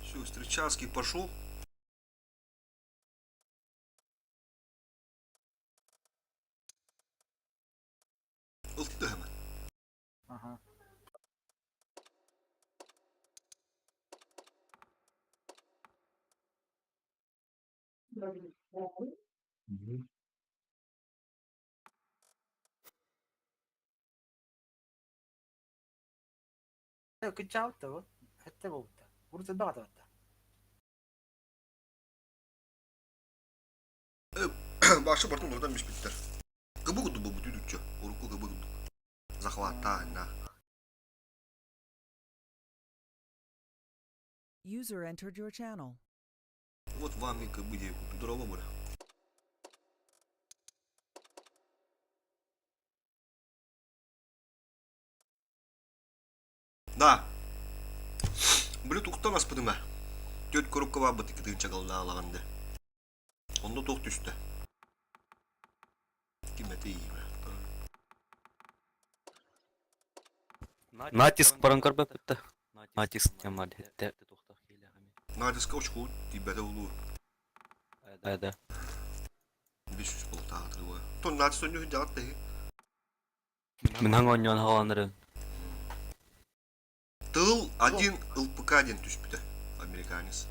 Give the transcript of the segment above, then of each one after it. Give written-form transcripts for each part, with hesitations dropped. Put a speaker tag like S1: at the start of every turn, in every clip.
S1: Все, Встречанский пошел. Ылтыһыма.
S2: Ага. Кыччаабыт Хэттэ буолбута. Урут элбэх атабатта.
S1: Башы бартын урдан биспиттэр. Кыбы курдук буолбут үтүччө. Урукку кыбы курдук. Захваттааһынна.
S3: User entered your channel.
S1: Вот вам и кыбы диye курдук. Дорого бура. Да. Били тухтан аспытыма. Төрт коробка барбыт икки тыһыынча галлаалаҕанды. Онно туох түстэ? Ким этэ иимэ?
S4: Натиск баран көрбөппүт да. Натиск диэн хетте.
S1: Натиска очку тиийбэтэ улуу.
S4: Да.
S1: 500 болтаатырыга. Тон натиск өннү дьаҕат тэһи.
S4: Мин хаҥ оонньоон хааланарын.
S1: Тыл один ЛПК диэн түспүтэ, американец.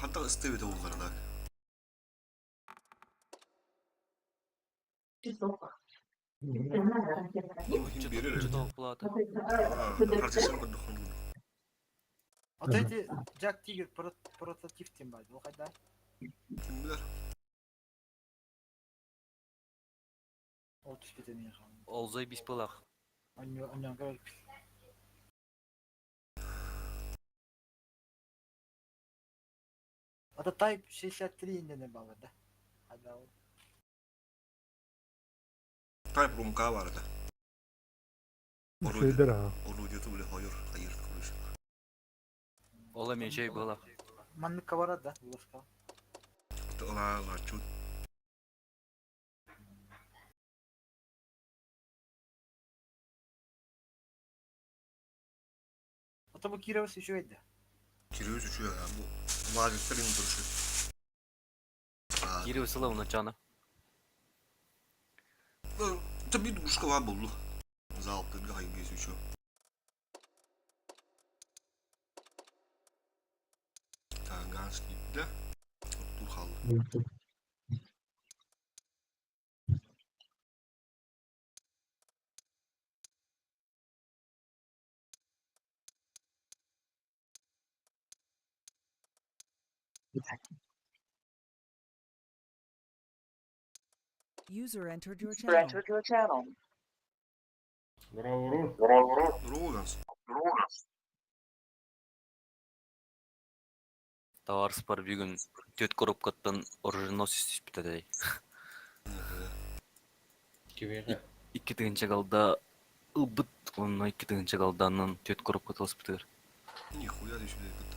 S1: Хантан ыстыы уллара так. Биэрэр эбит. Процессор көрдөх
S2: А то эти Джак Тигр прототип тем бар. Ол қайда?
S1: Ким билэр?
S2: Ол түспүтэ миэхэ.
S4: Ол заебись пылах.
S2: Онньон көрөр. Это Type 63 иннене балар да. Хайда ол?
S1: Type румка бар это.
S5: Şeyler ha.
S1: Орудиеты были хайыр, хайыр, короче.
S4: Ол эми чей было.
S2: Манныкка барар да, уласка.
S1: Ла, ла, чуть.
S2: Ата бу Кировс еще эдде.
S1: Кирилл үчү, бу Владимир им туршу.
S4: Кирилл сыла уначана.
S1: Это bir душка var buldu. Залп гай без үчү. Таганский, да? Тухал.
S3: User entered your channel.
S1: Роганс.
S4: Товар спар бүгүн төт коробкаттан оруженосец түспүтэ дей.
S6: Кибеге.
S4: Икки тыгынча галда ылбыт, онно икки тыгынча галданнан төт коробка тылыспытыгар.
S1: Нихуя ты сюда это.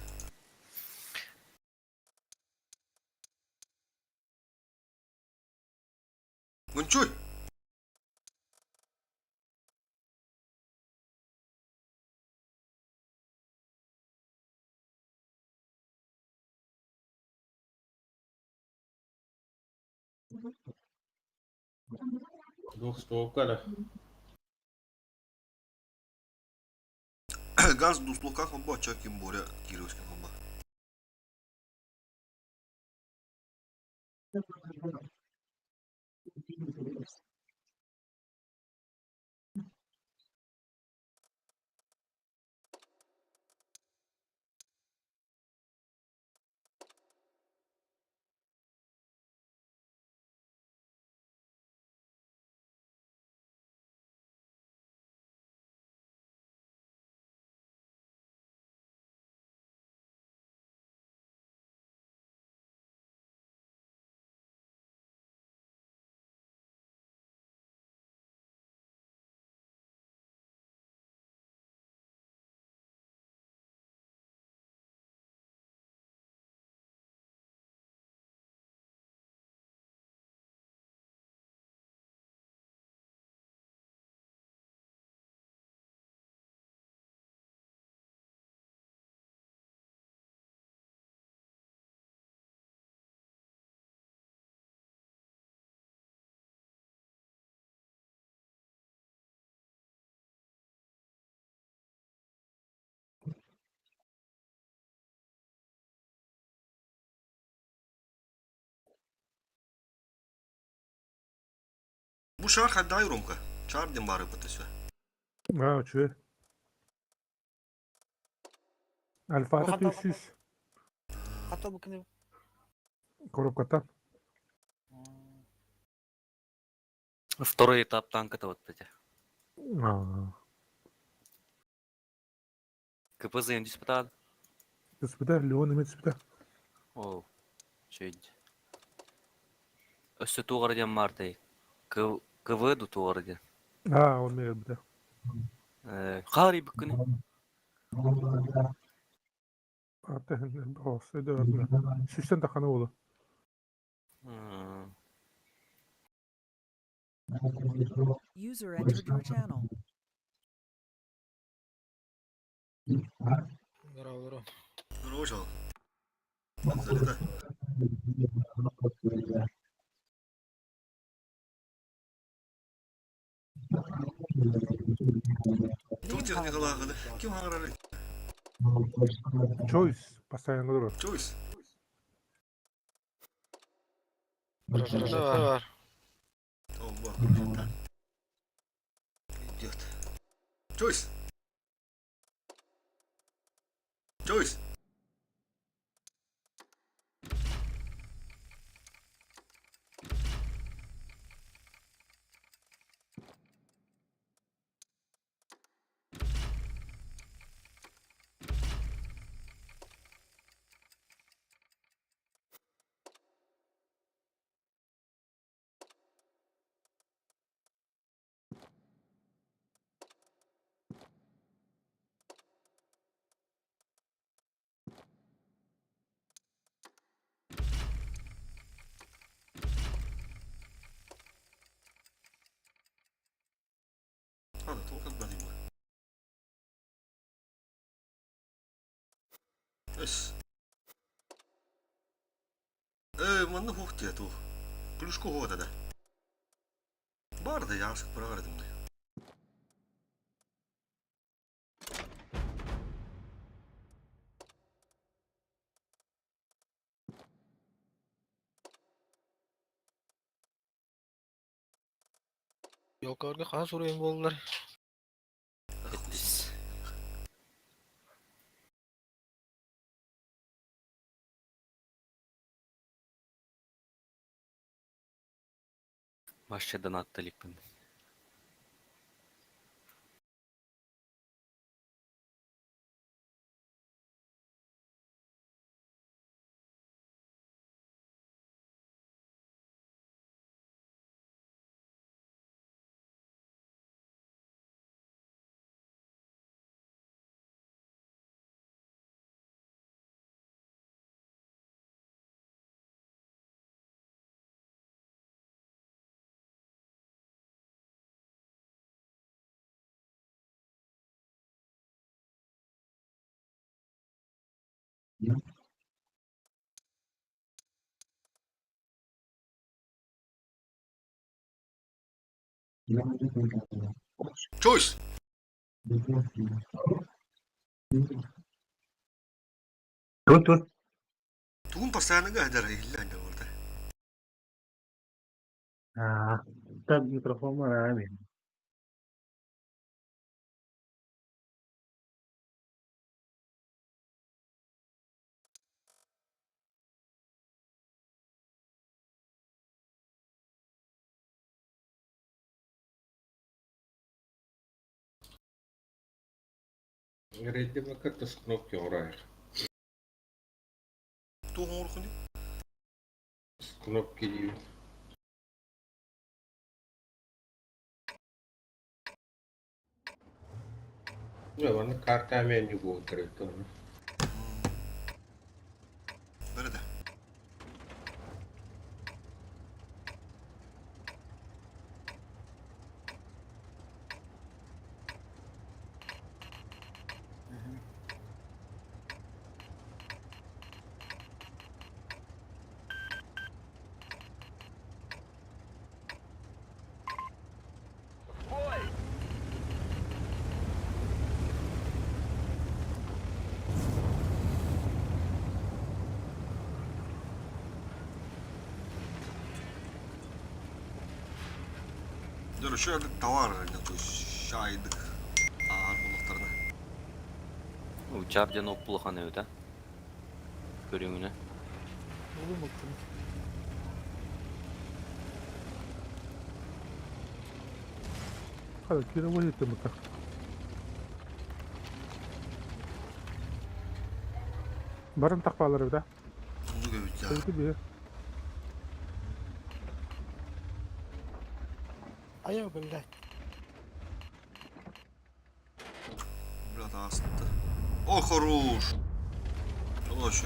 S1: Гончуй!
S6: Двухстволка, да.
S1: Ганс дуслука хомба, чаким боря кировский хомба. Бу шар хайдай Ромка. Шар диэн баар ыппыт өссө.
S5: Аа, үчүгэй. Альфата
S2: Хата-
S5: 300
S2: Хата бу кини.
S5: коробкаттан.
S4: Второй этап танка вот эти.
S5: Аа.
S4: КПЗ диспутат.
S5: Түспүтэ, Леон эмиэ түспүтэ.
S4: О, чөйд. Өссө туғар диэн маартай. КВ ду туғар диэн.
S5: Аа, ол эмиэ өлбүтэ.
S4: Хаары бүккүнү.
S5: Аты оҕус өйдөбөппүн. Сүүстэн таххана буолуо.
S3: User entered your channel.
S6: Здорово, здорово.
S1: Здорово, чел. Залетай. Туох техникалааҕыны? Ким хаҥарарый?
S5: Choice постоянно олорор.
S1: Choice.
S6: Здорово.
S1: О, бу. Идет. Choice. Choice. Ладно, толком бадим. Эс. Манна хух диэ туу. Плюшку хуга да. Бар да ясык бырагар дим.
S6: Йолкаларга хаһан суруйан буоллар?
S4: Эттис. Башча донатта иликпин.
S1: Choice.
S7: Тут тут.
S1: Тугун постоянно гадар илля анда болда.
S7: Аа, так микрофон барар.
S8: Рейдемакка тыс кнопки оҥороох.
S1: Туох оҥороххун
S8: Кнопки диибин. Дьэ, манна карта меню буолтар эбит
S1: Бары да. Еще товар, то есть шайдык аар булуктарына.
S4: Учар диэн оп улахан эбит, а? Көрүҥүнэ.
S2: Улуу муктум.
S5: Hadi kire bu yetti mutlak. Баран тақпалар да.
S1: Оннук эбит я.
S5: Öyle bir.
S2: Айа, блядь.
S1: Бля, асты. О, хорош. О, еще.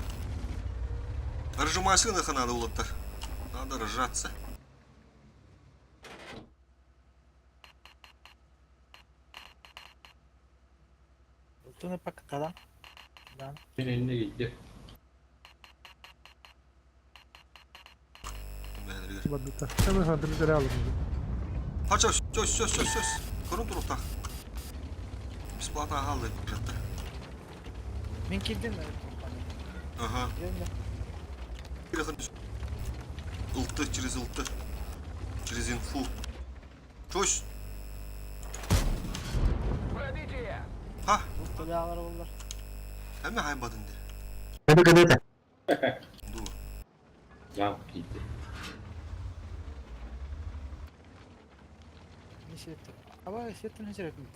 S1: Ржимайсынаха надо улаттар. Надо ржаться.
S2: Туны пока да.
S8: Мен eline gitti.
S5: Барбыта. Hemen хандыры алым.
S1: Хача, все, все, все, все. Көрін туруқтақ. Бесплатно алды жатты.
S2: Мен келдім.
S1: Ага. Ылты, через ылты. Через инфу. Чось. Ха,
S2: Бұлталар олар.
S1: әме хайбадын де.
S7: Hadi kadete.
S1: Ду.
S8: Zam gitti.
S2: Не себепті? Аба, себептен не себеп дейді.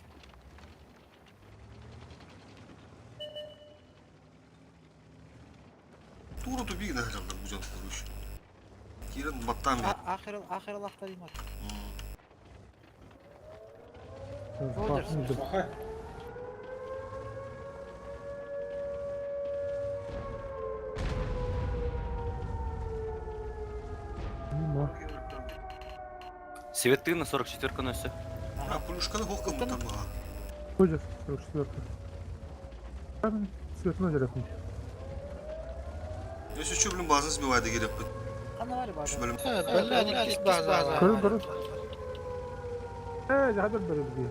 S1: Туру тупик нахрен бузан короче. Кирен баттан.
S2: Ахыр ахыр лақтар имат.
S8: Aha.
S4: Свет ты на 44-ка носит.
S1: А, плюшканы хоққа мұтар маға.
S5: Көжес, 44. Там цветной жарақын.
S1: Если что, блин, базын сбивайды керек бит.
S2: Қана бар бар.
S1: Үш бөлім.
S6: Бля, кис база.
S5: Көрін, көрін. Э, жаһадар бері бізге.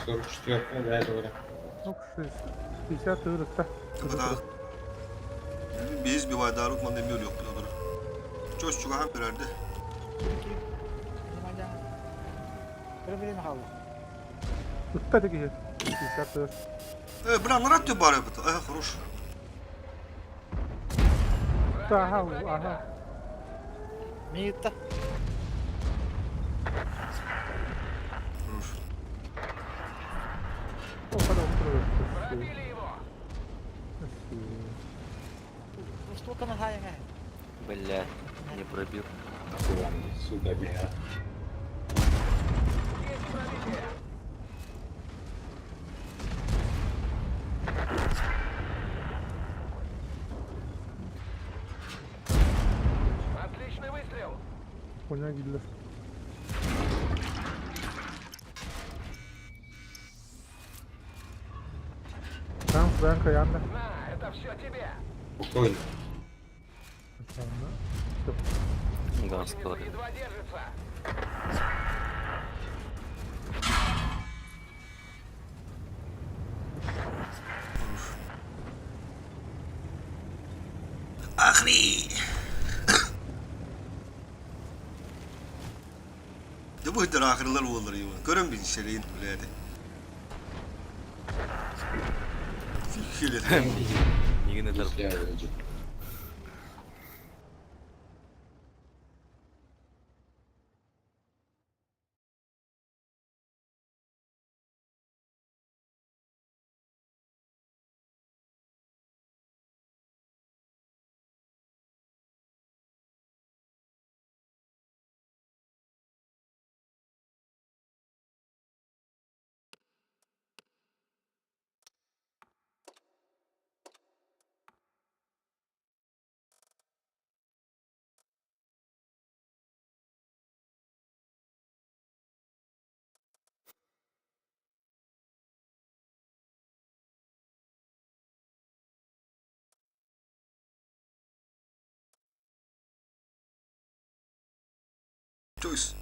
S8: 44 да, doğru.
S5: Ну, 60 ырықта.
S1: Да. Без сбивайды, арут манда мөл yok бұда дұры. Чөс чугахан берерді.
S2: Бір-бірін қалды.
S5: Ытта теге. 50 ыр.
S1: Э, бля, нарад тебе бары бит. Э, хорош.
S5: Ага, ага.
S2: Мейітті.
S1: Хорош.
S5: О, қада отырып.
S2: Штуканы хайыңа.
S4: Бля, не пробил.
S8: Сука, бля.
S5: Коня гиллер. Там Франко yandı.
S8: Спокойно.
S4: Ганскалар.
S1: Ахри! De bu hıdır ahırlar olur ya. Görün bir şeyin bile de. Şöyle.
S4: Нигене тар.
S8: Если я выйду.
S1: Choice.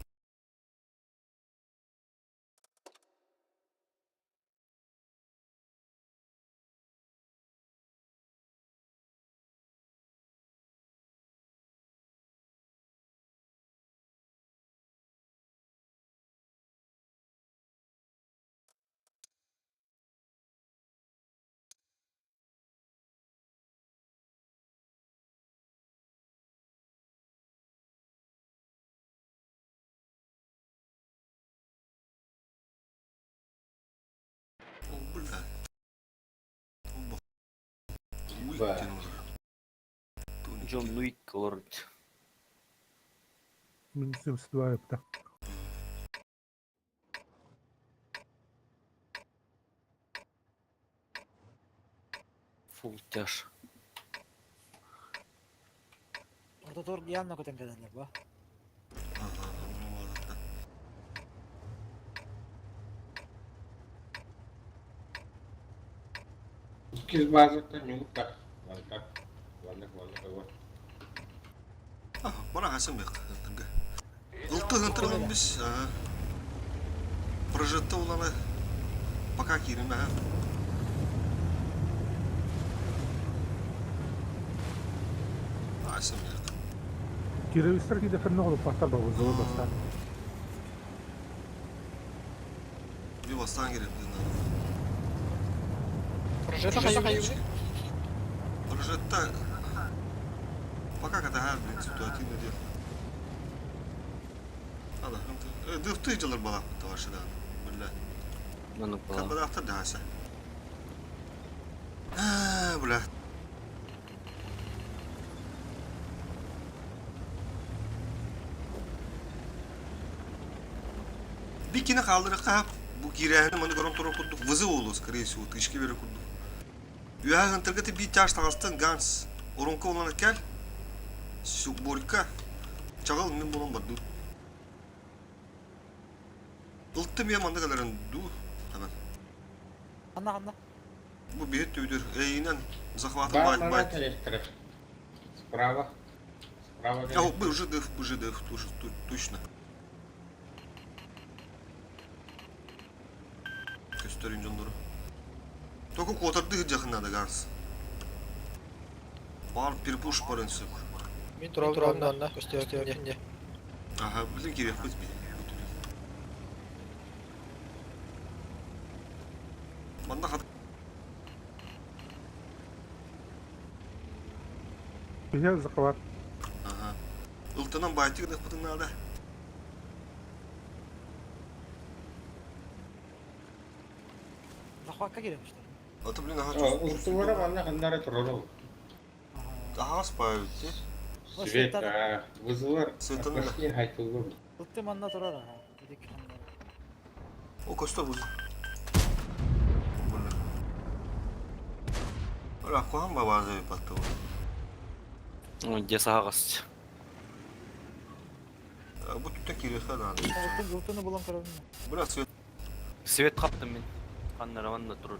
S1: Уик
S8: Ба.
S1: диэн олорор.
S4: Джон Уик олорор.
S5: Мин 72 эбитэ.
S4: Фул тяж.
S2: Ортотугар явно көтөн кэлэллэр бо.
S1: Ага, онно
S8: Иккис базаттан ньугуттар. Вантак. Ваннык, ваннык, вот.
S1: Бара хасан бек. Ылты хантырылын біз. Прожетта уланы пока кириме. Асан бек.
S5: Кировистар кидэхэр ноҕолу паттар бабызылы бастаан.
S1: Bir bastan girip
S6: Прожета хайы.
S1: Прожетта пока ката блин ситуативно дел. Ада, дыхты жылыр балак тавашыдан. Бля.
S4: Маннык буолар.
S1: Кабадахта даса. Бля. Бикини қалдырыққа бу кирәһини маны көрөн турар курдук вызов болу, скорее всего, тышки бере курдук. Үһәгін тыргыты би тяж тағастан ганс. Оронка оланы кәл. Борька. Чағыл мен болон бар ду. Ылтты мен манда каларын ду. Hemen.
S2: Ханна ханна.
S1: Бу бихет түйдір. Эйинен захваты
S8: Бар,
S1: байт
S8: бар,
S1: байт.
S8: электро. Справа. Справа.
S1: А, бу уже дыф, уже дыф, тоже точно. Göstereyim canları. Только котырды жақында ганс. Бар перепуш барынсы.
S6: Мин турабын да көстүө.
S1: Ага, блин, керек хоть би. Манда хат
S5: Биһиэ захват.
S1: Ага. Ылтынан байтык дых бутын надо.
S2: Захватка киирэмиштэр.
S1: Аты блин, ага.
S8: Ылтылара манна ханнара турар.
S1: Ага, спают.
S8: Свет, а, вызывар.
S1: Светаны да.
S8: Пошли, хайтылгы.
S2: Ылты манна турар аха. Бидик ханна.
S1: О, косто бу. Бля. Ора, кухан бабазы паттı.
S4: Дьэ саһаҕас.
S1: Бу түттен кире хана.
S2: Ылты ылтыны булан көрөбүн.
S1: Бля, свет.
S4: Свет хаптым мин. Ханнара манна турар.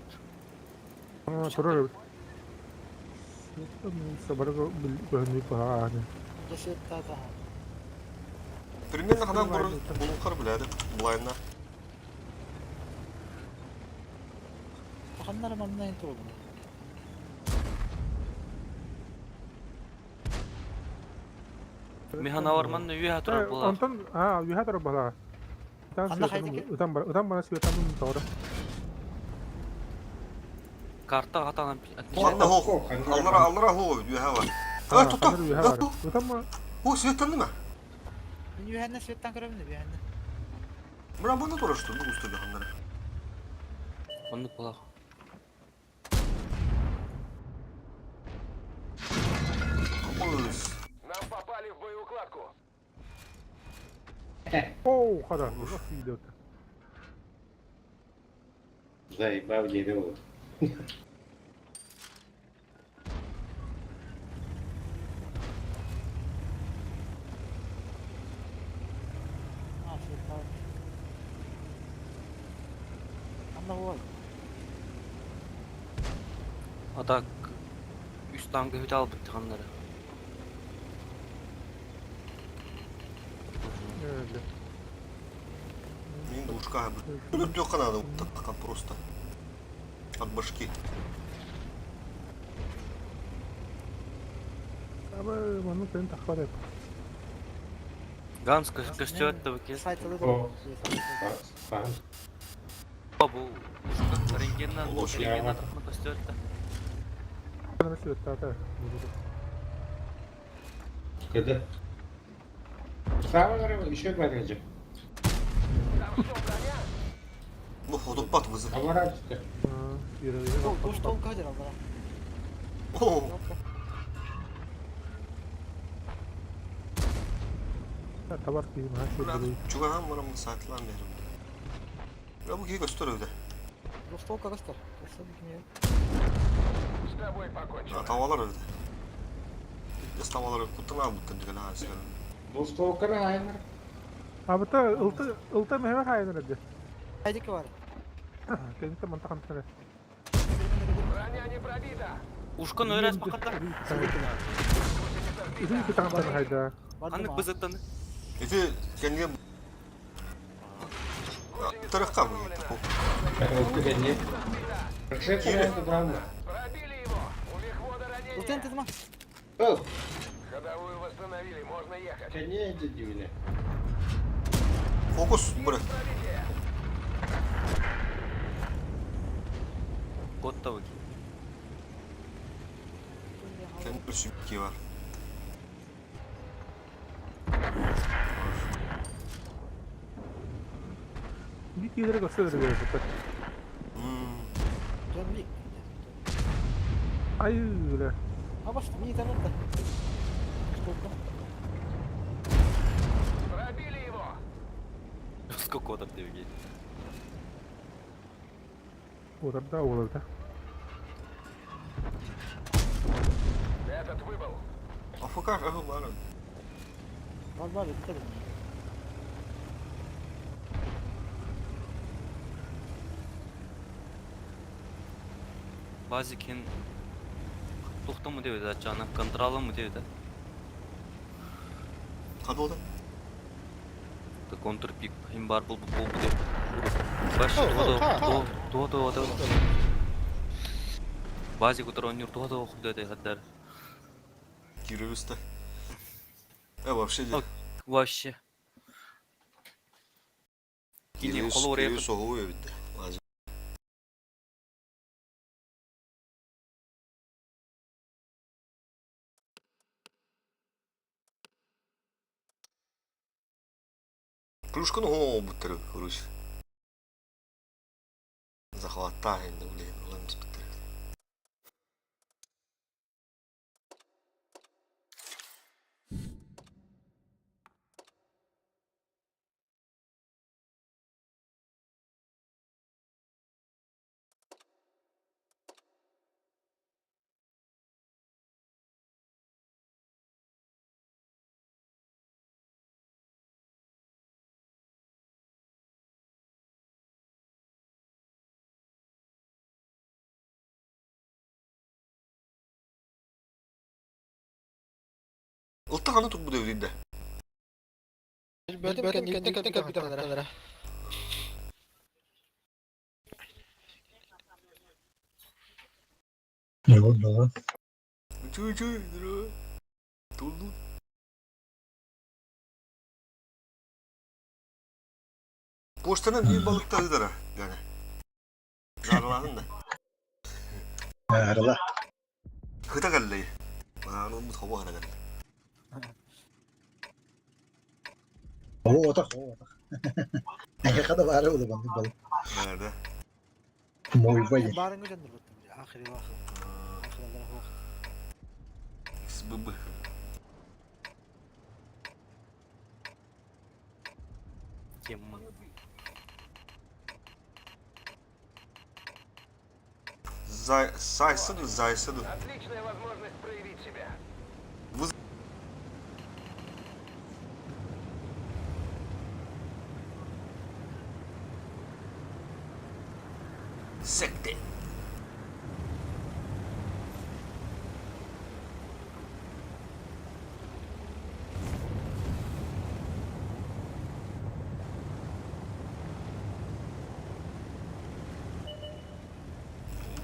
S5: Турар эбит. Сабарга көһүнүй баҕааны.
S2: Дьэ свет таата.
S1: Примерно хадан бу булункар биледи. Булайна.
S2: Ханнара манна ин турабын.
S4: Мин ханалар манна үөһэ турар буолар.
S5: Онтон аа үөһэ турар буолар. Ытан
S2: Ханна
S5: светаны
S2: хайдык?
S5: ытан бар ытан бара светаны тоҕо.
S4: Карта хатанан
S1: Ханна хо. Аллара аллара хо үөһэ бар. А, тутта.
S5: Үөһэ бар. Ытан ма
S1: Хо светанды ма?
S2: Мин үөһэннэ светтан көрөбүн үөһэннэ.
S1: Бра баны турар что, бу густо ханнара.
S4: Оннук буолар.
S1: Ой.
S5: Оу, хара, идет.
S8: Заебал дерево.
S2: А, свет таата. Ханна буолар.
S4: А так үс танкы хүтэ албыт ханнара.
S1: Мин душка. Тут легко надо, так просто. От башки.
S5: Аба манны тен тахвар.
S4: Ганс көстүөт да бу
S2: Сайтылы
S8: О.
S2: да.
S4: Бу рентгеннан
S1: Олох,
S4: рентгеннан көстүөт да.
S5: Свет таата.
S8: Когда? Справа, еще барыжа.
S1: Бу ходоппат вызов.
S8: Аварачка.
S2: Уж толку хадыр аллара.
S1: О,
S5: Табар киһи наһаа
S1: Бля,
S5: үчүгэй.
S1: чугаһаан бараммын саатылаан биэрим. Бля, бу киһи көстөр эбитэ.
S2: Двухстволка көстөр. Көстөр кини.
S1: Табалар эбитэ. Иккис табалар куттан аалбыттан дьигэлээх аасыгар.
S8: Двустволканы хаайынар.
S5: Абыта ылта ылта мэһэ хаайынар эбит.
S2: Айдики бар.
S5: Кэнниттэн манта хантан эрэ.
S4: Ушкан өрәс бақырда.
S5: Үһүн кытаҥтан хайда.
S4: Ханнык бызыттан.
S1: Ити кэннигэ Тарахка бу.
S8: Ылты кэнни. Прожектор это правда.
S2: Ылтын тызма.
S8: Ыл. Ходовую восстановили, можно ехать. Кэнни эти дивили.
S1: Фокус, бля.
S4: Кот табы.
S1: Кэнни сүбки бар.
S5: Bir киһилэрэ көстөр эбит.
S2: Джон Вик.
S5: Ай, бля.
S2: А баш, ми там это. Штука.
S4: Сколько отыр деп
S5: Ударда уолда.
S1: АФК аһы бар.
S2: Бар бар, это.
S4: Базикин тухтамы деп еді ачана, контраламы деп еді.
S1: Кадолда.
S4: Контр пик им бар был был деп. Баш туа туа туа туа. Базик утыр онюр туа туа хуп деп хаддар.
S1: Кирилл вообще де.
S4: Вообще. Кини қолы орaya
S1: Кирилл соғу эбитте. Базик. Плюшканы хоо буттары, короче. Захватта енді, блин, улам буттары. Ылта ханы тук бу девдинде.
S6: Бөтем кэнниттэн кэлбитэ
S7: Не oldu?
S1: Чуй чуй, Тулду. Поштанан bir balık da ıdara yani. Zarladın da.
S7: Арала.
S1: Хыта каллы. Аны бу тоба гана каллы.
S7: О, отак, о, отак. Эге када бары улы банды бал.
S1: Nerede?
S7: Мой бай.
S2: Барыңы жандыр баттым. Ахири вахы. Ахиралар вахы.
S1: XBB.
S4: Тема.
S1: Зай сайсыды, зайсыды. Отличная возможность проявить себя. Вы Секте.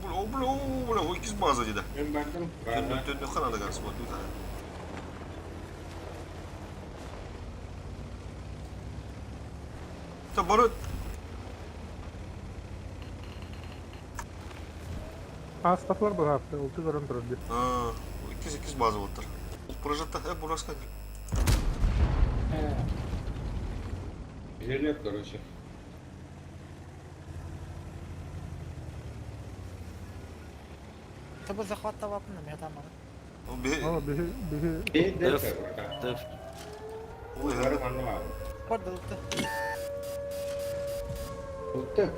S1: Бля, бля, бля, ой, киз база деди.
S8: Мен бардым.
S1: Төннө төннө ханада гарсы вот тут. Та бары
S5: Астафлар бар апты, ылты көрөн турар ди.
S1: А, иккис иккис база болуптар. Прожатта, бураска.
S8: Жилет, короче.
S2: Тобы захваттавапын, мен таманы.
S1: Бе...
S5: О, биһи биһи
S8: Бей
S4: Деф.
S8: деф братан.
S4: Деф.
S1: Ой,
S8: Бары манна бар.
S2: Бардылықты.
S8: Утты.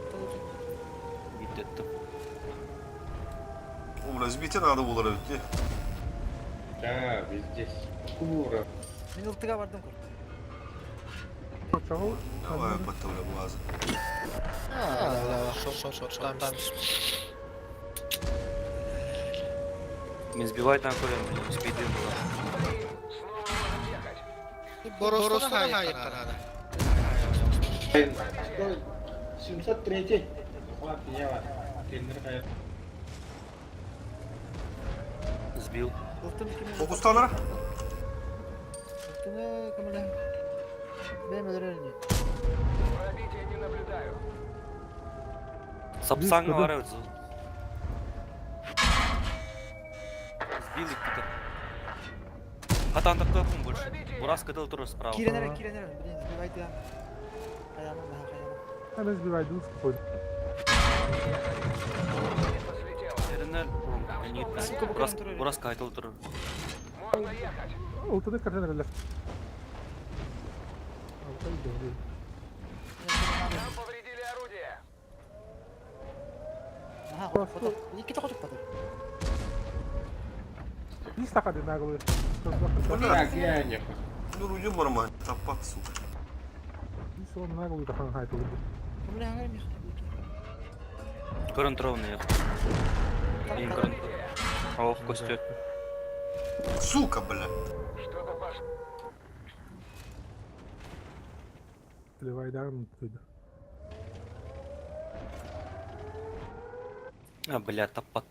S4: Биттеттим.
S1: О, разбитие надо было бит.
S8: Да, везде. Кура.
S2: Мен ылтыга бардым көр.
S5: Чоҕу
S1: Давай, потом база.
S6: Да, да, шо, шо, шо, там, там.
S4: Мен сбивать на колен, блин, успейдым было.
S6: Боростана хайыктар.
S8: 703. Захват я. Тендер хайыр.
S4: Сбил.
S2: Ылтым ким?
S1: Фокустанара?
S2: Ылтыны кімілі? Бәм өлеріне.
S4: Сапсан
S5: Сбил,
S4: бар өзі. Сбил их Питер. Хатандық көпін больше. Бурас кыдыл тұр справа.
S2: Киренер, киренер. Блин, сбивайте. Каямын, да, каямын.
S5: Она сбивает дым спокойно.
S4: Теренер,
S2: Сука,
S4: Бурас,
S2: буквально
S4: Бурас кайтыл тұр.
S5: Ылтыны картина Алтай говорит.
S2: Ага, фото. Екі тоқытып батыр.
S5: Биир саха динагылы.
S1: Бля.
S8: Так, я не
S1: Ну, рудем нормально. Тапат, сука.
S5: Биир наглый тахан хайтылы.
S2: Кімілі аңғар мех.
S4: Көрін тұр оны Ең көрін тұр. Ох, костер.
S1: Сука, бля.
S5: Плевайдан түйді.
S4: А, бля, таппат.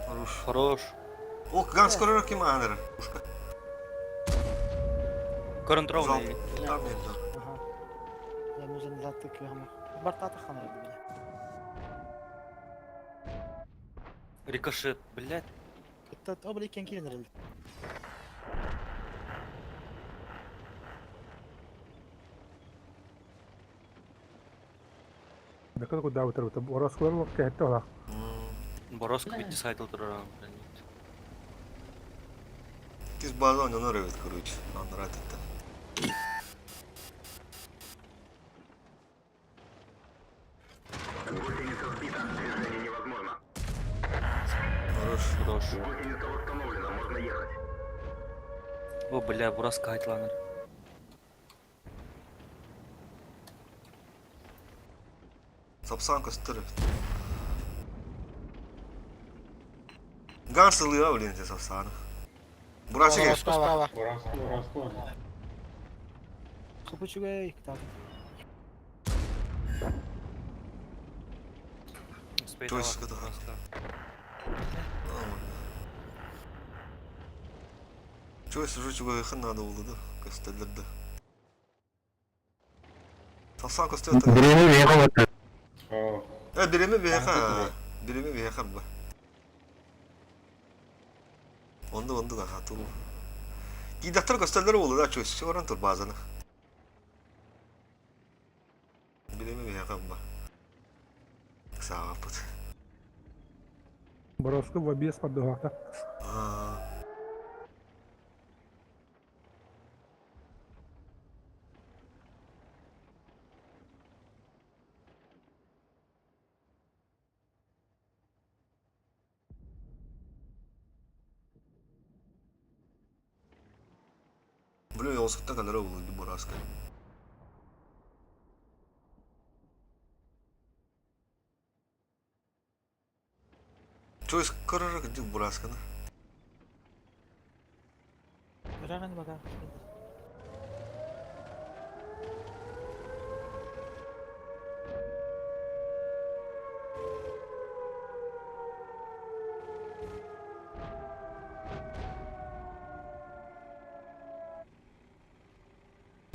S1: Хорош.
S4: Хорош.
S1: О, Ганс көрөр ким аныр. Пушка.
S4: Көрін тұр
S1: Зал.
S4: оны.
S1: Там нет, да.
S2: Ага. Я нужен заттык күйамы. Бартаты хана бля.
S4: Рикошет, блядь.
S2: Это обли кен киренер.
S5: Дакы куда утыр бу. Оросколар бу кәтте ола.
S4: Бороско битти сайтыл тұр. Блядь.
S1: Кис база он ревет, короче. Аныр это. Хорош.
S4: Хорош. О, бля, Бураска айтыланыр.
S1: Сапсан костыр. Ганс ылыа, блин, те сапсан. Бурасик.
S6: Справа.
S8: Бураску, бураску.
S2: Купучуга китап.
S4: Успейт
S1: То есть
S4: алар,
S1: это-
S4: Бураска.
S1: Чой сужу чего их надо было, да? Костылерді. Сапсан костыр.
S8: О,
S1: Э, береме беха. Береме беха ба. Онды онды да хату. Кидактар костылер болду да чой. Чоран тур базаны. Береме беха ба. Саапыт.
S5: Бороску в объезд поддугата.
S1: А. Блин, я усыкта калера булды бураска. Чойс көрөр дик бурасканы.
S2: Раган бага.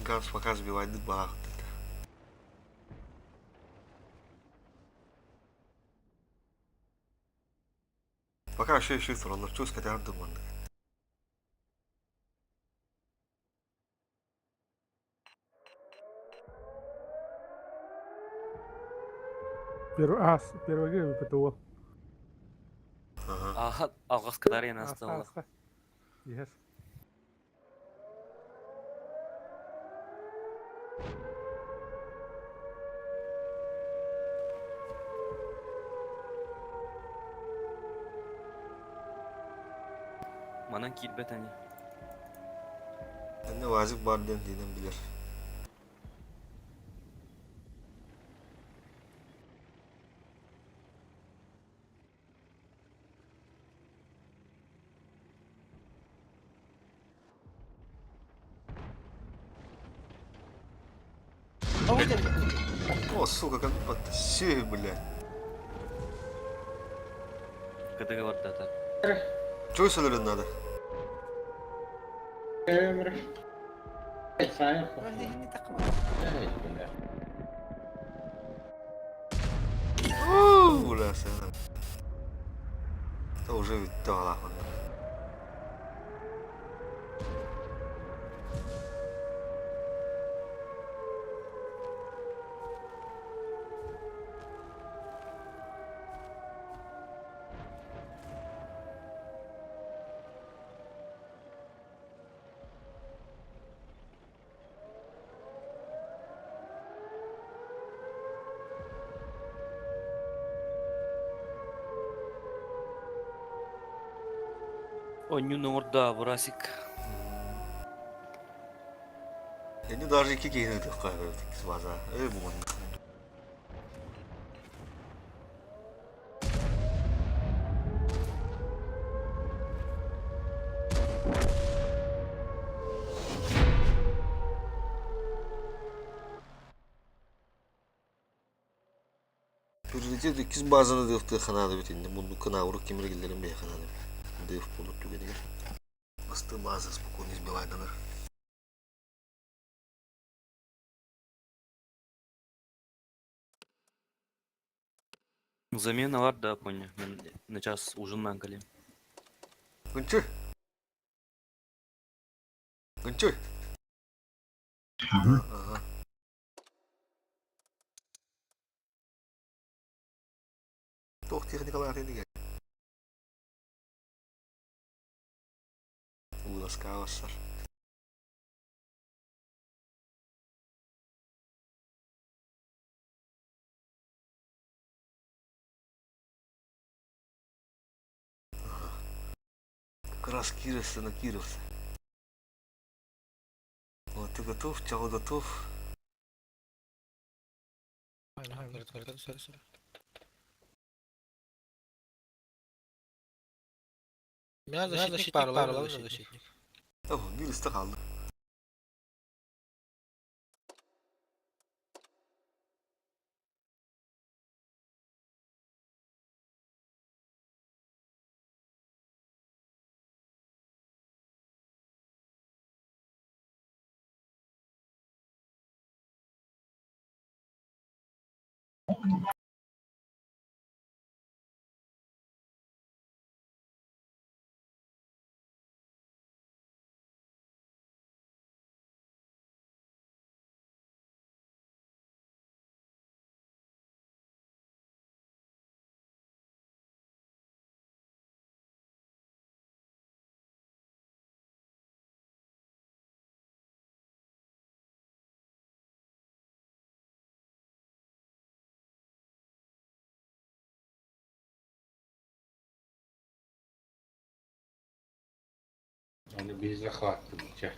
S1: Ганс пока сбивает бах. Пока еще еще туралар чойс катар думанды.
S5: Первый ас, первый ге ПТО.
S4: Алҕас кытарыйан
S5: Аста
S4: асталла.
S5: аста. Иһэр.
S4: Манан киирбэт ини.
S1: Enne вазик бар диэн диинэн билэр.
S2: А вот это.
S1: О, сука, как подтащи, бля.
S4: КДГ барда
S1: Чего сөлөрөн надо?
S8: Өмір. Сайын.
S2: Не так.
S8: Бля.
S1: Бля, сына. Это уже ведь дала.
S4: Онньун оҥордо Бурасик.
S1: Эни даже iki киһини ытык база. Эй, бу Приоритет иккис базаны дыхты ханады бит инде мунду кына урук кимир келлерин бе ханады. Дых болуп түгенигер. Басты база спокойно избивайданыр.
S4: Замена бар да, понял. Мен на час ужиннан калем.
S1: Гүнчү. Гүнчү. Ага. Тох техникалар дигән. Уласка басар. Как раз Кировся на Кировся. Вот ты готов, чал готов.
S6: Меня защитник, парлау, защитник.
S1: Tamam birisi de kaldı.
S8: Оны biz захватты быча.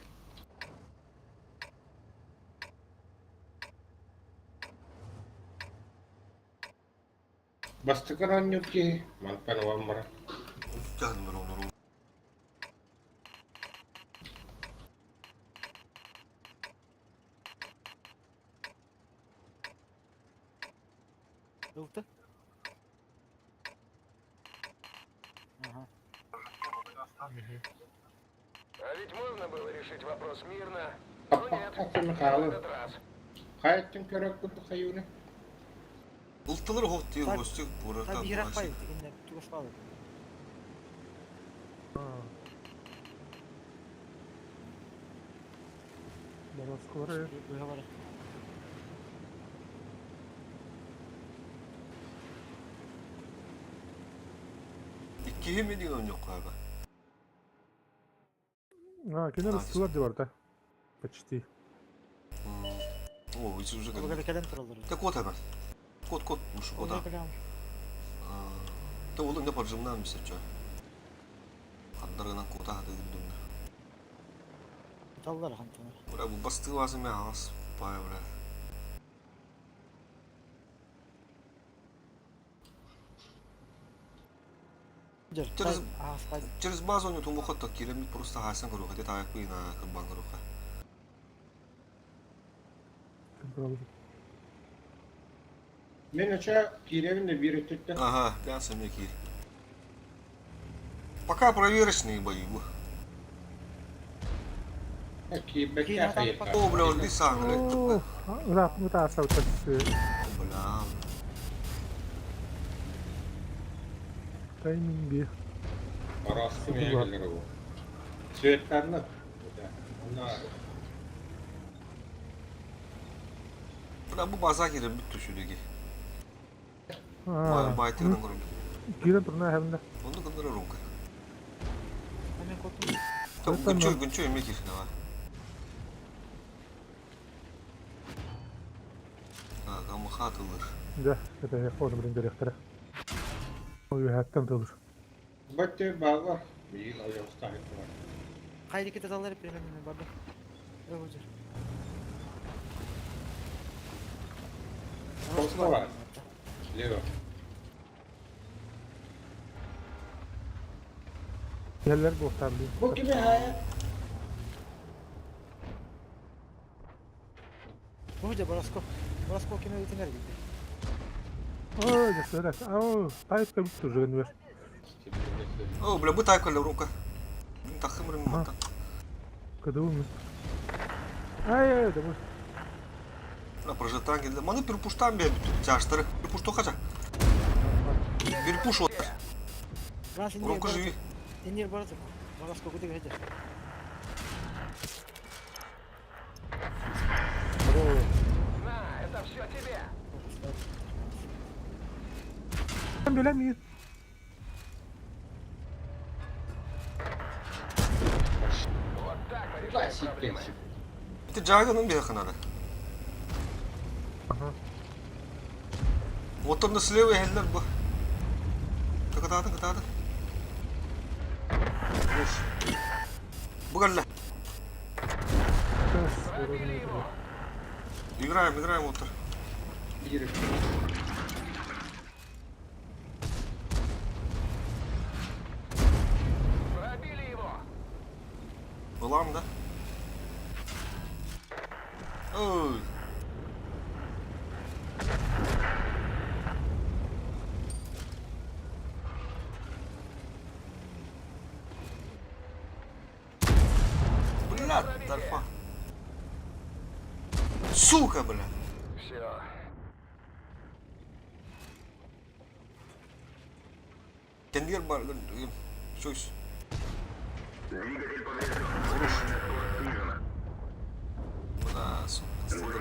S8: Бастыкар оннюк ки, мантан ваммара.
S1: Canım onu.
S2: Ылты. Ага.
S9: А ведь можно было решить вопрос мирно.
S8: Аппаққа Михайлов.
S9: В этот раз.
S8: Қайттың көрек күрді қаюны?
S1: Ultaları hot diyor
S2: Так,
S1: гостю burada.
S2: Та біграх пай, не тугошпали.
S5: Бороскоры.
S2: Виговори.
S1: Иккиһи мен деген ойнуохха аба.
S5: А, кинилэр ыстылар дии барда. Почти.
S1: О, уже уже
S2: Ол кэлэн тураллар.
S1: Ты кот аба. Кот, кот, мушу кота. Ты ол инде поджимнан бисер чё. Хандарынан кота хаты гүндүмнө.
S2: Таллар хантана.
S1: Бля, бу бастыылаасы мен ағас бая, бля. Через, через базу не тумухот киремит просто хасан көрүөхэ те таайыкпыйна кырбан көрүөхэ.
S8: Мен оча кииребин да биир өттүттэн.
S1: Ага, мясо мне киир. Пока проверочные бои.
S8: Киирбэккэ хайыахха.
S1: О, бля, он сам, блядь.
S5: Ыраапмыт аасабыта
S1: Бля.
S5: Тайминг би.
S8: Орооску миэ кэлэр уу. Сүөттарна. Онно
S1: Бля, бу база киирэн бүттү сүрүги. Байтыгынан көрөм.
S5: Киирэн турна эһэмнэ.
S1: Онну кындыра рунка.
S2: Мен котум.
S1: Гүнчө, гүнчө эме киир давай. Гамыха тылыр.
S5: Да, это форма блин директора. Ой, хаттан тылыр.
S8: Бөттө баалар. Биир ойоҕостаах бар.
S2: Хайди кете таллар примерно барды. Өй
S8: Просто бар. Лево.
S5: Yerler bohtar блин.
S8: Бу кими хая?
S2: Бу же Бороско. Бороско кеме үтүнер диде.
S5: Ой, жақсы, ау, тайып кәбіп тұр жүрген бер.
S1: О, бля, бу тайкалла рунка. Тахымрын мата.
S5: Кыдыбым. Ай, ай, да бу.
S1: Бля, прожитанги. Маны перепуштан бе тяжтары. Перепушту хача. Перепуш отыр. Рунка живи.
S2: Иннер барат. Бороско куды хеде.
S9: На, это все тебе.
S5: Билемейін.
S9: Вот так мы решаем проблемы.
S1: Это Джаганың бияқы надо.
S5: Ага.
S1: Вот там на слева хеллер бу. Кытаатын, кытаатын. Бугалла. Играем, играем отыр.
S8: Биир
S9: Пробили его.
S1: Ылам, да? Ой. Бля, Альфа. Сука, бля.
S9: Все.
S1: Кендер бар, сөз. Уруш. Бля, сука.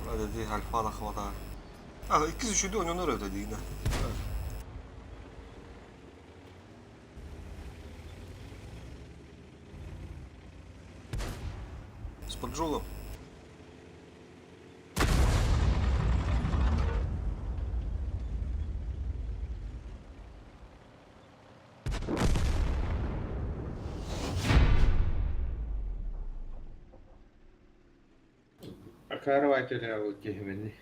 S1: Бля, dedi Альфа да хвата. А, иккиз үшүдү ойнонор өтө дейин. С поджогом.
S8: Акарова этеле киһимини.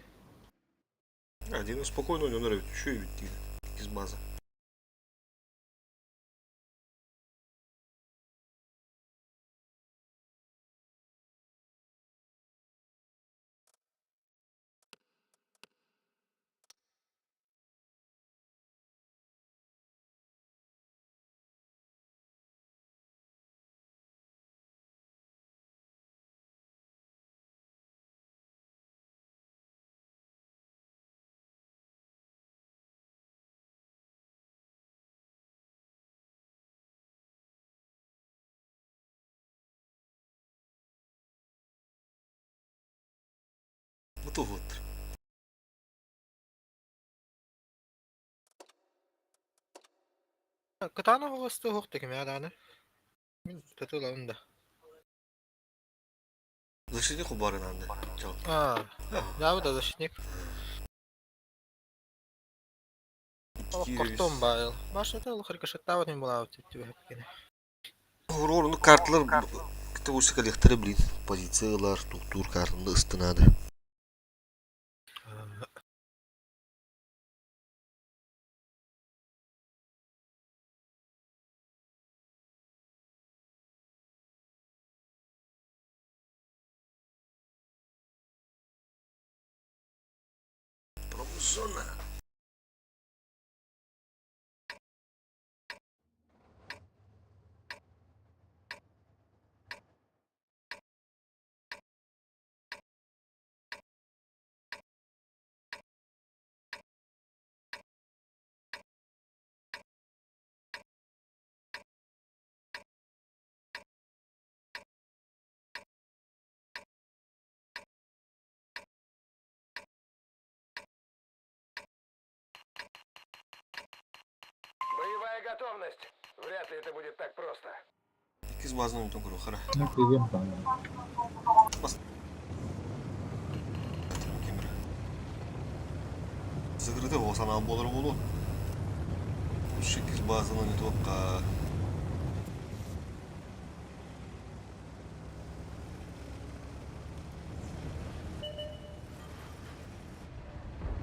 S1: Один спокойно ойнонор өтө үшү бит дейин. Иккиз база. Буту вот.
S6: Кытаанах оҕустуу уһук тикимэ даҕаны. Мин татыылабын да.
S1: Защитник убарын анды. Чал.
S6: А, да, да, защитник. Кортон байыл. Башната ол рикошеттаабыт мин булаабыт түбэһэппин.
S1: Ону карталар кытта блин. Позициялар, туктуур картаны ыстынады. Промзона.
S9: Боевая готовность. Вряд ли это будет так просто.
S1: Иккис базаны бүтэн көрү хара.
S7: Киирим там.
S1: Кемер. Зыгырды о санаа болар болу. Ушу иккис базаны не тоққа.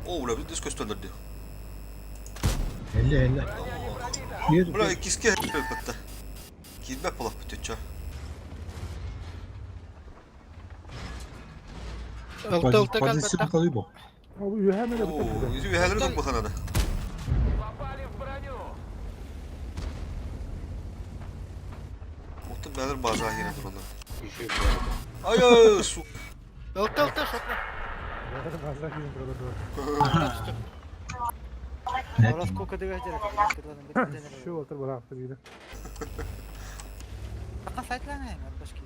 S1: О, бля, біз көстөлдөрдү.
S7: Элле элле. Биир
S1: Бля, иккиске бітті. Кирбек болақ бүтөтчө.
S6: Ылты ылты
S7: позиция
S6: калбатта.
S7: калый бу.
S5: Ол үөһэ мэлэ
S1: О,
S5: бүтэн.
S1: үйәлері көп бұқанады.
S9: Попали в броню.
S1: Оты бәлір база херен тұрады.
S8: Еще
S1: Ай, ай, су.
S6: Ылты ылты шотна.
S5: База киирэн турар.
S2: Мороскока дегәҗер.
S5: Şu отыр барақты дейді.
S2: Ака сайтлана, башки.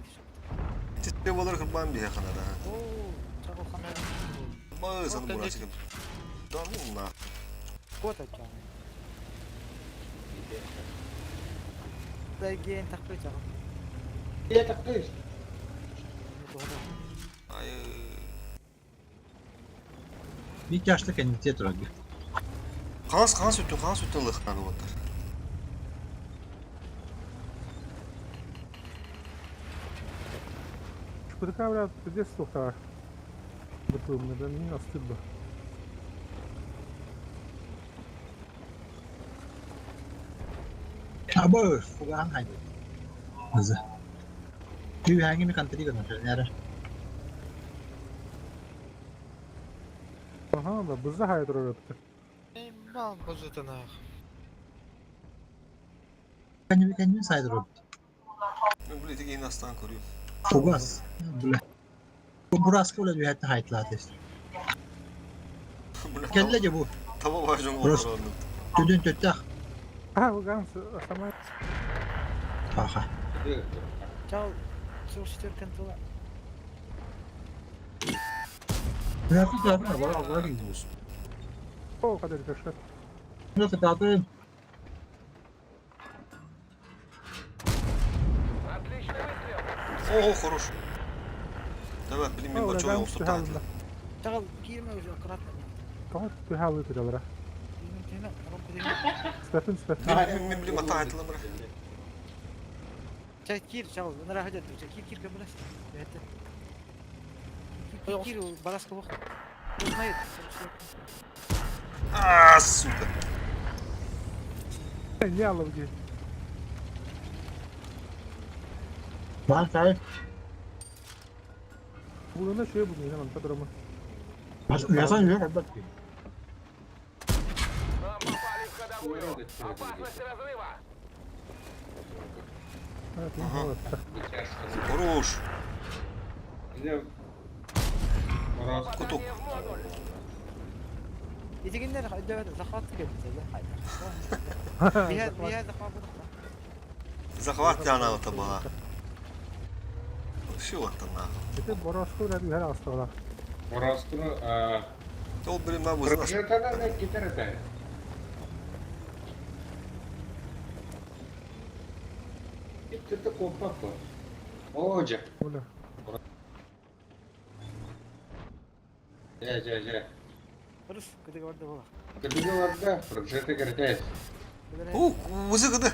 S1: Тетте болар кырбан бие қанады.
S2: О, чагыл хана.
S1: Базаны бурасы кеп. Да ну на.
S2: Кота чагыл. Дайген такпай чагыл.
S8: Я так ты.
S1: Ай.
S7: Биир чашта кэннитиэ турар.
S1: Қанас қанас өттін, қанас өттін лыққаны оттар.
S5: Шпырка, бля, пиздец тоқтар. Бытылымны, да, мне стыдно.
S7: Абы фугаан хайды. Азы. Түү хаңи ми кантри гына нәре.
S5: Ага, да, бызда хай турар өтті.
S6: Мал бузутана.
S7: Кәнни кәнни сайдыр.
S1: Мен бұл етек ең астан көрüyorum.
S7: Фугас. Бля. Бу бураска белән үһәтне хайтлады. Кәллә же бу.
S1: Таба бажың
S7: Просто.
S1: олар.
S7: Төдөн төттәх.
S5: А, ганс, сама
S7: Аха.
S2: Чагыл, 44 контрола.
S7: Үһәтне тәбәр бар алга килде.
S5: о, қадар рикошет.
S7: Үһәтне тәбәр.
S9: Отличный выстрел.
S1: О, хорош. Давай, блин, мен
S5: О,
S1: бачок
S5: ганс
S1: оңсып
S5: түһәлінде.
S1: тағды.
S2: Чагыл, кирме уже аккуратно.
S5: Тоғыз түһәлі туралар.
S2: Кирме, кирме, ромка деген.
S5: Степен, степен.
S1: Мен мен блин, ата айтылым.
S2: Чай кир, чагыл, нара хадят, кир, кир, кабылас. Это. Кир, кир, бараска бох. Узнает.
S1: А, сука.
S5: Не алып ки.
S7: Бар сай.
S5: Бұны шөй бұны, мен тұрамын.
S7: Ясан үһәт әлбәттә.
S9: Нам попали в ходовую. Опасность разрыва.
S1: Хорош. Кутук.
S9: Попадание в модуль.
S2: Итигиннер захват келди. Бия, бия захват.
S1: Захват яна ота бала. Все вот нахуй.
S5: Это бороску бля, түһәл астыла.
S8: Мороскunu
S1: Ол блин, мына бузна.
S8: Прожекторdan da gider de. Это копа. О, же.
S5: Оля.
S8: Же, же, же.
S2: Рус, кыдыга барда була.
S8: Кыдыга барда, прожекты кертес.
S1: О, вызы гыды.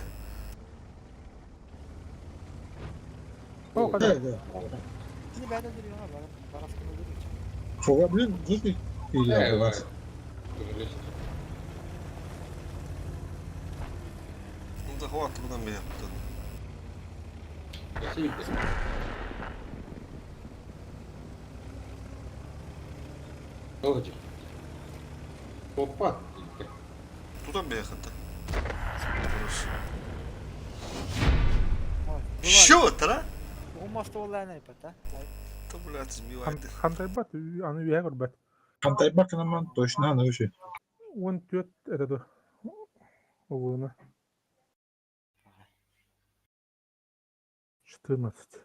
S5: О, когда?
S7: Да, да.
S2: Кини бәден дөрү бар, бараскын өлдүрү.
S7: Фуга, блин, слушай.
S8: Э,
S7: Или вас.
S1: Ну да хватит туда меня.
S8: Тоже. Опа.
S1: Туда беханта. Що, тара?
S2: Угумаста болла айпат, а?
S1: Та, блядь, сбивает.
S5: Хантайбат, аны үйә көрбәт.
S7: Хантайбак наман точно аны үше.
S5: Он төт это Огуна. 14.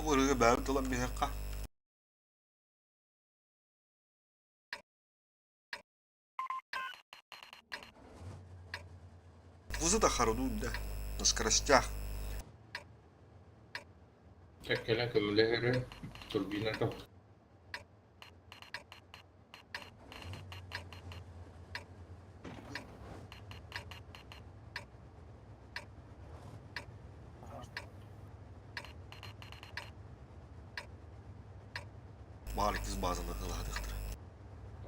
S1: Бу бәрі тылан бехаққа. Вузы да харуду да. На скоростях.
S8: Кәккәлән көмөле турбина то.
S1: Малик из базы ладыхтыр.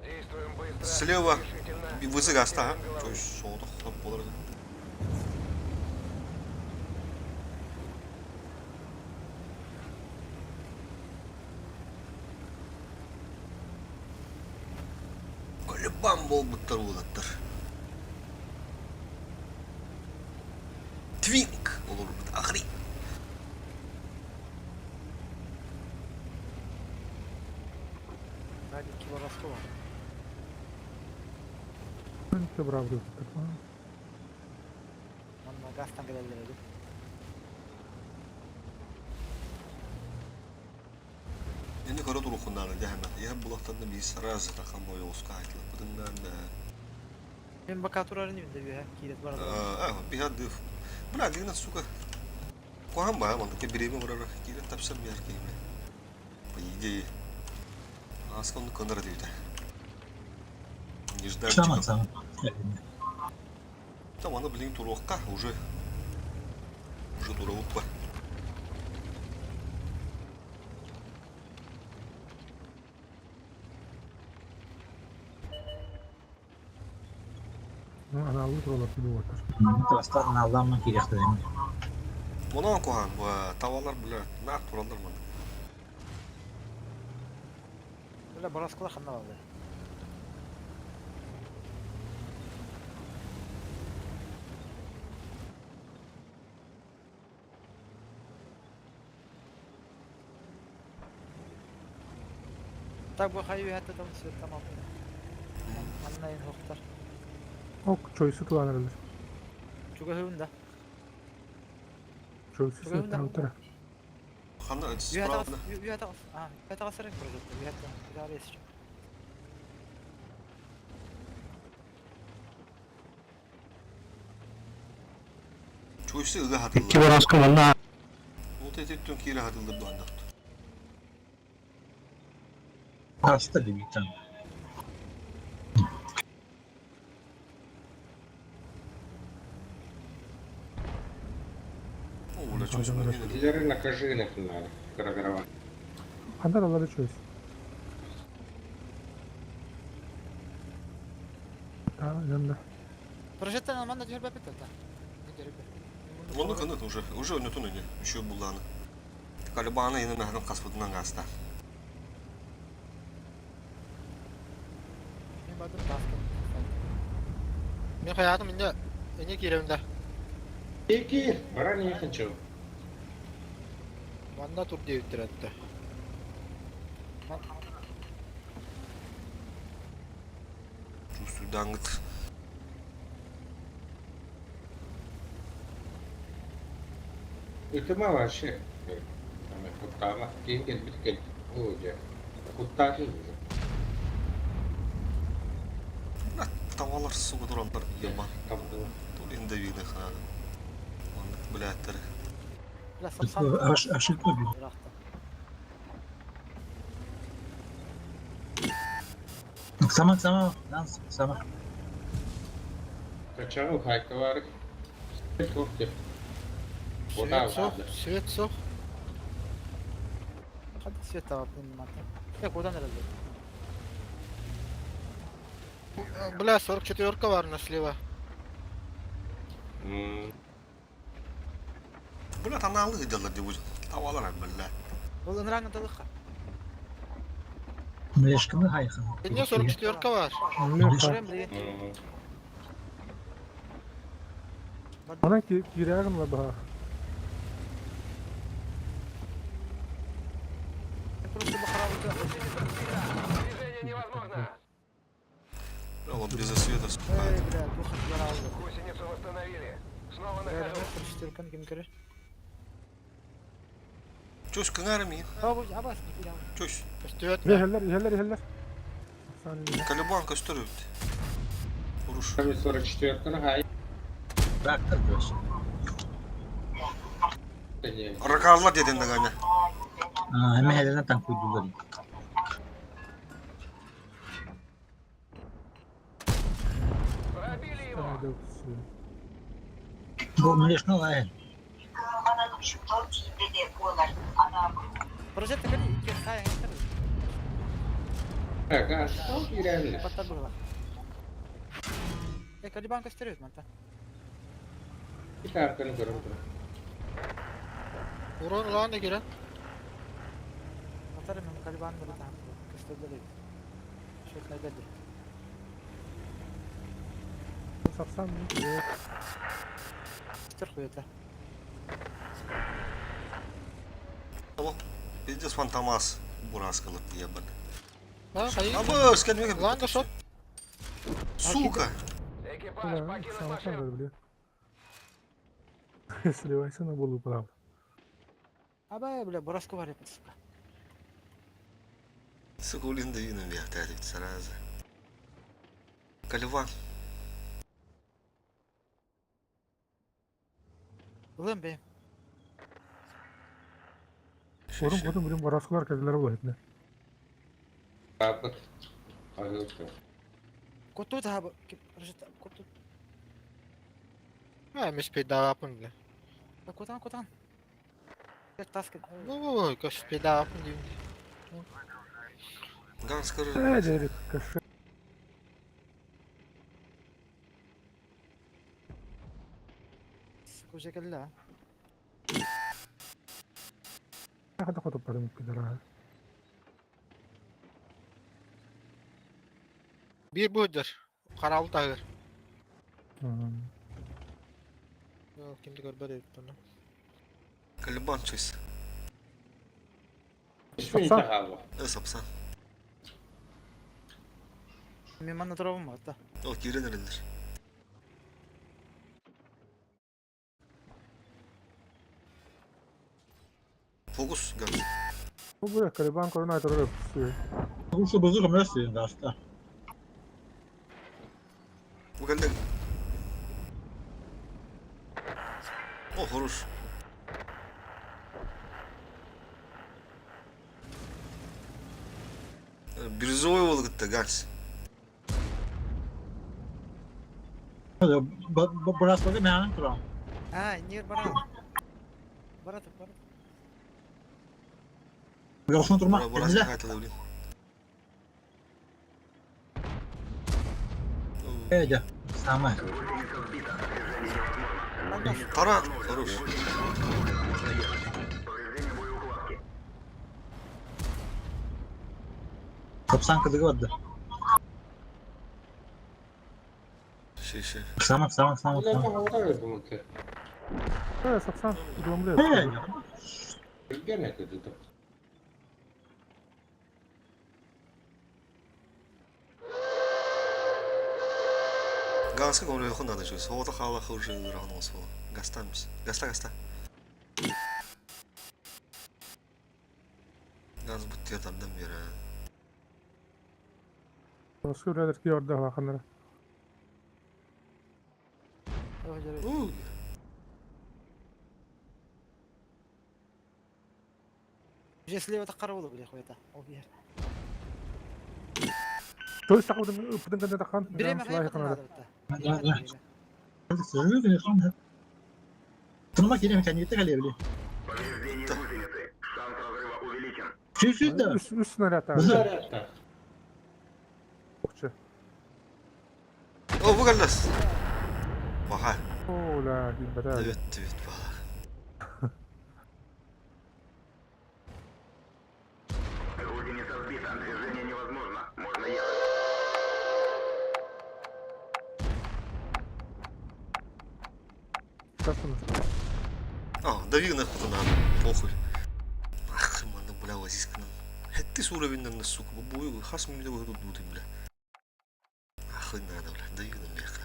S9: Действуем быстро.
S1: Слева.
S9: Решительно.
S1: Вызы гаста, а? Чой соғды хоп болар. Колебан болбуттар улаттар. Твинк olur bu. Ахри.
S2: Hadi iki baraskı var.
S5: Мен бравлю.
S2: Манна газтан келелер эди.
S1: Енді көрі тұрухыннары дәхмә. Я булақтан да bir сразу тақан бойы осқа айтылып. Бұдыңнан да.
S2: Мен бака турарын имде бе, кирет барады.
S1: А, бихады. Бля, дигна, сука. Кухан ба, манда ке биреме барар. Кире тапсам бер кейме. По идее. Асконды кондар дейді.
S7: Саман
S1: Нежданчиков.
S7: саман.
S1: Там аны блин туруққа уже. Уже туруқ ба.
S5: Ана алды туралар билеп отыр.
S7: Тастан алламан кирәк дим.
S1: Онан кухан, тавалар, бля, нар туралар манда.
S2: Бля, бараскылар ханна алды. Так bu hayvi hatta tam süre tamam. Anlayın hoxtar.
S5: Ок, чойсы тулан эрелер.
S2: Чуга хөвүн да.
S5: Чойсы
S2: Бүгін
S5: сыттан утыра.
S1: Ханна,
S2: Юхата
S1: справа.
S2: юхата а юхата сырын прожекты юхата идары эсчи.
S1: Чойсы ыга хатылар.
S6: Икки бороска манна
S1: Вот эти Өттүн киирэ хатыллар дуоннахту.
S7: Хаста дебиттан.
S1: О, бля, чусь.
S8: Дилеры накажи их надо. Программа.
S5: Хандар алары чусь. Да, yanında.
S6: Прожектор манна түһэр бэппит да.
S1: Оны кынат уже, уже өнөтөн өне, еще булланы. Калибаны ини мәхрем каспытынан гаста.
S6: Мен бардым таска. Мен хаятым инде эне киремде.
S8: Кир, пора не хочу.
S6: Манна тур диэбиттер этте.
S1: Чувствую дангыт.
S8: Үтіме вообще. Куттама. Кейін келбит кел. О, же. Куттатын уже.
S1: Тавалар суга дурандар яма.
S8: Капты.
S1: Тул инде вийне ханады. Онны биләттер.
S2: Бля, сапсан.
S7: Ошибка бил.
S2: Бырахта.
S7: Сама, сама, Ганс, сама.
S8: Качау хайка бар. Кофте.
S6: Свет суох, свет суох.
S2: Хады свет табап мен манта. Я кудан эрэлде.
S6: Бля, 44-ка бар на слева.
S1: Бля, таналы дялар деп уже. Тавалар бля.
S2: Ол ынраңы талыққа.
S7: Млешканы хайхан.
S6: Эне 44-ка бар.
S5: Млеха.
S2: Көрем деген.
S5: Она кирягын ла баха.
S2: Просто бахарабы.
S9: Движение невозможно.
S1: Бля, вот без света, сука.
S2: Эй, бля, духат яралды.
S9: Гусеницу восстановили. Снова на ходу.
S2: 44-каны ким көрөр?
S1: Чусь кыңар ми.
S2: Абы, абас,
S1: Чусь.
S6: Көстүбэт.
S5: Yeherler, yeherler, yeherler. Sen
S1: Калибан көстөр өт. Уруш.
S8: 44-ка хай.
S7: Трактор diyorsun.
S1: Ракалар деден дагана.
S7: Hemen helene tank koydular.
S9: Пробили его.
S7: Bu Mlешканы la
S2: Прожектор кали, икки хай хай.
S8: Так, а что кирәле?
S2: Баттар була. Э, Калибан көстөрөт манта.
S8: Китапканы көріп тұр.
S6: Урон улаан да кирен.
S2: Батар мен Калибан да бата. Көстөрдө. Шөт найдады.
S5: Сапсан mı?
S2: Көстөр хуята.
S1: Пиздец фантомас. Бураскалып ебан.
S6: А, хайы.
S1: Абы, скәнмеге.
S6: Улаан да шот.
S1: Сука.
S9: Экипаж покинуть машину.
S5: Сливайся на болу, правда.
S2: Абай, бля, бураску бар епет, сука.
S1: Сука, улин да вином я опять зараза. Каливан.
S2: Улым бе.
S5: Oğlum kodum birim baraskılar kendileri bu hepine.
S8: Апыт. Пожалуйста.
S2: Куту та прожектор куту.
S6: А, мис пейдаапын бля.
S2: Кутан, кутан. Таска.
S6: Ой, көс пейдаапын дейм.
S1: Ганс көрөр.
S5: Э, дерик, каши.
S2: Сука, уже келді.
S5: Hadi kodu param kidara.
S6: Бир бұдыр. Қаралы тағыр. Кимди көрбөд эбит буну.
S1: Калибан чусь.
S8: Сапсан.
S1: Сапсан.
S2: Мен манна турабым бар да.
S1: Ол кирен эрелер. Фокус Ганс.
S5: Bu buraya Kaliban korona aytarı öpüsü.
S7: Bu bozuk mu Gasta?
S1: Бу кэллэ. О, хорош. Бирюзовый уолу кытта Ганс.
S7: Бырааслыгы мээнэн туран.
S2: А, не бара. Бара тут, бара.
S7: Yorsun turma.
S1: Бура
S7: Kendine.
S1: хайтала блин.
S7: Эдя. Самое.
S1: Таран, хорош.
S7: Топсан кызыгы барды.
S1: Ши, ши.
S7: Самое, самое, самое.
S5: Э, сапсан, удумле.
S1: Ганска көмөлөхөн надо чу. Соғда хала хужы ран осо. Гастамс. Гаста, гаста. Газ бутты тардан бері.
S5: Скүрәдер ки орда ханара.
S1: У.
S2: Же слева так карабылы, бля, хуета. Ол бер.
S5: Той сакудын ыпыдын канда тахан.
S2: Время хайкын надо.
S7: Турма келем кәнете кәле биле. Чү да.
S5: Үс үс снаряд. Укчы.
S1: О, бу галлас. Баха.
S5: О, ла, бата.
S1: Evet, evet, бала. А, дави нахуй надо, похуй. Ах, мана, бля, лазиска нам. Хетти уровень на сука, бою, хас мне тут буду, бля. Ах, надо, бля, дави на меха.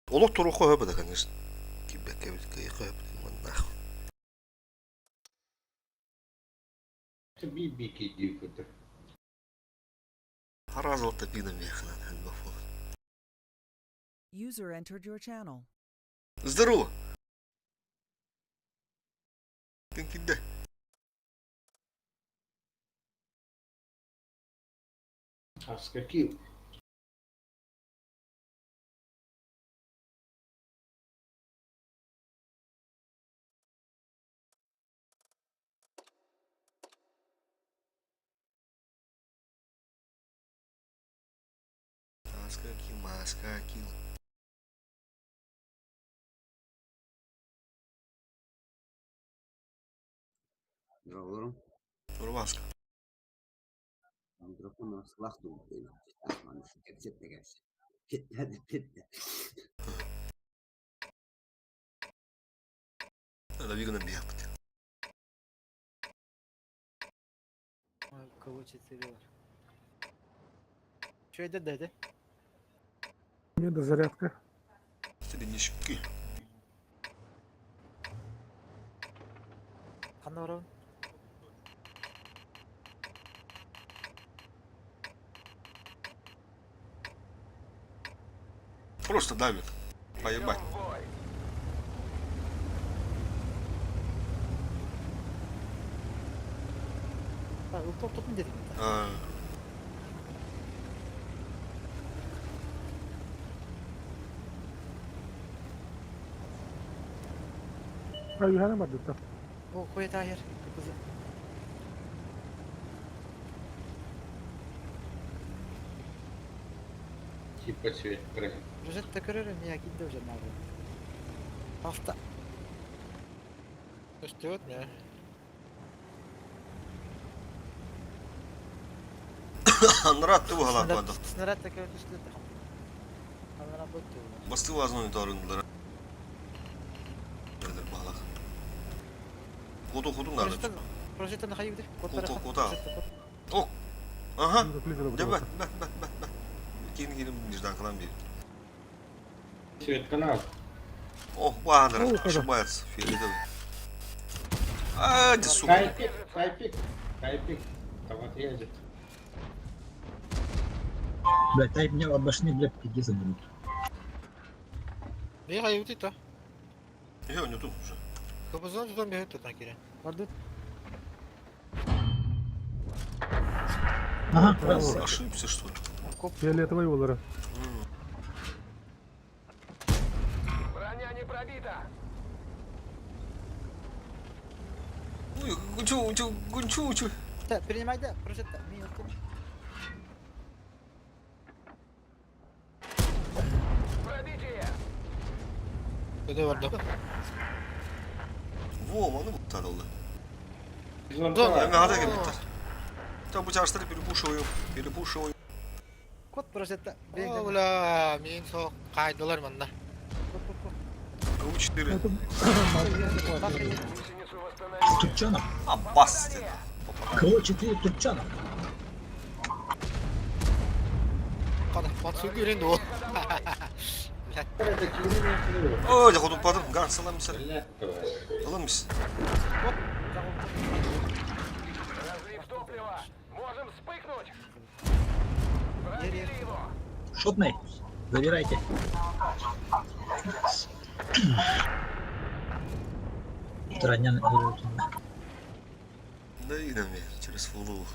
S1: Олох туруху хөбөдө, конечно. Кибекке хөбөдө, нахуй. Харазалта пина меха надо,
S3: User entered your channel.
S1: Здорово! Ты кидай.
S8: А с каким?
S1: Маска кил, маска кил.
S10: Здорово.
S1: Рубашка.
S10: Микрофон слах думаю.
S1: Надо на бегать.
S2: Кого четыре бар. Что это деді?
S5: Мне до зарядка.
S1: Среднячки.
S2: Қандай барабын?
S1: Просто давит. Поебать.
S9: Идем в бой.
S2: А, ұлттық тұтын дедім.
S1: А,
S5: А, юхана барды.
S2: О, хуета аяр. Кызы.
S8: Типа цвет красный.
S2: Рожет текерер меня кидде уже надо. Авто.
S6: Көстүөт мэ.
S1: Анрат ты угала бады.
S2: Снаряд текерер түштү. Анрат бөттү.
S1: Басты вазны тарындылар. Балак. Куду куду надо.
S2: Прожектор на хайбы.
S1: Куду куду. О. Ага. Да бат бат бат бат бат. Кин кин неждан кылам бир.
S8: Цвет канал.
S1: О, Ванер, ошибается, фиолетовый. А, да сука.
S8: Кайпик, кайпик, кайпик. Там отрезать.
S7: Бля, тай меня обошли, бля, пиздец заберут.
S6: Не хайбы то.
S1: Я не тут уже.
S6: Кыбызын тутан бэйэ тутан киирэн.
S2: Бардыт.
S7: Ага, раз.
S1: Ошибся, что ли?
S2: Окоп.
S5: Фиолетовый олары.
S9: Броня не пробита!
S1: Ой, гунчу, гунчу, гунчу, гунчу.
S2: Так, принимай, да, просто так. Минутку.
S9: Пробитие!
S6: Көтө барды.
S1: Во, ну тарылды.
S6: Зона.
S1: Я надо кеметтер. Там bu çarşıları перепушиваю, перепушиваю.
S2: Кот просто так.
S6: О, бля, мин соқ қайдылар манна.
S2: Кот, кот, кот.
S1: КУ-4.
S9: Гусеницу восстановили.
S7: Турчанов.
S1: А, бас ты.
S7: КО-4 Турчанов.
S6: Қада, бат сөйгі үйренді ол.
S1: Ой, я ходу падым, ганс аламыз. Аламыз.
S9: Разлив топлива! Можем вспыхнуть! Пробили его!
S7: Шотный. Забирайте. Таранян.
S1: Да и на меня, через фулу.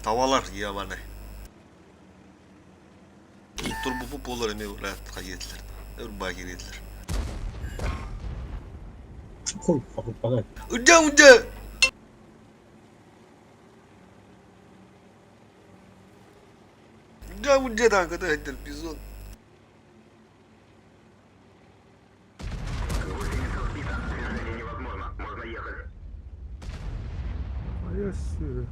S1: Tavalar ебаный. Турбу болар эме кайетлер. Урба киретлер.
S7: Хуй, покупай.
S1: Удя, удя! Удя, удя, там, когда это бизон.
S5: А я сире.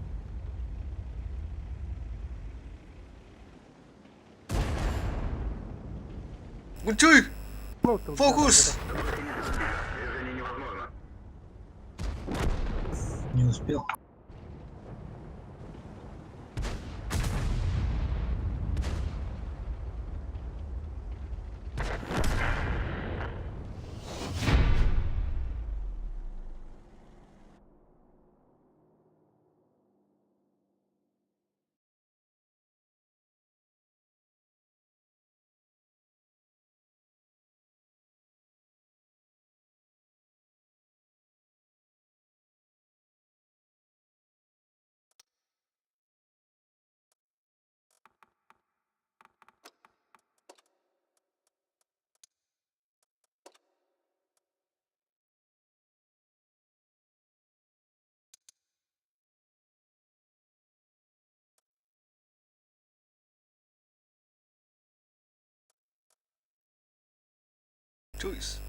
S1: Гунчуй! Фокус!
S7: Не успел.
S1: Чуйс.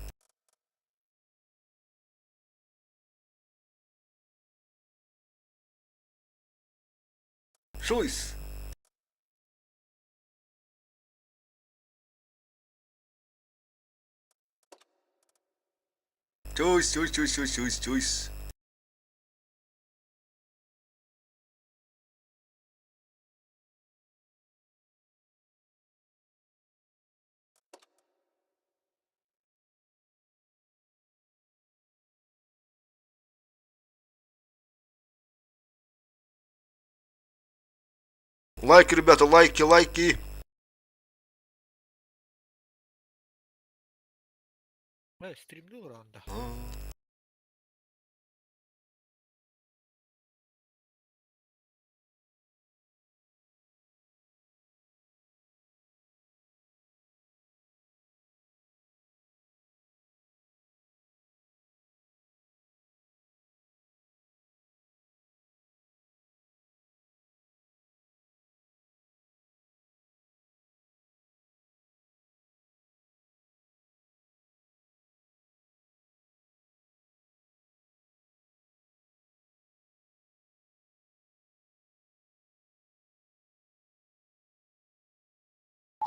S1: Чуйс. Чуйс, чуйс, чуйс, чуйс, чуйс, чуйс. Лайки, ребята, лайки, лайки.
S6: Стримді ұранда.
S1: А.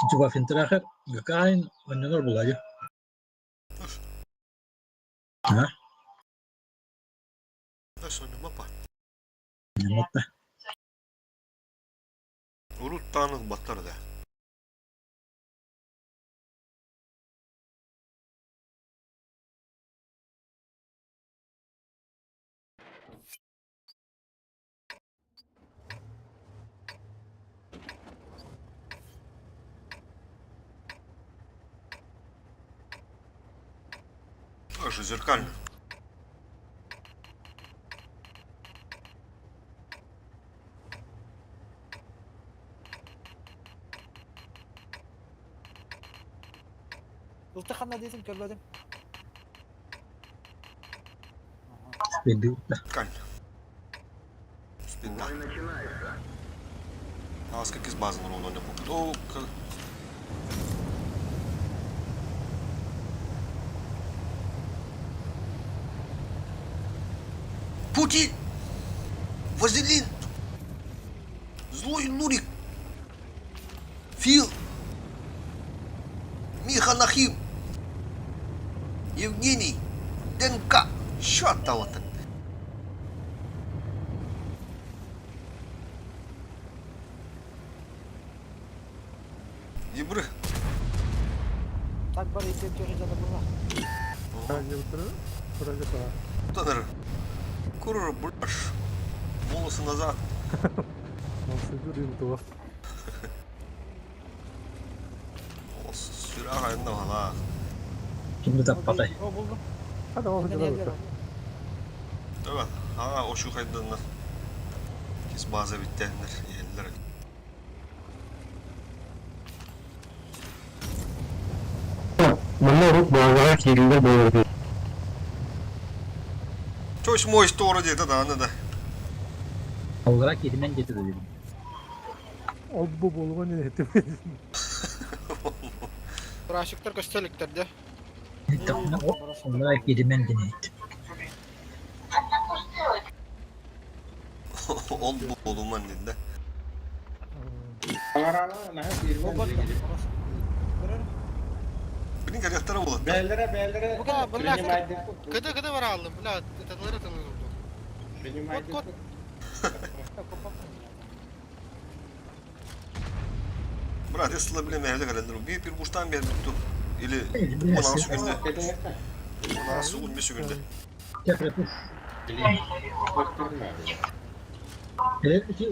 S7: Титува финтрахер. Гакаин. Оннонор булади. А?
S1: Знаешь, он мапа.
S7: Мапа.
S1: Урут таных баттар да. Тоже зеркально.
S2: Ылта ханна диэтим көрбөтүм.
S7: Спиды.
S1: Зеркально. Спина. А как из базы на не О, как... Путин! Вазелин! Злой Нурик! Фил! Миха Нахим! Евгений! ДНК! Черт вот так! Ебры!
S2: Так бар икки өттүгэр дьоно буолла.
S1: Таныр. Курur булаш. Волосы назад. Сүрэх айында бала.
S7: Ким да таппатай.
S2: О булдум.
S5: Hadi o kadar.
S1: Evet. Ha o şu kaydından. Kes bazı bittenler yerler. Чось мой сторону где-то да, надо.
S7: Olarak yerinden getirdi dedim.
S5: Ol bu boluma ne ettim.
S6: Бурашиктар көстөлүктөр дэ.
S7: Olarak yerinden getirdi.
S1: Ol bu oğlum anne de.
S8: Аҥараана наһаа киирбэт диэки.
S1: Блин, коллектора было.
S8: Бээлэрэ бээлэрэ
S6: Бука, бля,
S8: принимайте.
S6: Кыды кыды бараалым, бля, таталары таталары.
S8: Принимайте.
S6: Кот,
S1: Брат, если блин, я говорю, bir bir buçtan bir tuttu. Или 16 günde. 16 15 günde.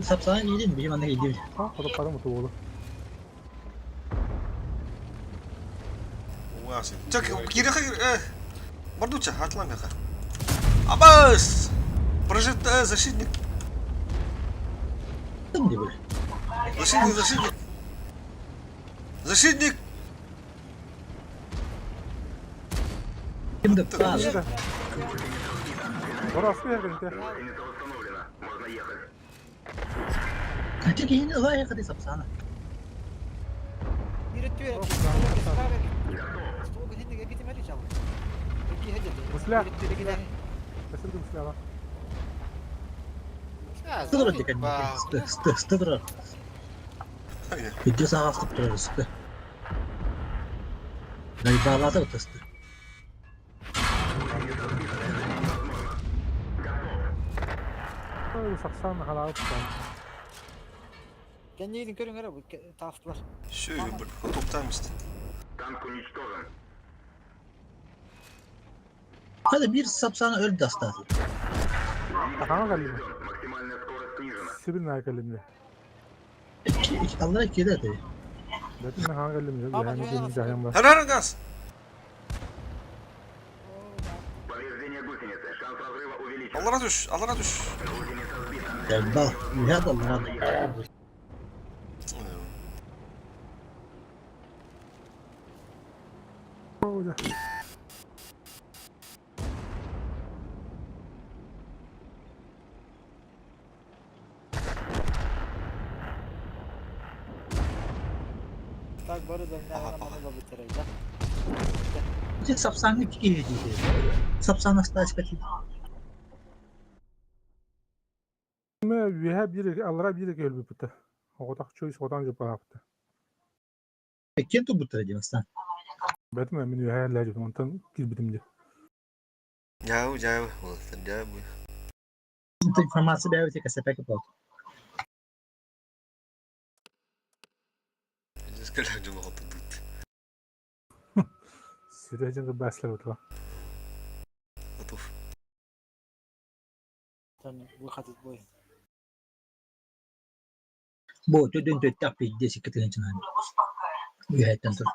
S7: Sapsana giydim, bizim anne giydim.
S5: Ha, o da para mı tuğulu?
S1: Чак, кире Бардуча, атлам яха. Абас! Прожит защитник. Защитник, защитник. Защитник!
S7: Kimdi?
S5: Orası bir yerinde.
S7: Kaçak yine olay yakaladı sapsana.
S5: Musla.
S7: Стыдыр деген. Стыдыр. Видео саға қып тұрар үсті. Найбалады өтісті.
S5: Сақсан халауып
S2: Кэнниин көрүҥ эрэ бу таастылар.
S1: Все, топтамыз.
S7: Hadi bir sapsana öldü hasta.
S5: Хаҥа кэллим. Сибин кэллим.
S7: Allah келеді.
S5: Бэтин хаҥа кэллим. Yani кийин жайым бар.
S1: Хар хар газ. Аллара түш, аллара түш.
S7: Бал, я да аллара.
S2: Так бары да мына битер да.
S7: Сапсаңы киги дейді. Сапсаны астаачка дейді.
S5: Ме үһэ бир аллара бир кэлбиппит. Оҕотох чуй сотан жупааппыт.
S7: Кем тубуттара деймістан.
S5: Бэтин мин үһэ ләжүт онтон кирбитим ди.
S1: Жау, жау, жау.
S7: Информация бәйбите кәсәпәк болды.
S1: Скалях жумага тут.
S5: Сүрәжин бәсләр утла.
S1: Готов.
S2: Там выход из боя.
S7: Бу төдөн төттәк пидде сикетен чынан. Үһәттән тур.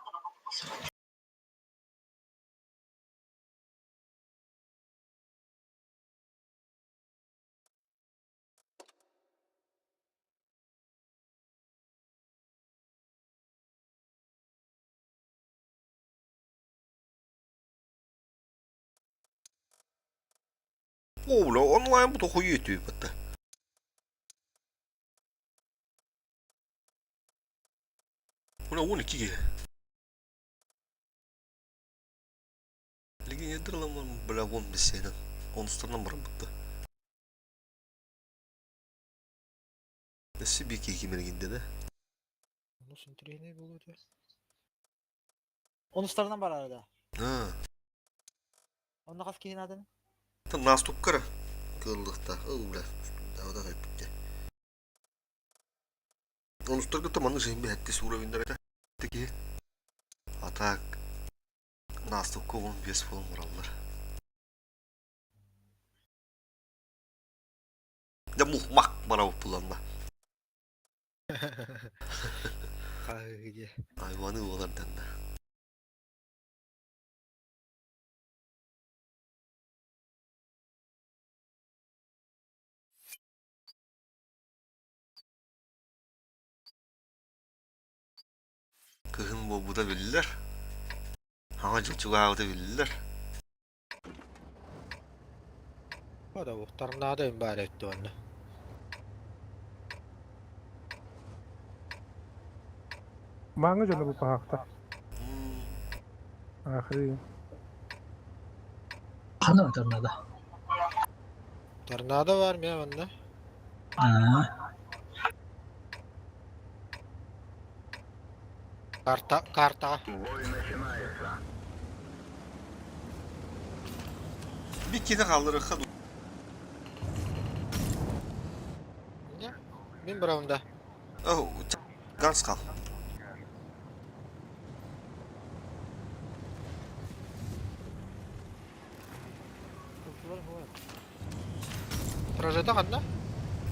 S1: О, бля, онлайн бу тохуй этүү бытта. Бля, 12 киһи. Билигин ядерламан, бля, 15 сенен. Онустарынан баран бытта. Өссө биир киһи кимэригинде да.
S6: Онус интириэһинэй буолуо этэ. Онустарынан барара да.
S1: А,
S6: Онно хас киһи нааданы?
S1: Там наступкара кыыллыхта. Ыл, бля, давай хайппытте. Онустарга таманы жин бэхэтти уровеньдер этэ. Киһи. А так наступка 15 болон бараллар. Дьэ мух-мах барабыт буланна.
S2: Хаһыы диэ.
S1: Айваны уоларданна. Кыһын буолбута биллэр. Хаҥа дьыл чугаһаабыта биллэр.
S6: Бада торнадо им баар эбит уонна.
S5: Мааҥы дьоно бу паһаахта. Ахри.
S7: Хана торнадо?
S6: Торнадо бар миэ манна.
S7: Аа.
S6: Карта картаҕа.
S1: Bir kere kaldırırsa
S6: Не? Мин барабын да.
S1: Oh, Gans kal.
S6: Прожета ханна?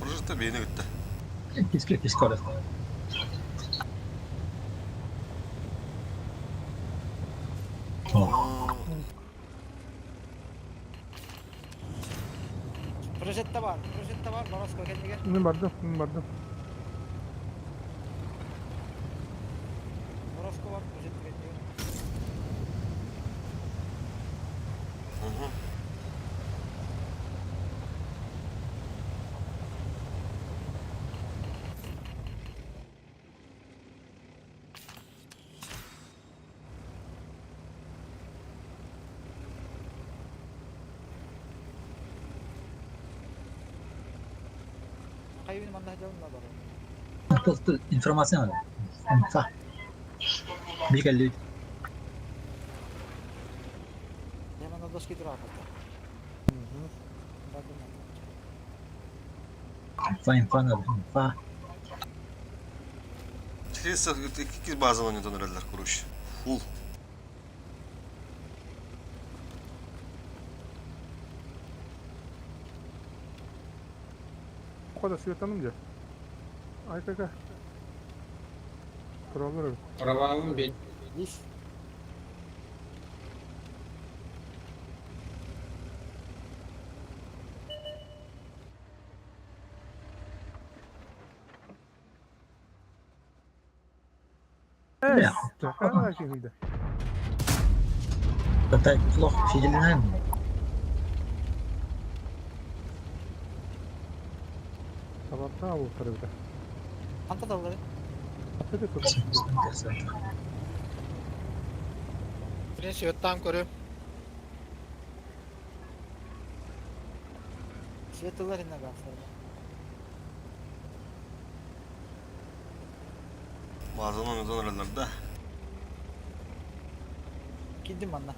S1: Прожета beyni bitti.
S7: Киске киске орас.
S2: Прожетта бар, прожетта бар, Бараско кэннигэр.
S5: Мин бардым, мин бардым.
S2: Бараско бар, прожетта кэннигэр.
S1: Hı.
S2: Хайбин манна дьон бар.
S7: Просто информация надо. Инфа. Бикалли.
S2: Я манна доски турар. Бардым.
S7: Инфа, инфа надо. Инфа.
S1: 402 bazen oynadan öğrendiler kuruş. Full.
S5: O kadar светаным дьэ. Ай кака. Тураллар öyle.
S8: Правалым бет.
S2: Лис.
S5: Evet. Хана киһиде.
S7: Татай плохо фиделинен.
S5: Табарта алып тарыбыта.
S2: Ханта даллары.
S5: Атыды тур.
S6: Блин, светтаан көрүм.
S2: Светлар инна гансар.
S1: Bazen oynadan öğrendiler de.
S2: Кидим манна.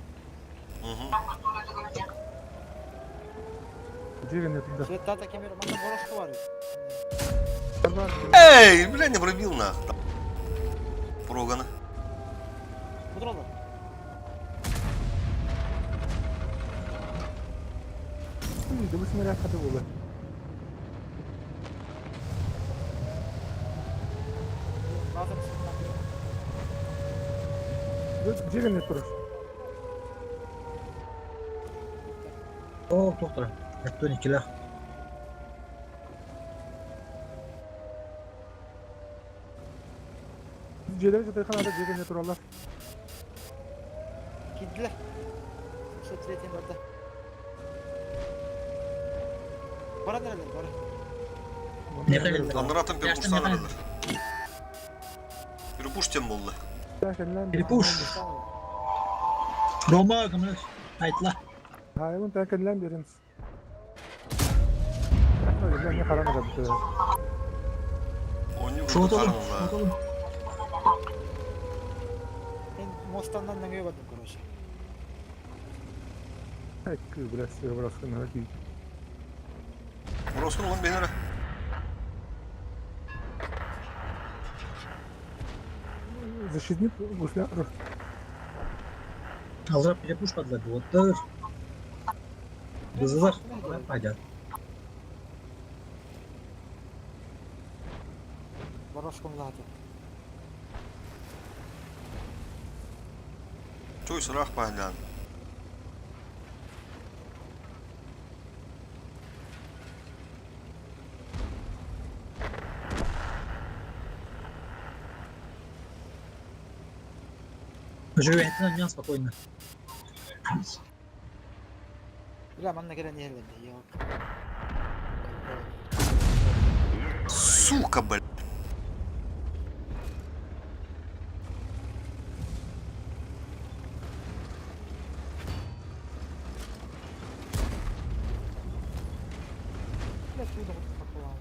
S1: Hı hı.
S5: Дигэн этинде.
S2: Светтата кемер манна Бараско бар.
S1: Эй, бля, не пробил нах. Прогана.
S2: Будуралар.
S5: Дыбыс мере хаты болы.
S2: База светтан.
S5: Дигэн тур.
S7: О, доктор. Это не килах.
S5: Дьиэлэр жатайханада дигэн тураллар.
S2: Кидилер. Светлетин барда. Баран эрэллэр, бары.
S1: Анаратын перепуштан эрэллэр. Перепуш тем буолла.
S7: Перепуш. Рома көмөлөс. Айтла.
S5: Хайбын тэн кэллэн берем. Ой, не харан эрэ.
S1: Оонньуу
S7: Шотолум.
S1: харан
S7: Шотолум.
S2: Мен мостаннан нөҥүө бардым, короче.
S5: Ай, блядь, браскын хи.
S1: Броскун улан бенере.
S5: Защитник гусля.
S7: Алра перепуш подлады. Вот. Бызылар. Пойдет.
S2: Борошком лааты.
S1: Чой сырах пахлян.
S7: Живи, это спокойно.
S2: Бля, манна кэлэн иһэллэр дии, ёк.
S1: Сука, блядь.
S2: Бля, чудо попало.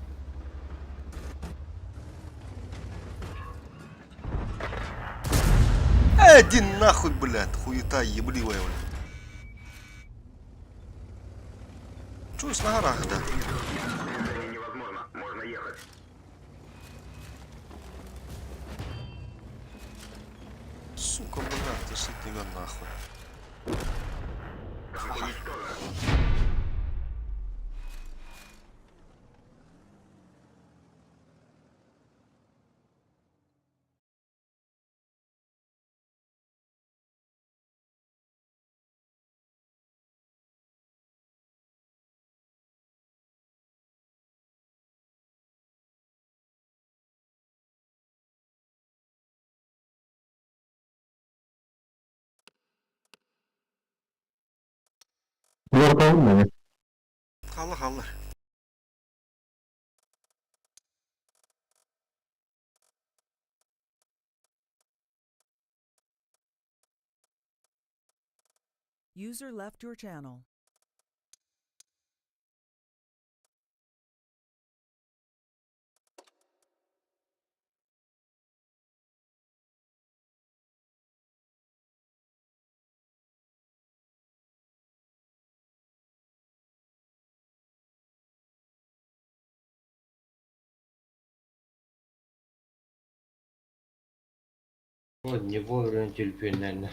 S1: Иди нахуй, блядь, хуета ебливая, блядь. Чуешь на горах, да?
S9: Невозможно, можно ехать.
S1: Сука, блядь, ты тебя нахуй. Хала, хала.
S3: User left your channel.
S8: Вот не вовремя телефон, наверное.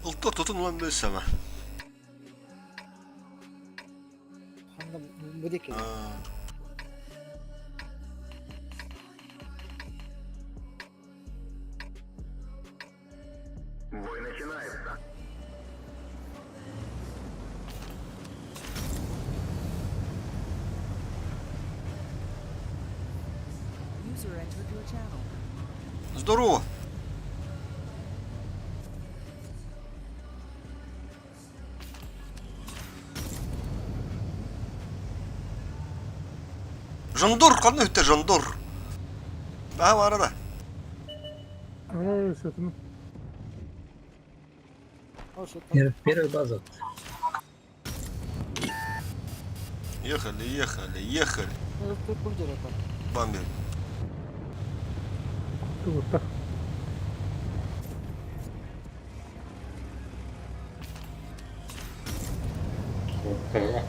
S1: Ылта тутун ылан билсэмэ.
S2: Ханна бу диэки.
S9: Бой начинается.
S3: User entered your channel.
S1: Здорово. Жондор, ханна үтте Жондор? Daha var arada.
S5: Ой, сөтүн.
S2: Ол шоттан.
S7: Первая база.
S1: Ехали, ехали, ехали.
S2: Тут бұл жерде бар.
S1: Бамбер.
S5: Тугутта.
S8: Куттаға.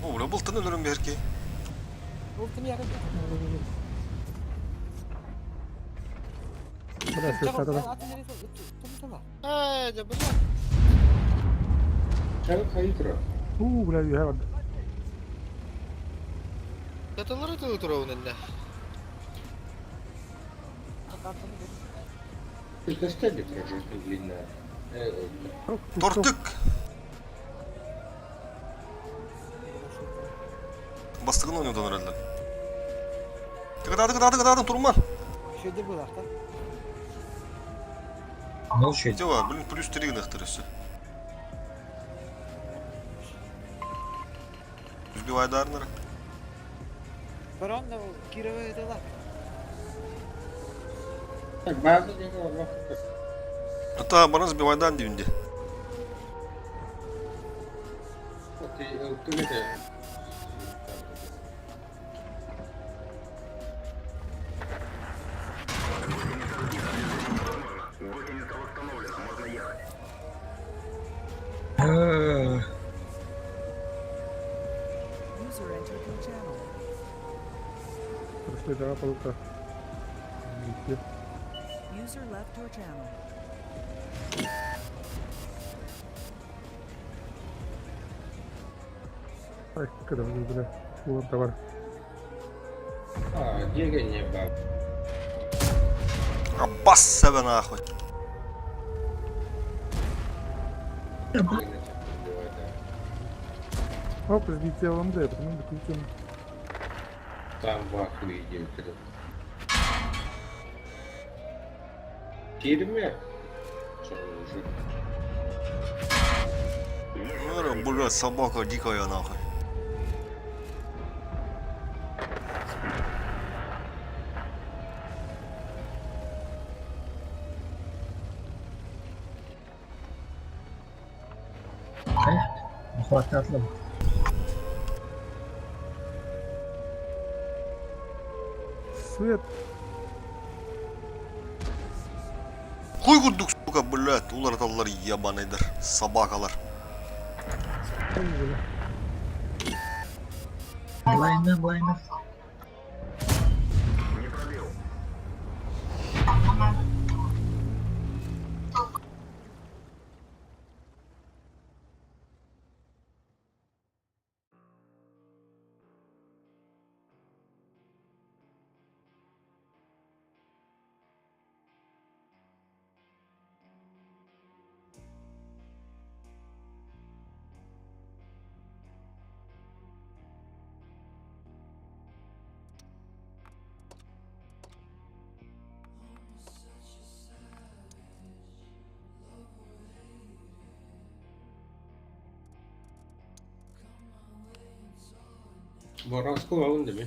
S1: О, бля, был тын өлөрүм берки.
S2: Ол ким яғы?
S5: Бля, сөтүн.
S6: Ээ, дьэ, бля.
S8: Чал хайытыра.
S5: Уу, бля, үһэ барда.
S6: Таталары тылы туругун инне.
S8: Көстәді прожекты длинная.
S1: Тортык. Бастығын ойнаудан өрелді. Тыгыда, тыгыда, тыгыда, турман.
S2: Шөйдер бұл ақта.
S7: Ну, еще.
S1: Дева, блин, плюс 3 гнахтыр все. Сбивай Дарнера.
S2: Барон да Кировы дала.
S8: Так, база деген олар.
S1: Ата, бана сбивай дан дейінде.
S8: Түгеді.
S3: User entered your channel.
S5: Просто да, полука.
S3: User left your channel.
S5: Ай, когда бля. Улар товар.
S8: А, деген не бар.
S1: Аббас себе нахуй.
S5: Оп, сбить ЛМД, потому что включим.
S8: Там в ахуе идет. Тюрьме? Что уже?
S1: Ну, блядь, собака дикая нахуй.
S7: Хватит
S5: Свет.
S1: Хуй курдук, сука, блядь, улар аталлар ебаныйдар, собакалар.
S5: Ой, бля.
S7: Блайна, блайна.
S8: Боровского алын деме.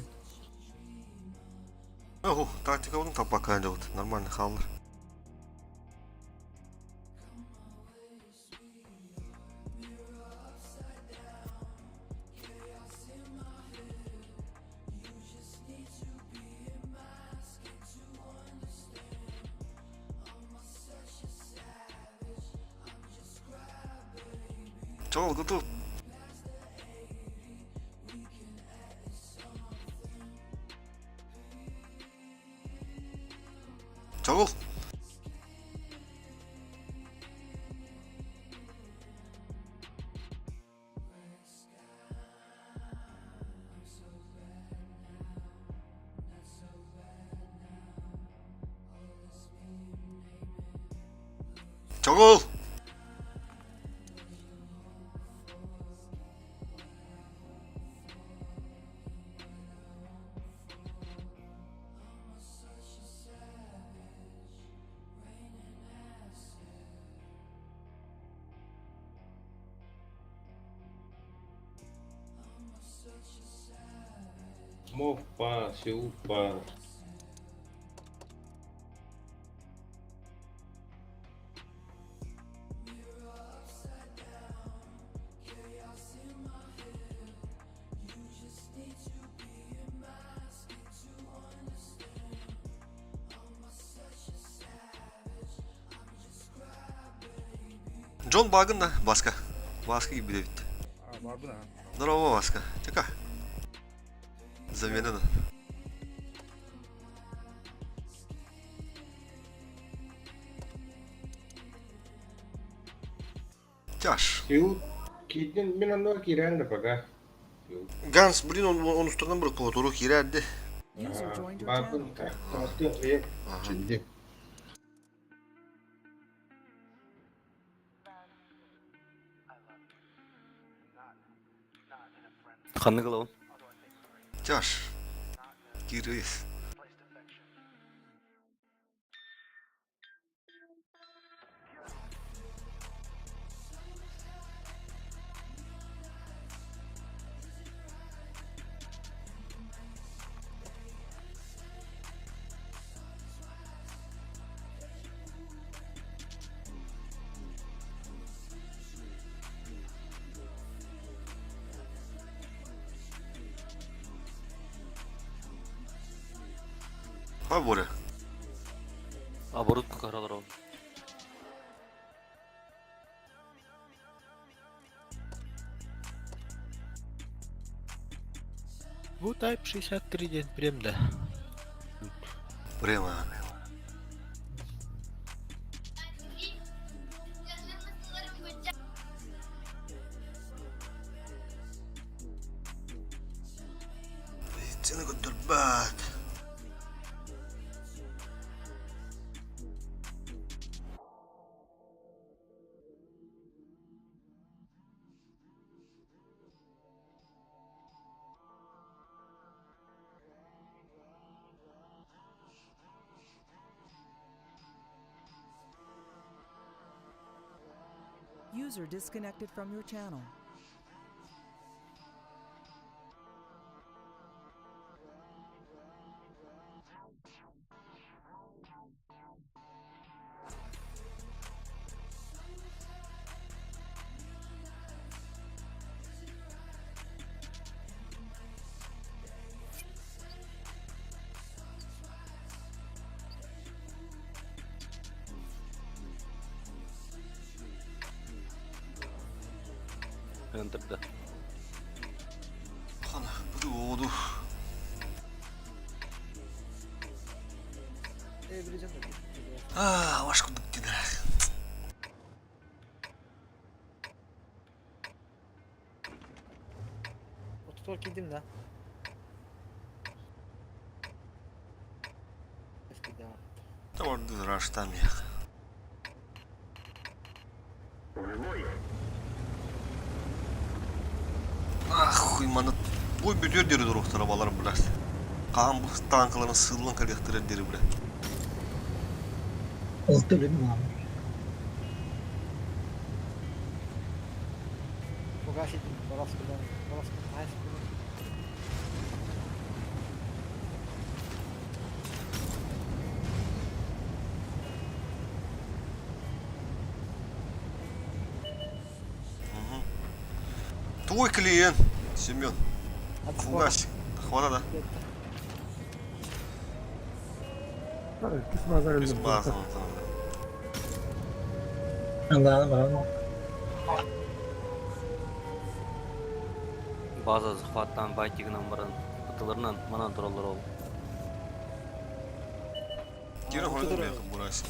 S1: Оху, тактика оның таппа делать. Нормально халлар. Чал, готов. Чагыл. Чоҕул!
S8: Моппа, сиуппа.
S1: Джон Багын да Баска. Баска киирбит эбит.
S11: А, баарбын аа.
S1: Здорово, Баска. Чека. Замена да. Тяж.
S8: Сиут киирдин мин онно киирэн да пока. Сиут.
S1: Ганс, блин, он устарынан бір қолотуру киирэрди.
S3: User joined your
S8: Баарбын
S3: channel.
S8: так. Таастын привет.
S1: Ага.
S8: Чинди.
S4: Ханнык ылабын?
S1: Тяж. Киирис. Хай Боря.
S4: Оборудка каралар ол.
S6: Бу Type 63 диэн прем да.
S1: Прямо. Цены көрдөрбөт.
S3: User disconnected from your channel.
S4: Öndürдө.
S1: Хана, буду оду.
S2: Ee, bileceğim de.
S1: А, ваш кудук дедер.
S2: Ototor киирдим да. Eski да.
S1: Там раштам я. Ах, хуй маны. Бой бүтөр дери дурухтара балар блядь. Каан бу танкаларын сыллан коллекторы дери блядь.
S7: Алты билим abi.
S2: Фугас идим, Бороскадан, Бороска тайс.
S1: Твой клиент, Семен. Фугасик. Хвата, да?
S5: Иккис база
S1: Без
S5: кэллим.
S1: база.
S7: Allah'ım abi.
S4: База захваттан байтигынан баран. Бытыларынан манан тураллар ол.
S1: Кира хордум я бурайся.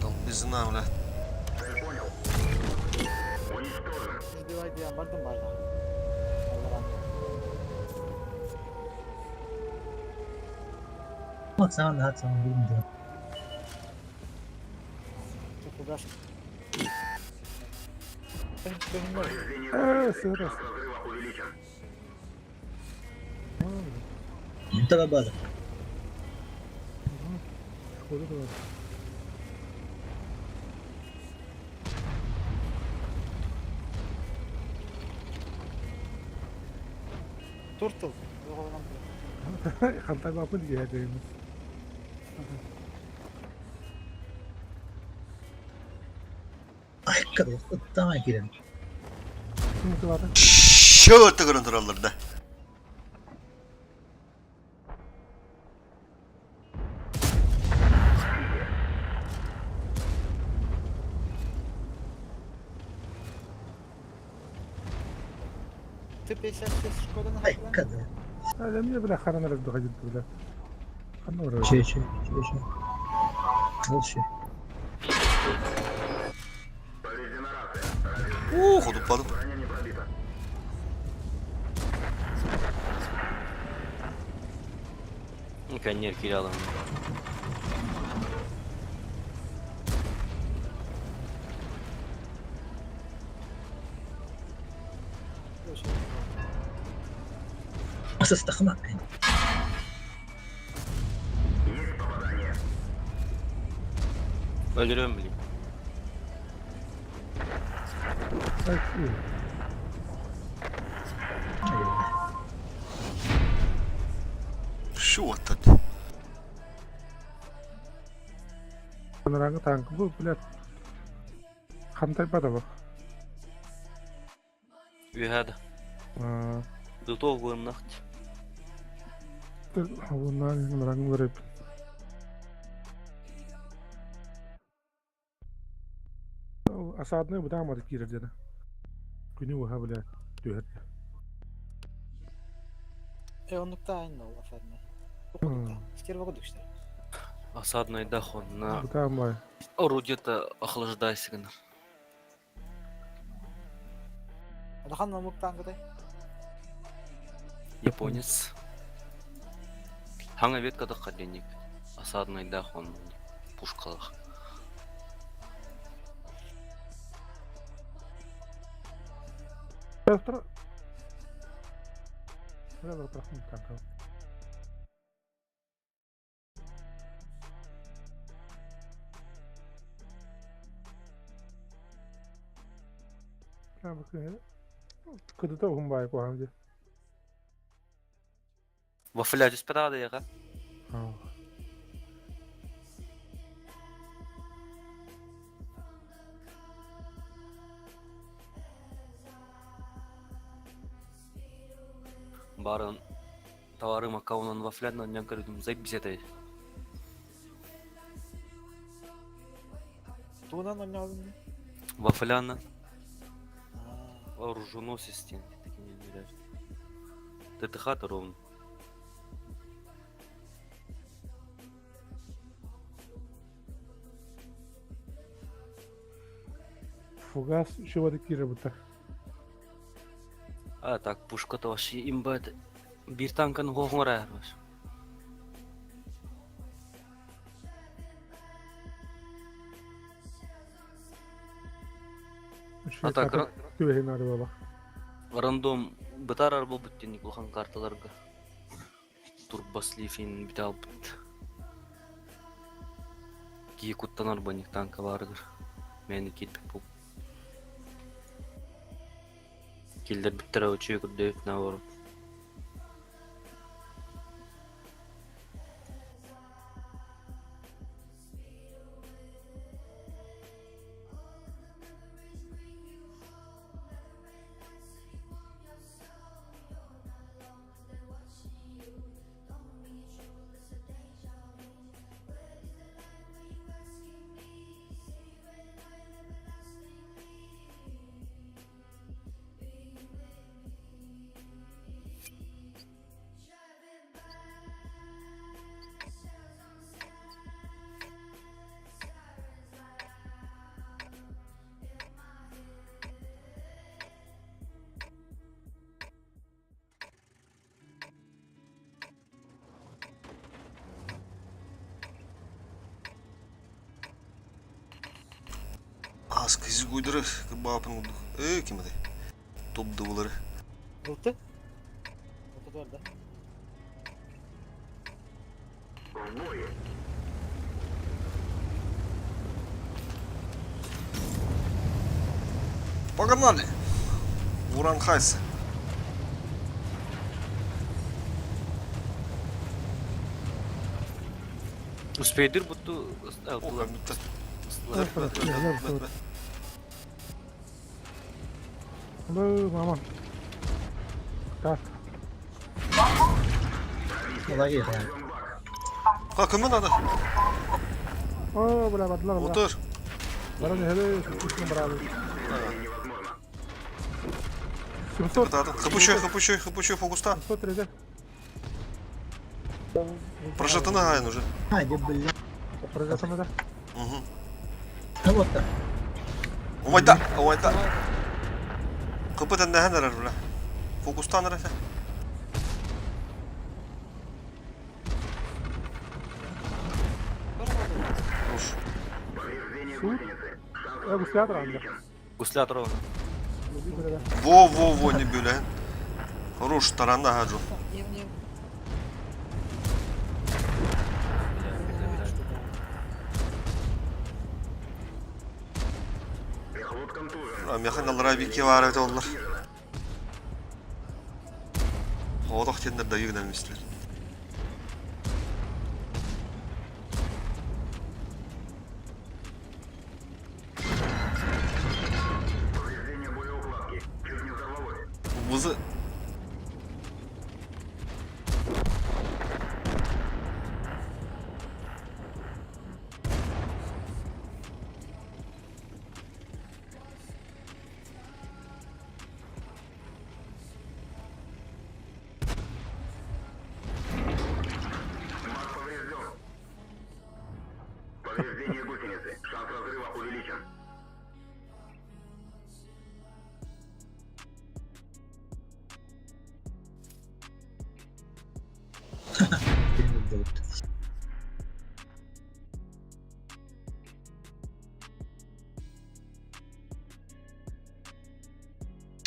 S1: Там безна, бля.
S2: Сбивай диэн бардым барда. Алларан.
S7: Bak sen daha sen bilmiyorum.
S2: Бурас.
S5: Сырос.
S7: Таба бар.
S5: Шкода да бар.
S2: Туртл.
S5: Хантай бапын диядейміз.
S7: Айка ыттаан киирэн.
S5: Ким бар?
S1: Шöötö көрөн тураллар да.
S2: Т-56 Шкоданы
S7: Айка да.
S5: Әлемне біле харанар дұға жетті біле. Қанна бар?
S7: Че че че че. Ол че.
S1: Оо, ходуппадым.
S4: Конер киралым.
S7: Асастахма.
S4: Өлөрөм билим.
S1: Шöötö.
S5: Анараңы танкы бұл біле. Қандай бада бұл?
S4: Үһәді. Дутов гуымнахт.
S5: Онан анараңы көріп. Асадны бұдан амады кирер деді. Күні уға біле түйерді.
S2: Оннукта айын ол афарны. Стерва кудук işte.
S4: Осадный дах он на
S5: Бұдан бай.
S4: орудие-то охлаждайся гынар.
S2: Алахан мамуктан кытай.
S4: Японец. Хаңа ветка да каденник. Осадный дах он пушкалах.
S5: Петр. Бля, танка. Кыдыта ухумбай куамде.
S4: Вафля түспәтаҕа яга. Барын товары макаунан вафлянан нян көрдүм заебись это.
S2: Туунан ойнадым.
S4: Вафляна оруженосец такие не верят. ТТХ-то ровно.
S5: Фугас еще кире бута.
S4: А так пушка-то вообще имба это. Бир танканы хоңор бар. А так
S5: Түбәһин ары бала.
S4: Рандом бытар арбыл бүттен улахан карталарга. Турбослифин бит албыт. Кии куттанар баник танка барыгыр. Мени кетпек бу. Килдер биттер очуй күрдөйүп на барып.
S1: Аска изгойдары кырбаапын курдук. Э, ким этэй? Топ-дыбылары.
S2: Ылты. Ылты бар да.
S1: Погнали! Уранхайс.
S4: Успейдир бутту
S1: О,
S4: ылтылар.
S1: бүттэ.
S4: Ыстылар.
S5: Алло, мама. Так.
S7: Олай иһэ.
S1: Ха, кымы надо?
S5: О, бля, бардылар, бля.
S1: Отыр.
S5: Баран иһэли, сүүстүн барабы. 700,
S1: Хапучой, хапучой, хапучой, фокуста.
S5: 730.
S1: Прожатыны гайын уже.
S7: Ай, дьэ бля.
S5: Прожатыны да.
S1: Угу.
S7: Вот так.
S1: Умайда, умайда. Кыпы тәндәһән әрәр, бля. Фокустан әрәр. Уж.
S5: Суд. Э, гуслятор анда.
S4: Гуслятор ровно.
S1: Во, во, во, не бөләһен. Хорош, таранда хаджу.
S2: Не, не.
S4: Бля, бля, бля.
S1: Механ аллара бикке бар эт оллар. Одох тендер да югнамислер. Бузы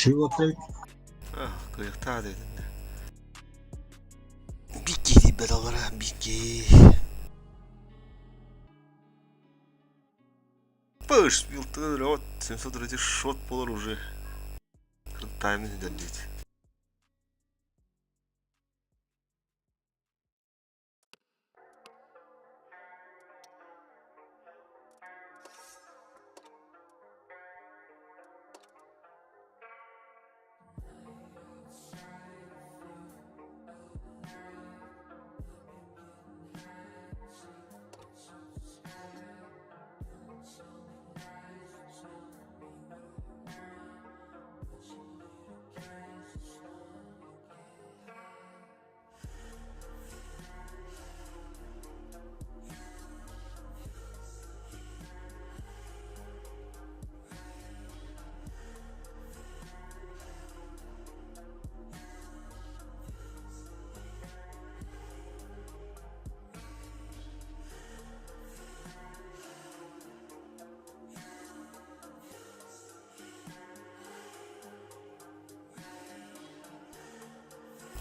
S7: Чего ты?
S1: Кыйыкта дедин. Бикки дип алара, бикки. Пыш, билтыр, вот, 703 шот болар уже. Тайм дедит.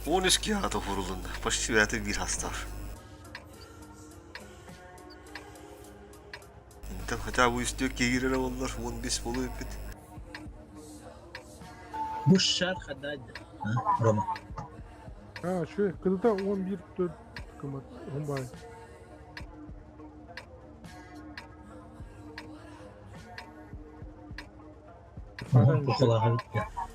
S1: 13 kağıda vurulunda. Почти это bir hasta. Там хотя бы үстүк кигирер оллар 15 болу бит.
S7: Бу шар хадад. Рома.
S5: А, şu кыдыта 11 4 кымат. Хумбай.
S7: Кухолаға бітті.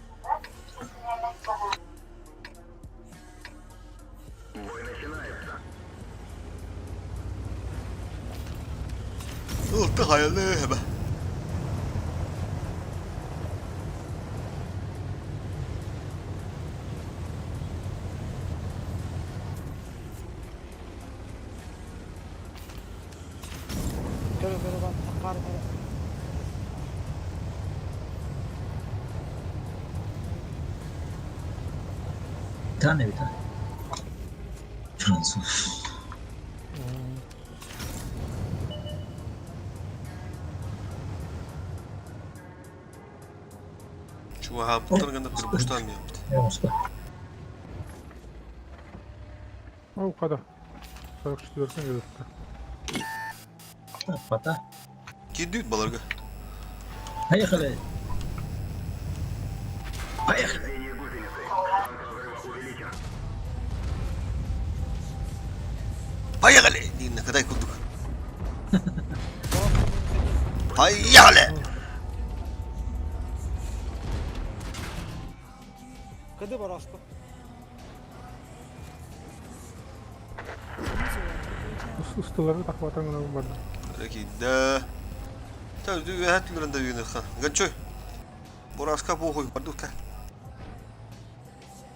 S1: Ылты хаялы хәбә.
S2: Көрө көрө бар, таккар бар.
S7: Bir tane bir tane. Fransız.
S1: Чугаһаабыттар гына перепуштаан биэрбит.
S5: Ол хада. 44 өлүттэ.
S7: Пата.
S1: Киирдибит баларга.
S7: Поехали. Поехали.
S1: Поехали! Дииннэ кытай курдук. Поехали!
S2: Кыды Бороско.
S3: User entered your channel.
S5: Устулары тахватан гына барды.
S1: Киирдэ. Так, үөһэ түлэрэн да үйүнүхха. Гончой. Бураска похуй, бардука.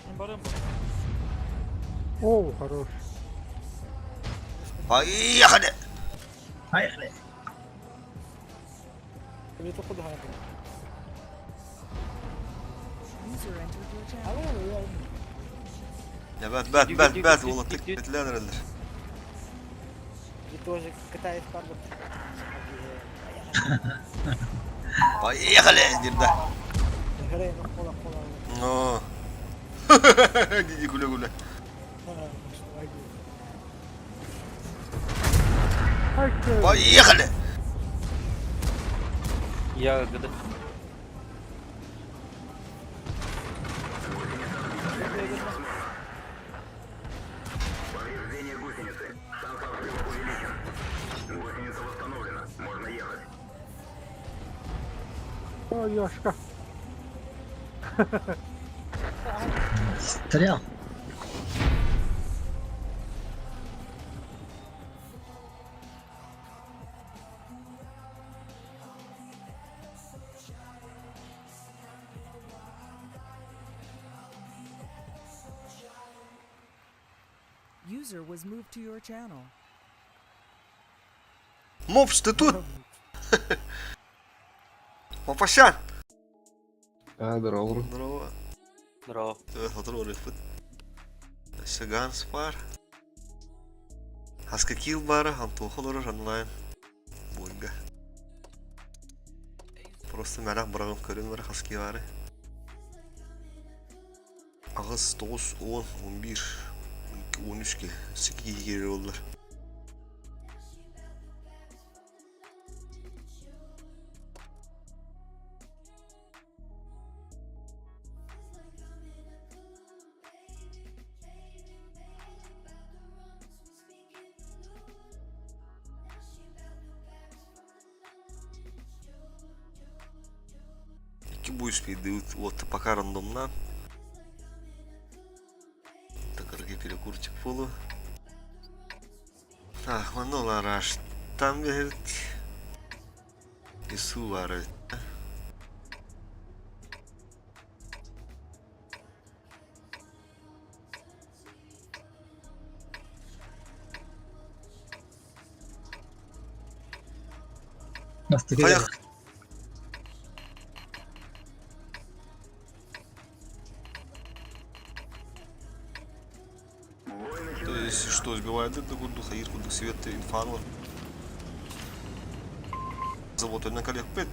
S4: Мен барыам бу.
S5: О, хорош.
S1: Поехали!
S7: Поехали.
S3: User entered your channel.
S1: Бэт, бэт, бэт, бэт, уолаттык бэтлээн эрэллэр.
S2: Тоже китаец барбыт.
S1: Поехали! Диир да. Но. Диди күлэ-күлэ. Поехали!
S4: Я ГД.
S9: Повреждение гусеницы. Шанс взрыва увеличен. Гусеница восстановлена. Можно ехать.
S5: О, Яшка.
S7: Стрелял.
S3: User was moved to your channel.
S1: Мопс, ты тут? Папасян!
S8: А, здорово.
S1: Здорово.
S4: Здорово.
S1: Сотору ырыппыт. Өссө Ганс баар. Хаска киил баара, Антоха олорор онлайн. Бойга. Просто мэрэх быраҕын көрөн бара хаски баары. Аҕыс, тоҕус, уон, он биир, он икки, он үс киһи. Өссө киһи киирэр буоллар. Икки бу успейдыбыт уотта пока рандомнаан. Такарга перекурчик буолуо. Так, манна олараштан биһэбит. Ису баар эбит. Хайах То есть что, сбивает это курдук, хаир курдук, свет инфанлар. Завод на коллег пет.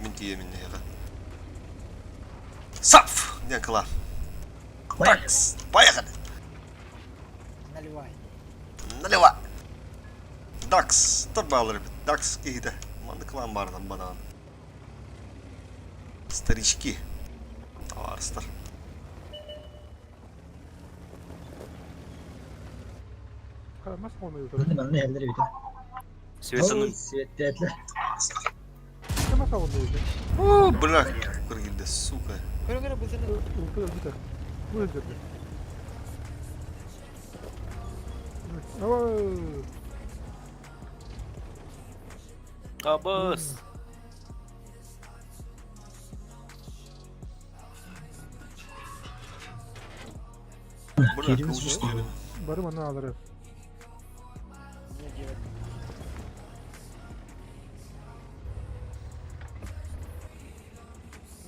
S1: Мин тиийэ мин эһиэхэ. Сапф! Диэн кылаа. Такс! Поехали!
S2: Наливай.
S1: Наливай! Дакс! Тар баалар эбит. Дакс киһитэ. Маннык кылаан баарынан банаан. Старички. Табаарыстар.
S5: Мас
S7: Манна иһэллэр эбит.
S4: Светаны
S7: Светтээтилэр.
S5: Мас оҕонньор
S1: О, бля, кыргилде, сука.
S2: Көрө-көрө бысыны.
S5: Өлбүтэ. Бу өлдүрдэ. Ой.
S4: Абыс.
S1: Бля, кылыс
S5: Бары манна алары.
S2: Не делать.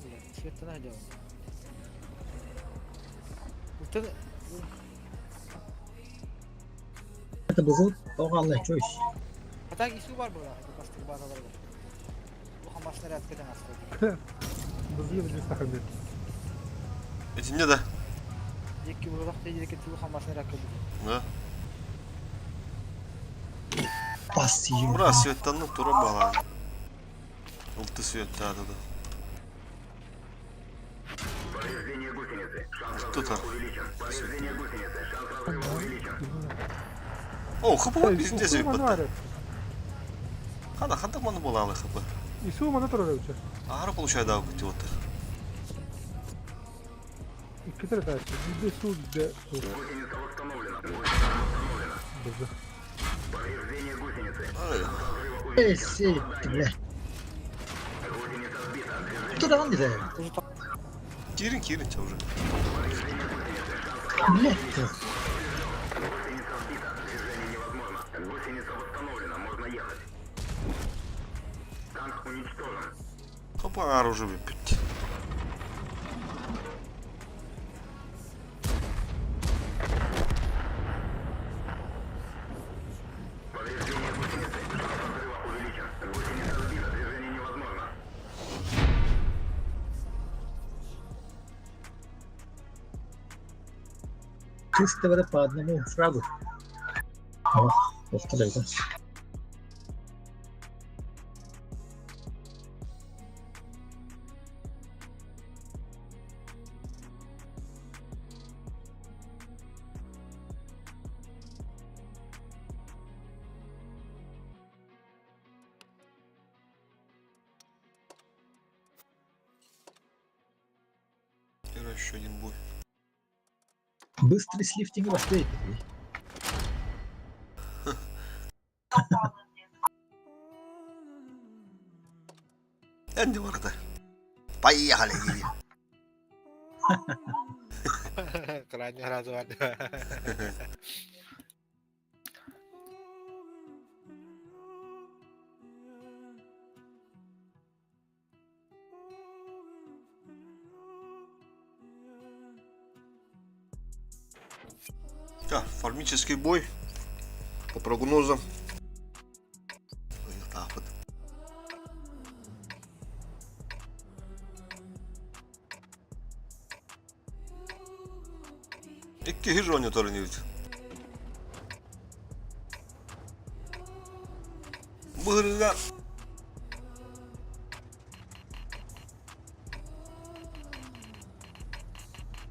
S2: Бля, света делал. Вот это...
S7: Это бузут, тоҕо чуй.
S2: А так и бар была, это просто база бар. Бу хамас снаряд кытан астады.
S5: Бызы бизде сахар.
S1: Итинне да.
S2: Дикки булах тейдеки тулу хамасын ракы бу.
S1: Да.
S7: Пассив.
S1: Ура, светтанны тура бала. Улты светтады да.
S9: Повреждение гусеницы. Шанс
S1: Тут,
S9: разрыва
S1: а.
S9: увеличен. Повреждение гусеницы. Шанс разрыва увеличен.
S1: О, хп везде
S5: Ису маны
S1: звеппатта.
S5: бар.
S1: Хана ханда маны болалы хп.
S5: Ису маны турар өчө.
S1: Ара получай да күтүп отыр.
S5: Икки тер тачы. Бизде су бизде су.
S9: Гусеница восстановлена. Гусеница восстановлена.
S5: Бызы.
S9: Повреждение гусеницы.
S1: Ай,
S9: Разрыва
S7: Эй,
S9: увеличен.
S7: сеть, бля.
S9: Гусеница сбита. Движение
S7: Туда он не знаю.
S1: Кирин, кирин уже.
S7: Блядь.
S9: Гусеница сбита. Движение невозможно. Гусеница восстановлена. Можно ехать. Танк уничтожен.
S1: Хп оружие выпить.
S9: Повреждение гусеницы. Шанс разрыва увеличен. Гусеница сбита. Движение невозможно.
S7: Чисто вода по одному фрагу. О, повторяй, да.
S1: Первый еще один бой.
S7: Быстрый слифтинг воспей.
S1: Энди ворота. Поехали, Гиви.
S6: Крайне разуан.
S1: Да, фармический бой. По прогнозам. Ой, так вот. Икки хижоне торнют. Бырга.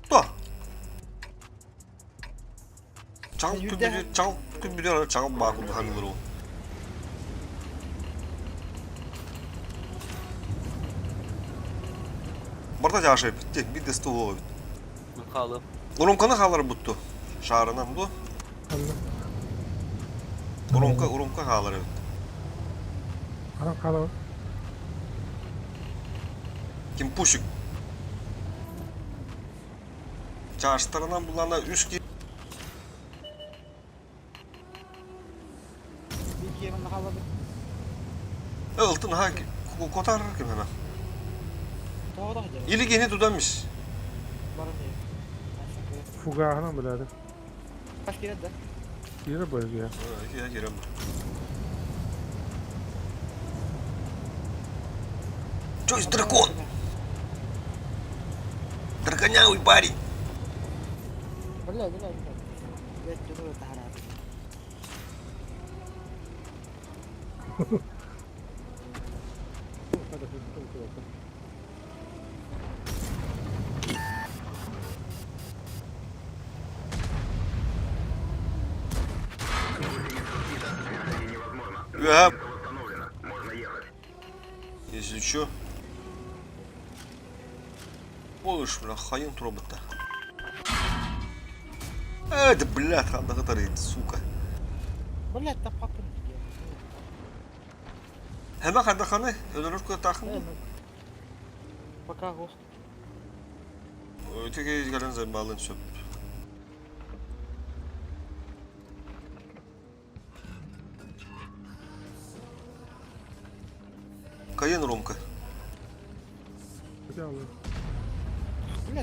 S1: То. Чал күбүрү, чал күбүрү, чал баку ханылыру. Барда жашай битти, бит десту бит.
S4: Мен қалып.
S1: Урумканы халар бутту. Шарынан бу. Урумка, урумка халар бит.
S5: Анан кала.
S1: Ким пушик. Чаштарынан булана үс ки
S2: Бики маны халады.
S1: ылтын ха котар ким hemen.
S2: Тоғда хадыр.
S1: Или гени тудамиш.
S2: Барын не.
S5: Фугахынан билadi.
S2: Баш керек да.
S5: Кире бөлгө.
S1: Я girem. Чё дракон? Драконявый парень.
S2: Бля, бля, бля. Бет жonu тахара.
S9: Движение невозможно.
S1: Ага.
S9: Гусеница восстановлена. Можно ехать.
S1: Если чё. Ой, бля, хайын роботта. Это, блядь, ханда катарит, сука.
S2: Бля, та папын.
S1: Hemen ханда ханы, ödülür kö тахын.
S2: Пока го.
S1: Öteki gelen zembalın söp. Кайын Ромка.
S2: Бля,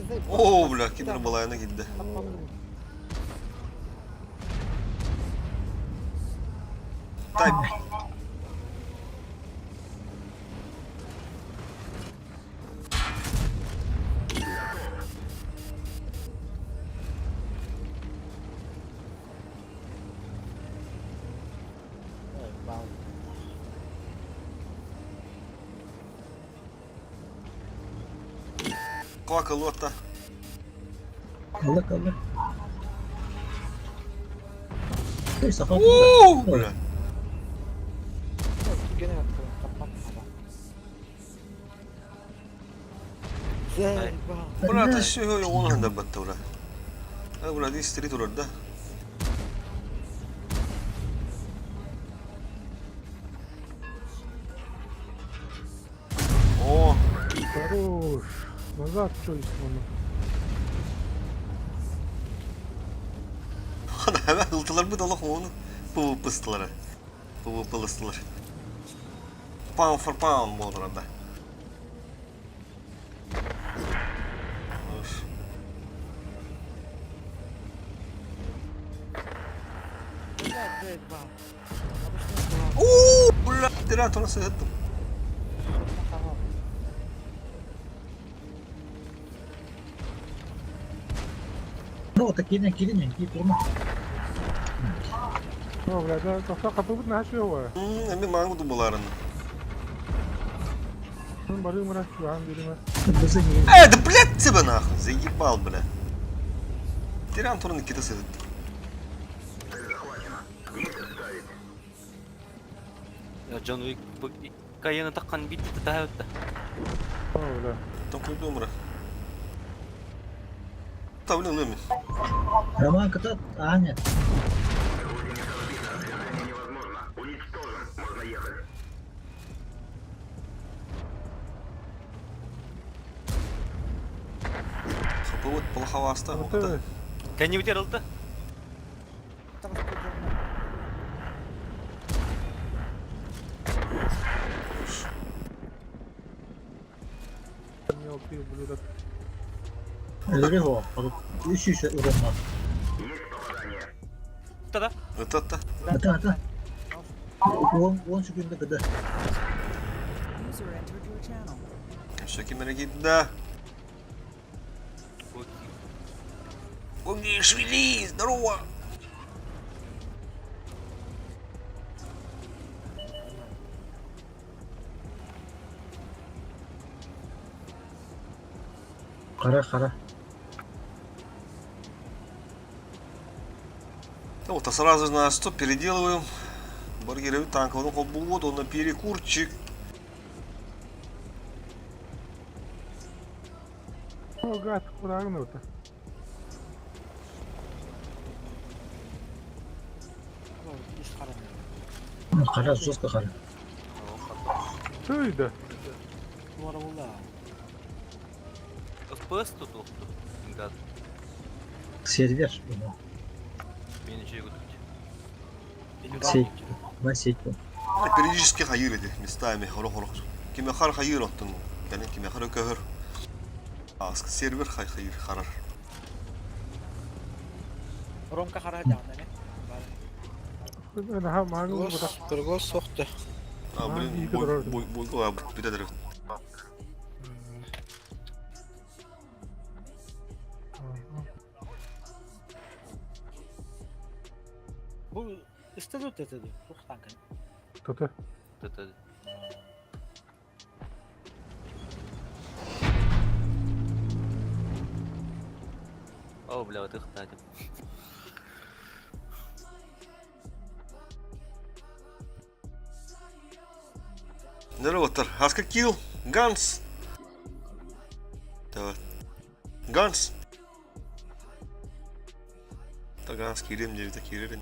S2: зай.
S1: О, бля, кимдер балайына кидди. Тай. Квака лота.
S7: Алла калла. Эй, саха
S1: Уу, бля.
S2: Gene yaptım. Kapatma. Zerba.
S1: Бля, это все он да батта, бля. А, бля, здесь стрит урод, да? О,
S5: Хорош. Назад что есть оны.
S1: hemen ıltılar mı dalak onu PvP'stılar. PvP'lıstılар. Pound for pound болдыр анда. Ош.
S2: Zerba. Обычно
S1: Уу, бля, тиран тура сыттым.
S2: Tamam.
S7: Ну, такие кирин, кирин, турма.
S5: О, бля, да, тоқта қапы бұт нәші ова.
S1: Эми маңгу дубуларын.
S5: Мен барым мына чуан береме.
S7: Бізі не.
S1: Э, да блядь тебя нахуй, заебал, бля. Тиран турны кита сыттым.
S4: Джон Уик кайыны таккан битти та өттө.
S5: О, бля.
S1: Там куйдумра. Та, блин, лыми.
S7: Роман катат, Аня.
S9: Гусеница сбита. Движение невозможно. Уничтожен. Можно ехать.
S1: Хапы плоховаста.
S5: Аты.
S4: Кәне битер ылты.
S2: Tamam.
S5: Мелкий ублюдок.
S7: Өлі го. Үш үш ұрынма.
S9: Есть попадание.
S4: Та да.
S1: Это та.
S7: Ата, ата. Он, он секунда када.
S3: User entered your channel.
S1: Все кемере да. Гогишвили, здорово!
S7: Қара, қара.
S1: Ну вот, а сразу на 100 переделываем. Баргеры танковый ну, вот он на перекурчик.
S5: О, гад, куда гнута?
S7: Қара, жестко қара.
S5: Түйді.
S2: Duvara buldu.
S4: FPS тут оқту. Газ.
S7: Сервер. бұны.
S4: Мени жей күтүп.
S7: Сеть. Ма сеть.
S1: Периодически хайыр эти местами. Хорох хорох. Кимехар хайыр оттун. Yani кимехар өкөхөр. Аск сервер хай хайыр харар.
S2: Romka kara canlı ne?
S5: Ха, маңгу бұта.
S6: Прогоз соқты.
S1: А,
S5: А,
S1: блин,
S5: игі
S1: бой,
S5: дұрар.
S1: бой, бой, а, бүтәдір.
S2: Bu istedi dedi. Bu tankın.
S5: Тоты.
S4: Та О, бля, вот их тадим.
S1: Здорово, тар. Аска килл. Ганс. Давай. Ганс. Та Ганс кирем деді, кирем.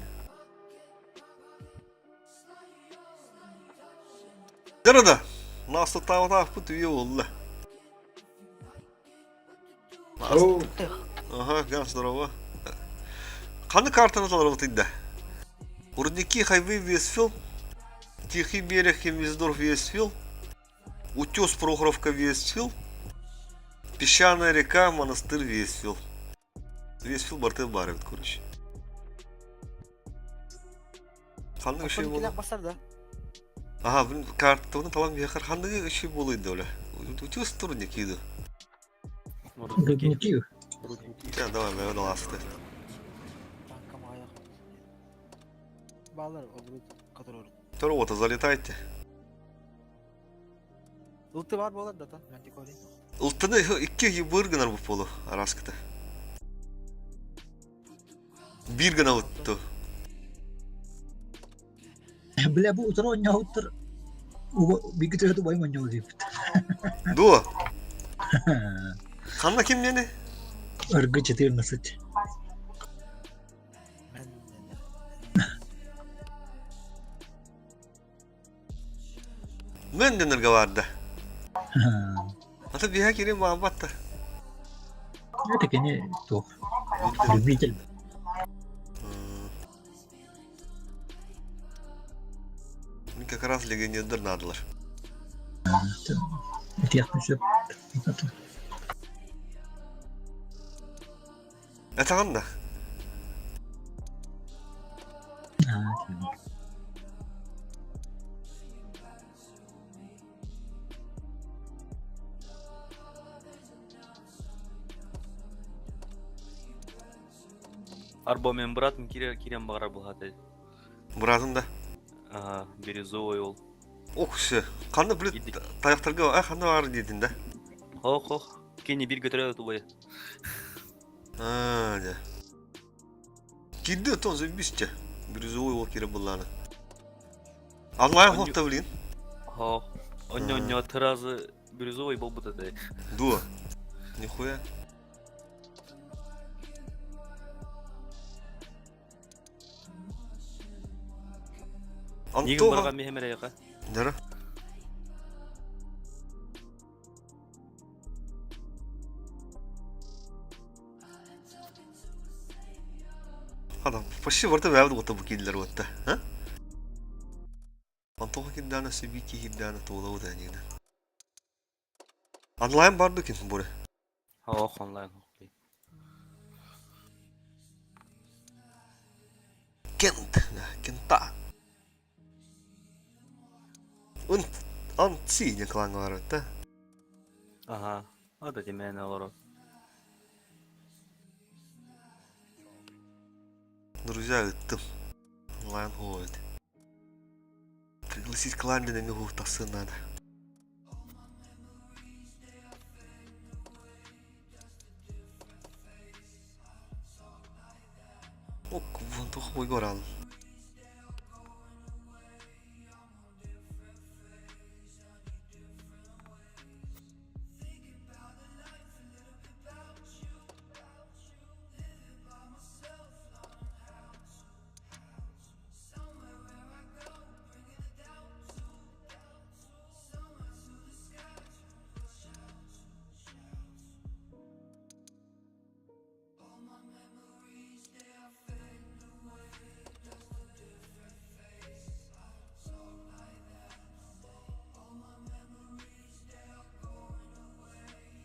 S1: Дырыда. Насты тавда пут үйе oldu.
S8: Оу,
S1: Ага, Ганс, здорово. Қаны картаны талар да. Рудники Хайвей Вестфилл, Тихий берег Хемисдорф Вестфилл, Утес Прохоровка Вестфилл, Песчаная река, монастырь Вестфилл. Вестфилл Бартел Барвит, короче. Қандай үшей
S2: Son
S1: болды?
S2: ikili basar da.
S1: Ага, блин, картаны талан бияқар қандай үшей болды оля. Утес турник иді.
S7: Рудники.
S1: Да, давай, давай, ласты.
S2: Tankama ayak. Bağlar o grup kadar olur.
S1: Второго-то залетайте.
S2: Ulti var bu da ta. Ben dikkat edeyim.
S1: Ылтыны икки быр гынар буолу араскыта. Биир гына утту.
S7: Бля, бу утары оонньообуттар бииргэ төрөтү убайым оонньообут диэбит.
S1: Дуо? Ханна ким диэни?
S7: Өргү 14.
S1: Мен дэнэргэ баарда. Ата биһа кирин баалбатта.
S7: Это кини туох любитель.
S1: Мин как раз легионердер наадалар.
S7: Этиэхпин сөп.
S1: Этэҕин да?
S4: Арбо мен братым киирэн баҕарар буолаата.
S1: Быраатым да?
S4: Ага, бирюзовый ол.
S1: Ох, все. Ханна блин таяқтарга а ханна бар диэтин да?
S4: Ох, ох. Кини бир көтөрө тубай.
S1: Аа, дьэ. Кирди оттон заебись Бирюзовый ол кире булланы. Онлайн хохта блин.
S4: Хо. Онньо онньо тыразы бирюзовый болбут этэ.
S1: Дуо. Нихуя.
S4: Нигин барган мехемерейка.
S1: Дара. Адам, почти барыта бэйэбит уота бу киирдилэр уотта. А? Антоха кирдээнэ сибии киирдээнэ туолабыт эниинэ. Онлайн бар да ким буре?
S4: Ох, онлайн хоккей.
S1: Кент, Кента. Un Антси диэн клаҥҥа барбыт да?
S4: Аха, ата тимээнэ олорор.
S1: Друзья ыттым. Онлайн ходит. Пригласить клан диэн эмиэ тахсыан наада. Ок, вон туох ойгорал.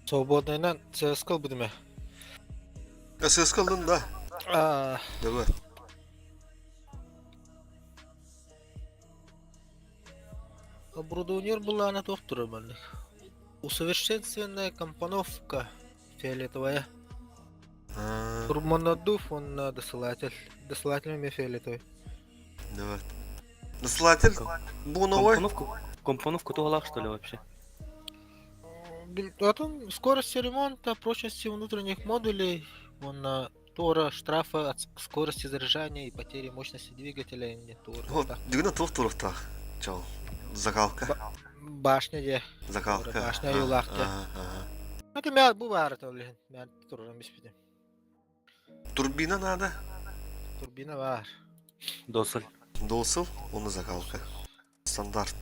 S6: Свободныйынан ЦСКА ылбытым ээ.
S1: ССК ыллын да?
S6: Аа.
S1: Давай.
S6: Оборудование былаана туох турар маннык. Усовершенствованная компоновка фиолетовая. Турмонадув он досылатель. Досылатель мне фиолетовый.
S1: Давай. Досылатель буновой?
S4: Компоновку, компоновку туһалаах что ли вообще?
S6: Потом скорости ремонта, прочности внутренних модулей, он Тора, штрафа от скорости заряжания и потери мощности двигателя не Тора.
S1: Вот, дигна туох туруктаах. Чал. Закалка.
S6: Башня де.
S1: Закалка.
S6: Башня юлаах де. Это мя бу баар это блин. Мя туруран биспитим.
S1: Турбина надо.
S6: Турбина бар.
S4: Досыл.
S1: Досыл, оны закалка. Стандарт.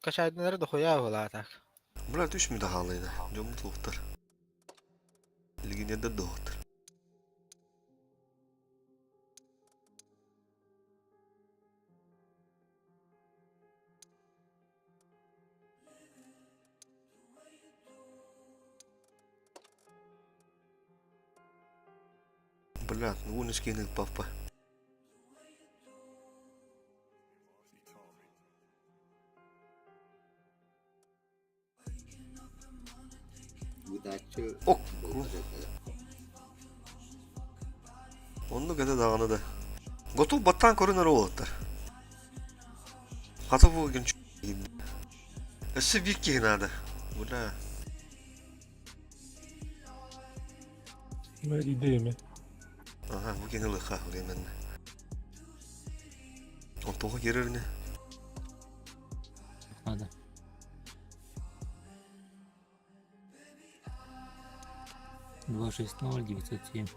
S6: Качайдынары дохуя была так.
S1: Бля, түш мүдә халыйды. Дьоммут луктар. Легионердер доҕоттор. Бля, ну уонус киһини ыппаппа.
S10: Бытааччы
S1: Ок. Оннук этэ даҕаны да. Готов баттаан көрүнэр уолаттар. Хата бу күн. Өссө биир киһи наада. Бля.
S5: Идеями.
S1: Ага, бу киһи ылыха временно. Он тоҕо киирэр не?
S11: Надо. 260 907.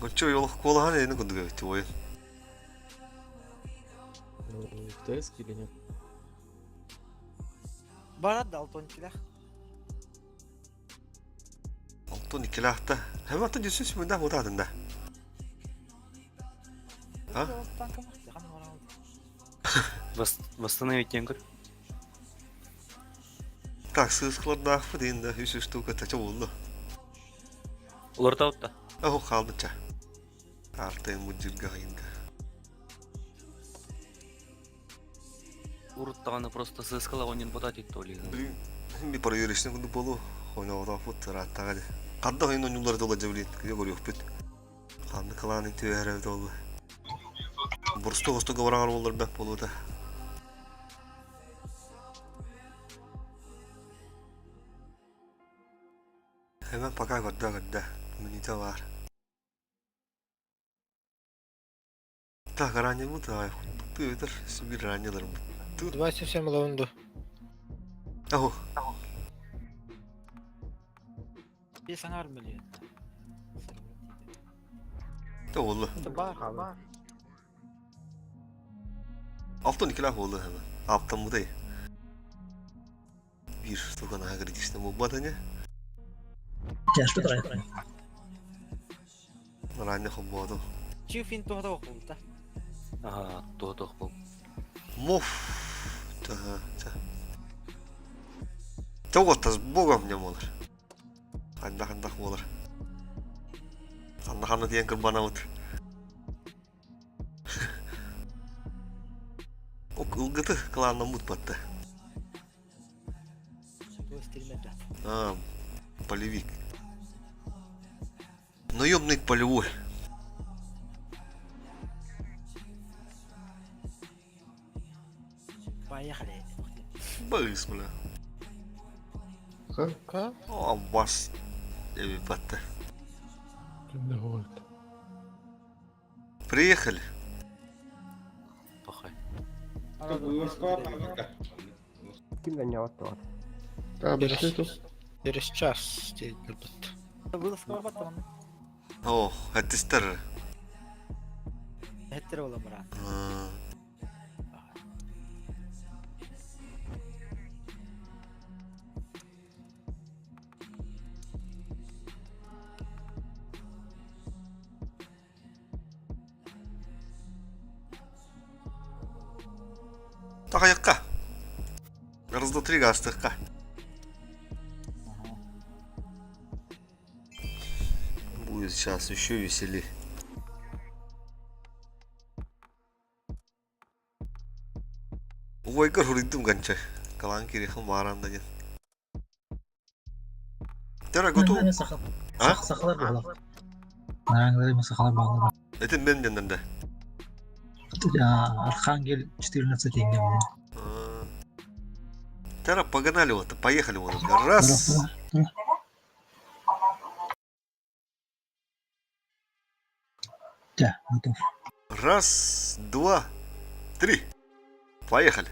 S1: Оччо олох куолаһан эни курдук эбит ой.
S12: Ну, в ТС или нет?
S2: Барат да алтон килэх.
S1: Алтон иккилаахта. Хэматта жүсүс мында мутаатын да. А?
S4: Восстановить тенгр.
S1: Так, сыыскалардаахпыт инде үс штука тача болду.
S4: Уларта
S1: Охо хаалбычча. Артайын муддирга хайынга.
S4: Уруттаҕына просто сыскала оннун потатить то ли.
S1: Блин, ми проверочный курдук болу. Ойноотоохпут ырааттаҕа дии. Ханна ойун ойуулар тула дьэ блин, кыйа көрүөхпүт. Ханна кылааны түһэрэ буолла. Бурусту хостуга бараҕар буоллар бэт буолуота. Hemen пока көрдө көрдө. Минута бар. Так, ранее бу давай. Ты это себе ранее Тут.
S6: 27 лаунду.
S1: Ау.
S2: Bir sanar milyon.
S1: Да oldu.
S2: Бар, бар.
S1: Алтон икилах oldu hemen. Аптан будай. Бир штука на критичном убатане.
S7: Тяжко трайф.
S1: Ранее хободу.
S2: Чифин тоғда оқылды.
S4: Ага, то был.
S1: Моф. Та, та. Тоҕо с богом не болар. Ханда хандах болар. Ханда ханда диэн кырбанабыт. Ок ылгыты кланна мут батты. А, полевик. Наемный полевой.
S2: Поехали.
S1: Быс, бля.
S6: Ка?
S1: О, бас. Эби батты.
S5: Кимде говорит.
S1: Приехали.
S4: Пахай.
S6: Через час будет.
S2: Вылазка бар он.
S1: О, хаттистер.
S2: Хеттер ола бара.
S1: Тахайыққа. Раз, два, три, астыққа. Будет сейчас еще веселее. Уайгар хуридум ганча. Калан кирихан баранда нет. Тера готов. А?
S7: Сахалар бағалар. Нараңлары сахалар бағалар.
S1: Это мен денде.
S7: Архангел 14 теңге.
S1: Тера погнали вот, поехали вот. Раз.
S7: Да, готов.
S1: Раз, два, три. Поехали.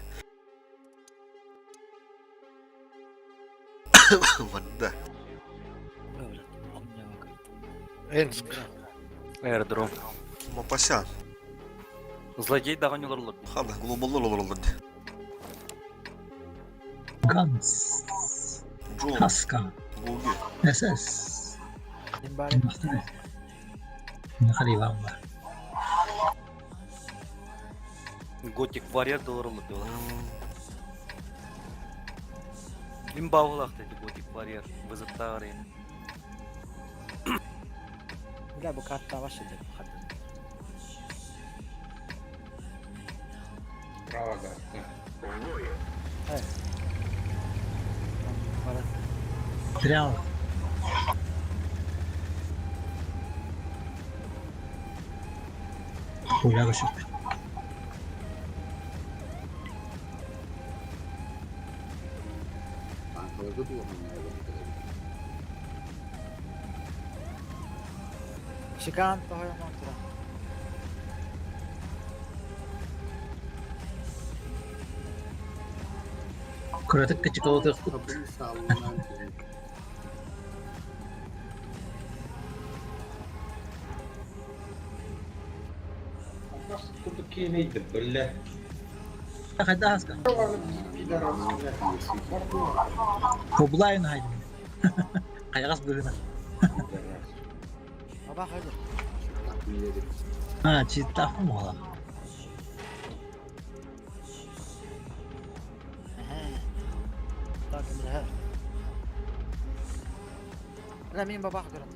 S1: Вода.
S6: Энск.
S4: Аэродром.
S1: Мапасян.
S4: Злодей даҕаны олороллор.
S1: Хана, глобаллар олороллор.
S7: Ганс.
S1: Джон.
S7: Хаска.
S1: Голги.
S7: СС. Нахали вам бар.
S4: Готик Варьер да олороллор диолар. Ким баҕалаах dedi Готик Варьер. Вызыттааҕар
S2: Бля, бу карта ваше деп хат.
S8: Право, да.
S7: Прямо. Хуяга шөп.
S10: Кыратык улаханнык эбэн.
S2: Шикан тоһойон туран.
S7: Кыратык кычыкалатыахпыт.
S10: Хабын сааллынан
S8: Бас курдук киэнэйди, бля.
S7: Хайда хаска?
S8: Пидорас, бля.
S7: Хоблайн хайдын. Хайагас быһына.
S8: Пидорас.
S2: Баба хайда.
S7: А, читтах мола.
S2: Так, бля. Бля, мин бабах көрөн.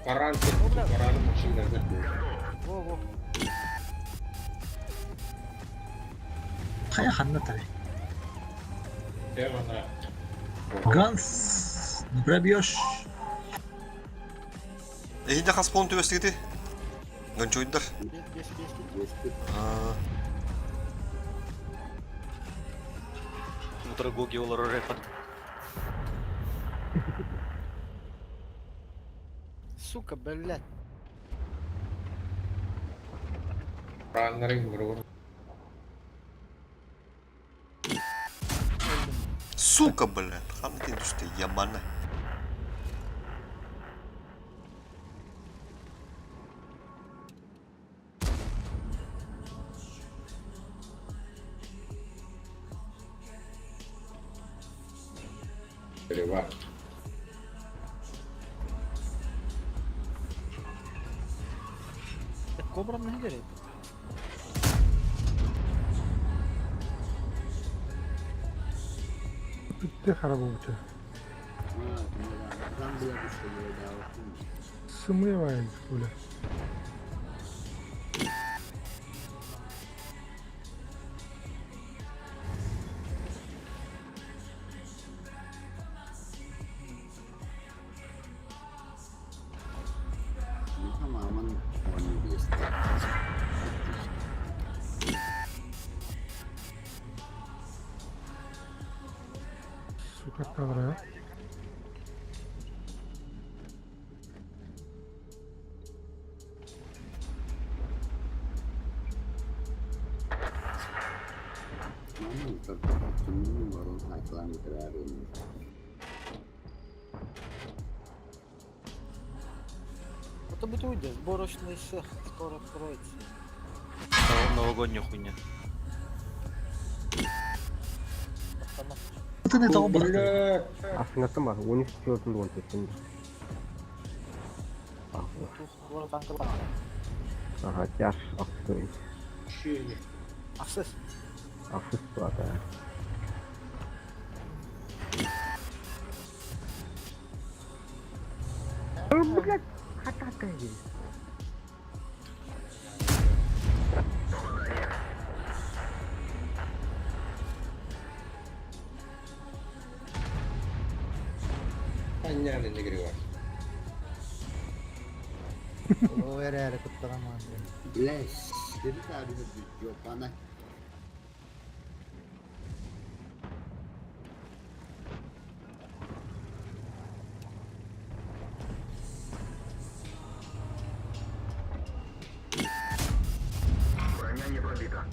S8: Баран, баран машина.
S2: Во, во.
S7: Хайа ханна тары.
S8: Демона.
S7: Ганс, не пробьешь.
S1: Эһинде хас пон түбэстигити? Гончойдар.
S2: Бес, бес, бес.
S1: Аа.
S4: Утро Гоги олорор рэпат.
S2: Сука, блядь.
S8: Бараннарын бұрын.
S1: Сука, блядь. Ханна тин түсте ямана.
S8: Перева.
S2: Кобра не горит.
S5: Bitti харабы. Сымывает, бля.
S10: Маман он есть.
S5: Сука, тавра.
S10: Маман ворон хайтлан играли.
S2: Это будет уйдет. Сборочный цех скоро откроется.
S4: Новогодняя хуйня.
S7: Ты не того брата.
S8: Бля.
S11: Астыңаттан бар, 13 төртүндө 14
S2: Тух, город Анкала.
S11: Ага, тяж аксы.
S8: Чили.
S2: Ахсыс.
S11: Аксы туата. Блядь, хатака есть.
S8: Понятно, не гривас.
S7: О, эрэ кутталаман.
S10: Бля, сири таbi жопана.
S9: Броня не пробита.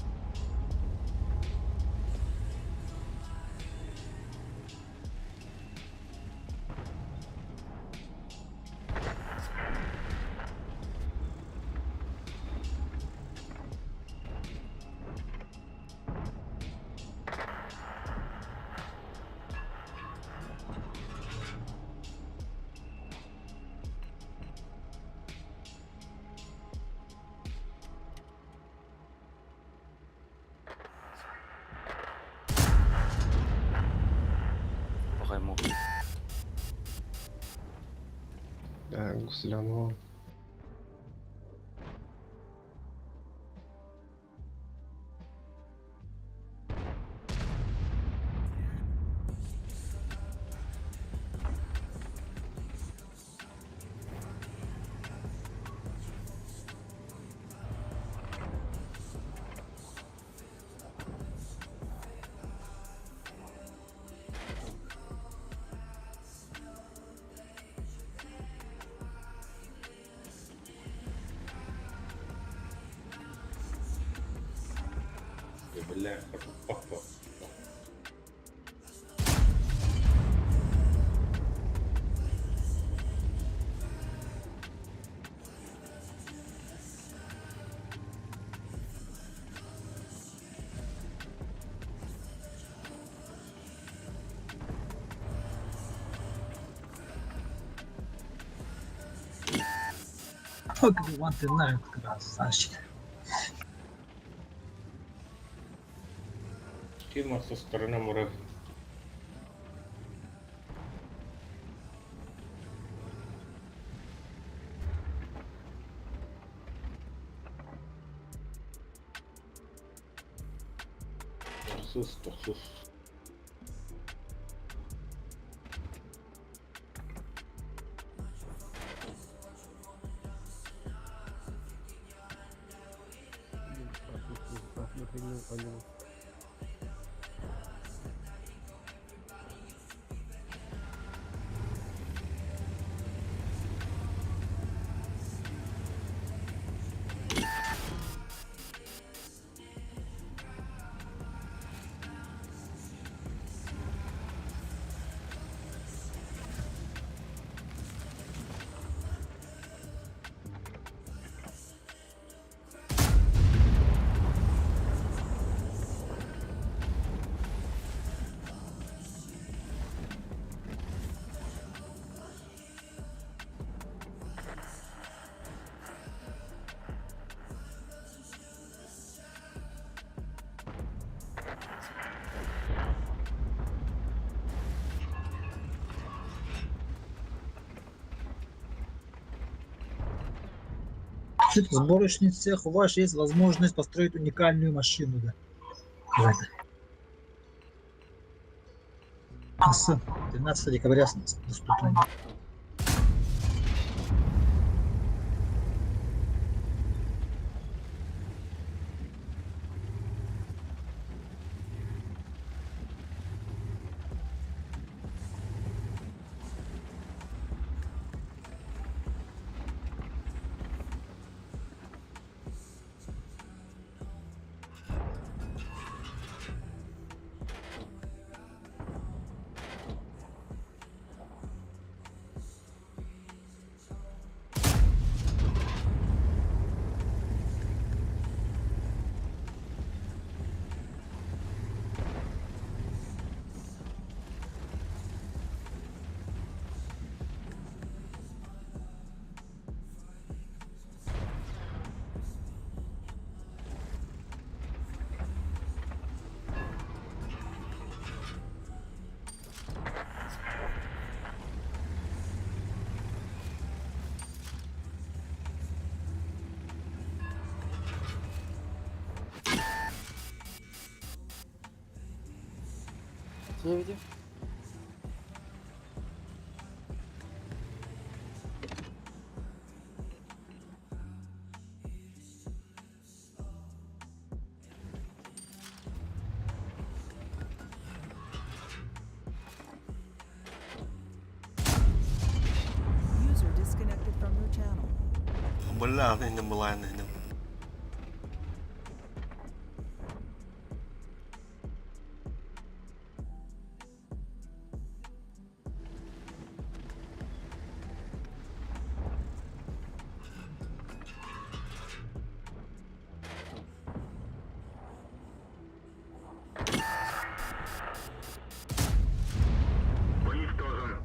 S4: Vraiment.
S12: Гусляно.
S8: Бля, папа.
S7: Fuck, you want to красавчик.
S8: Ким со стороны моря. Сус, сус.
S7: Сборочный цех, у вас есть возможность построить уникальную машину, да. С 13 декабря доступно.
S2: Видим?
S3: User disconnected from your channel.
S1: Бля, не была, не.
S9: Уничтожен.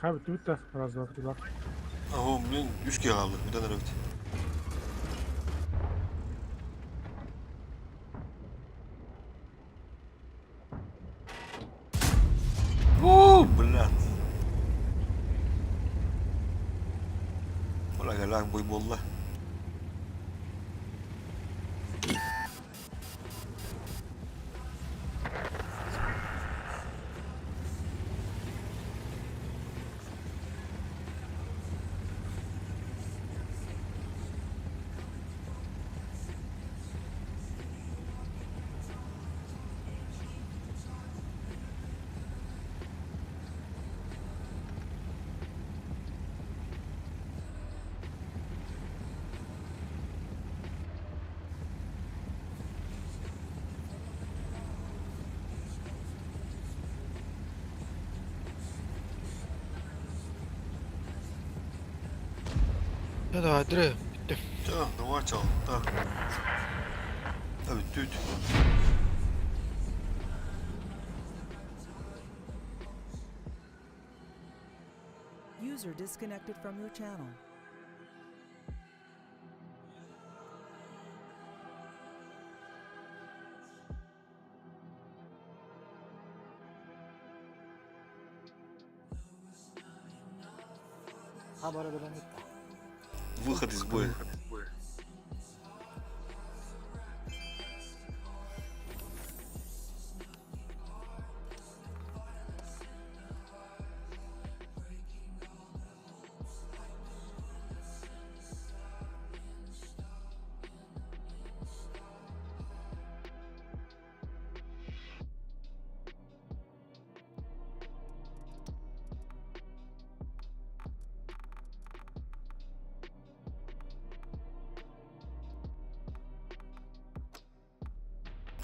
S5: Ха бүттүбүт да. Раз, два, три, два.
S1: Ага, мен үч киһи хаалла, бүтэн эрэбит. О, блядь. Бля, бой буолла.
S6: Ну давай, Дры, бүттүм.
S1: Чэ, давай чал. Так. Да, бүттүбүт.
S3: User disconnected from your channel.
S2: Хабара билэн
S1: Выход из боя.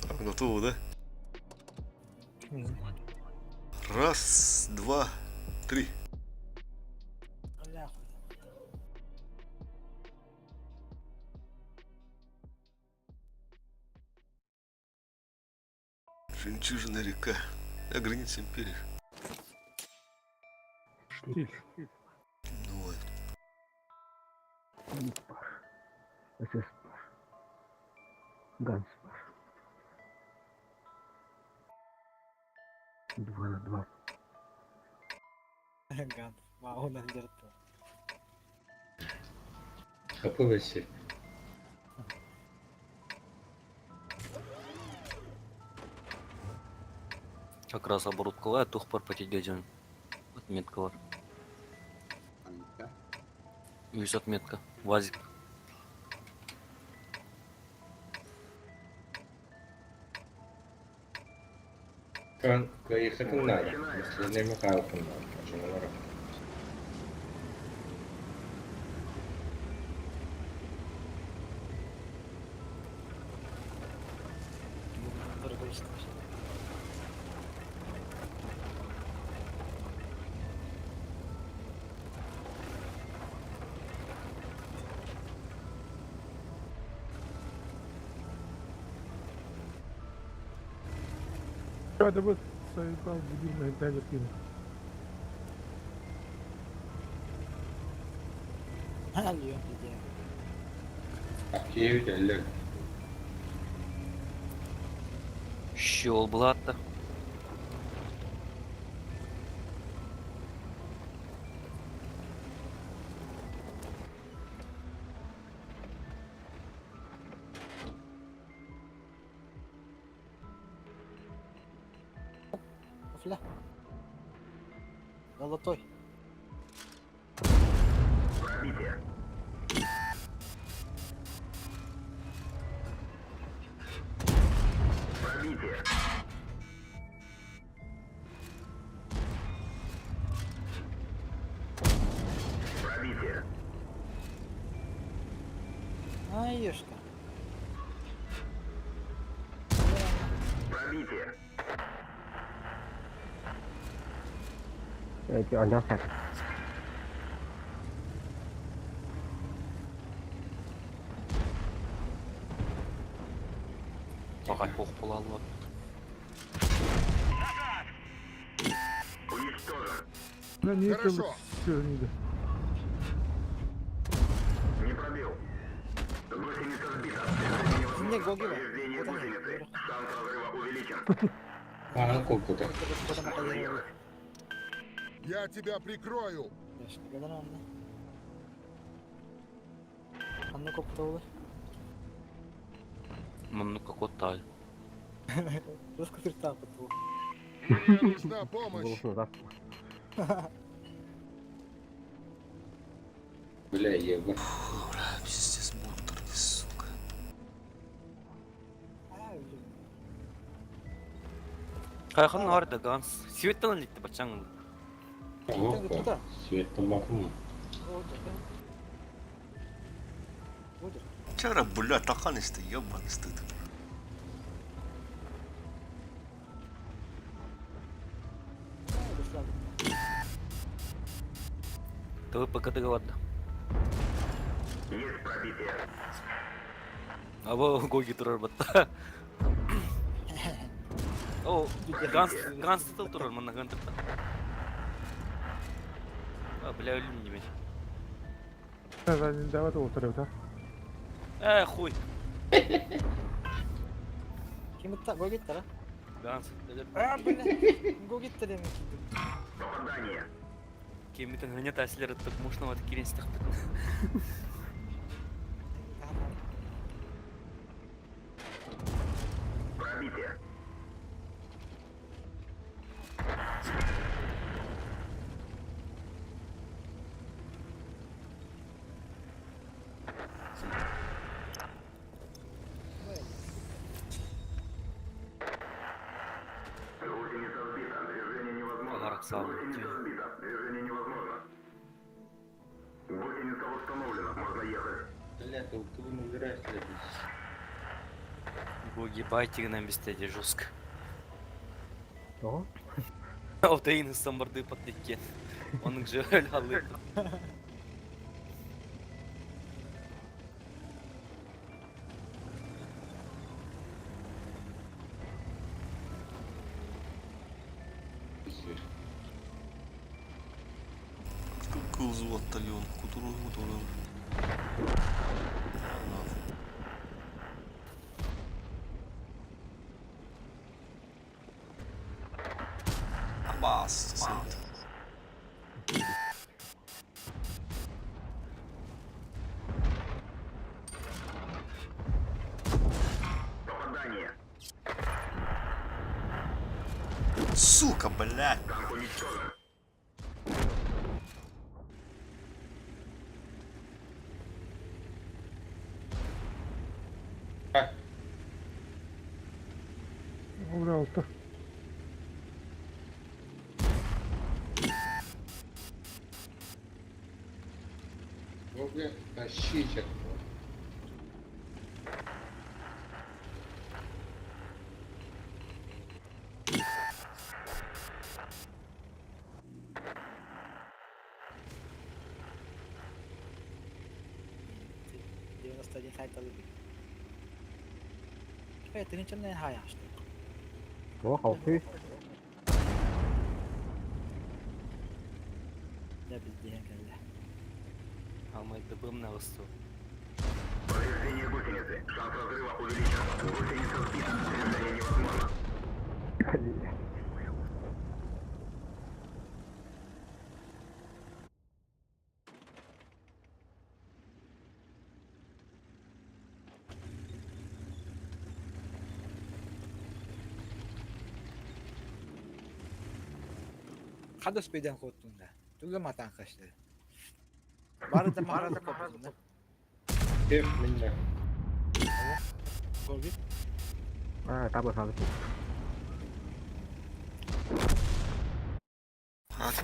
S1: Так, готово, да? Раз, два, три.
S2: Бля,
S1: Жемчужина река. А граница империи.
S5: Штиль.
S1: Ну вот.
S11: Тип бар. СС бар. Ганс бар. 2 на 2.
S2: Ган. Маунан дерт.
S8: КПВС.
S4: Как раз оборудкалай, тухпар потедеден. Отметка бар.
S10: Анка.
S4: Үс отметка. Вазик.
S8: Кан кайхатын надо. Если не Михайловна надо.
S5: Это будет заебал, дебильный дядя кинул.
S2: Алло, где?
S8: Киев эллер.
S4: Щел блатта.
S2: Фля. Золотой.
S9: Пробитие. Пробитие. Пробитие.
S2: Ай, ешка.
S9: Пробитие.
S11: Эти анясак.
S4: Ағай оқ бола алып.
S9: Уничтожен.
S5: Бля, не
S9: Хорошо.
S5: Все,
S9: Не пробил. Гусеница сбита. Движение невозможно.
S2: Мне Гоги бар.
S9: Повреждение
S2: Вот она.
S9: гусеницы. Шанс разрыва увеличен.
S8: Аны кулпута.
S9: Можно ехать.
S13: Я тебя прикрою.
S2: Анна копта olur.
S4: Муннука куттаай.
S2: Русский кутуртаан кутту.
S13: Мне нужна помощь.
S11: Голос назад.
S8: Бля, еба.
S1: Ура, пиздец, муторный, сука.
S4: Хайхан харда Ганс. Светтан литти бачаң.
S8: Ого, светтан бакым.
S1: Вчера, бля, тахан ты, ебаный стыд.
S4: Тылы ПКД ладно.
S9: Есть пробитие.
S4: Аба Гоги турар батта. О, Ганс, Ганс тыл турар манна гантырта. А, бля, өлүм неме.
S5: Давай отырып, да?
S4: Э, хуй.
S2: Kim gitti? Go gitti lan.
S4: Ганс.
S2: Aa bu ne? Go gitti demek ki.
S9: Попадание.
S4: Кемитен гынят әсілер ыттык мушнават кирен стахпыт.
S9: Пробитие. Гусеница сбита. Движение невозможно.
S4: Агарак сал.
S9: Гусеница сбита. Движение невозможно. Гусеница восстановлена. Можно ехать.
S8: Бля, ты ты не убираешь, бля.
S4: Гоги байтигынан бистеди жестко.
S11: Того?
S4: Автоин самбарды паттеккен. Оның же өл алып.
S1: Какой взвод тальон, кутуру, кутуру. Абас, сет.
S9: Попадание.
S1: Сука, блядь.
S9: Танк уничтожен.
S5: Бля, алты.
S8: Ну, бля, тащи чек.
S2: Девяносто один хайт alıyor. Evet, için ne hay açtı.
S11: О, алты.
S2: Ne bildiğin geldi.
S4: Алмайды бымна ысту.
S9: Повреждение гусеницы. Шанс разрыва увеличен. Гусеница сбита. Движение невозможно.
S2: Kados beden korktuğunda. Tugga matan kaçtı. Barı da mağarada koptuğunda.
S8: Кеп меня.
S2: Go git.
S11: А, таба сразу.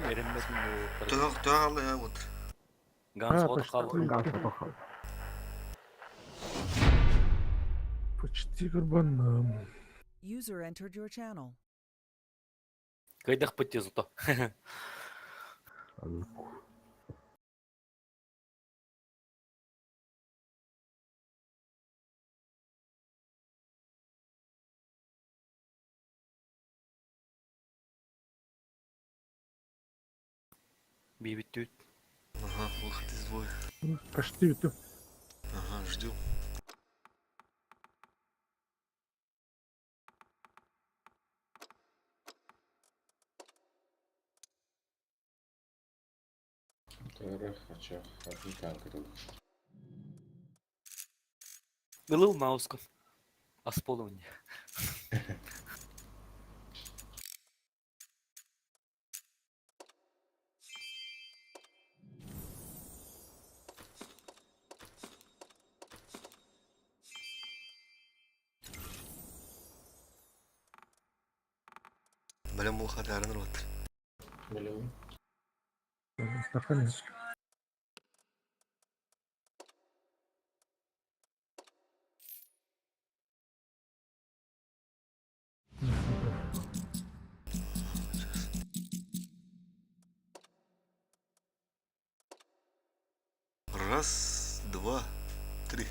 S4: Беремедим.
S1: Тök, тök алды я вот.
S4: Ганс
S5: А,
S4: от
S5: почти.
S4: қалды.
S11: Ганс отохал.
S5: Почти карбаном.
S3: User entered your channel.
S4: Кайдах пытте зато. Бейбит
S1: Ага, выход из боя.
S5: Почти бүтүм.
S1: Ага, ждем.
S8: Тора, хачах, один танк это.
S4: Ылыл маусков. Асполовни.
S1: Бэлэм буолха таарыныр баттыр.
S8: Блин.
S5: Стахан.
S1: Раз, два, три.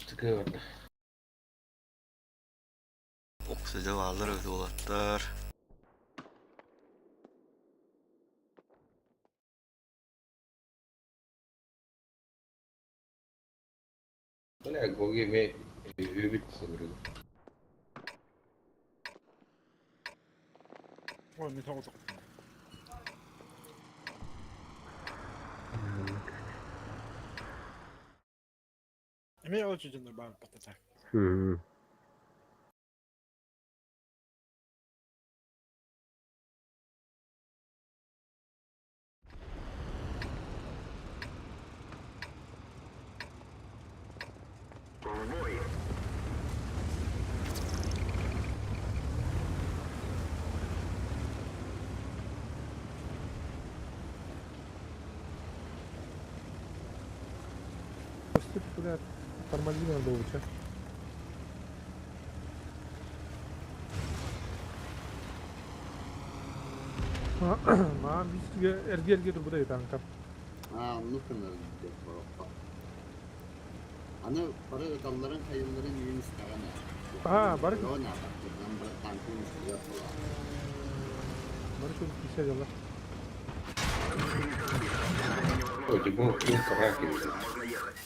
S8: Такая вот.
S1: Ох, сидел аллар öyle олаттар.
S8: Бля, Гоги ме любит сыграть.
S2: Ой, мен тоғыз. Эме очень нормально потата.
S9: В бой!
S5: Почти, блядь, тормозили надо было, че. Мам, бизге эрге турбута танка.
S10: А, ну-ка, деп бараппа. Аны бары ыталларын хайылларын үйін истагана.
S5: А, бары-
S10: Она, бары танкын истеген була.
S5: Бары шул кисе дела.
S8: Ой, ты был раки.
S9: Можно ехать.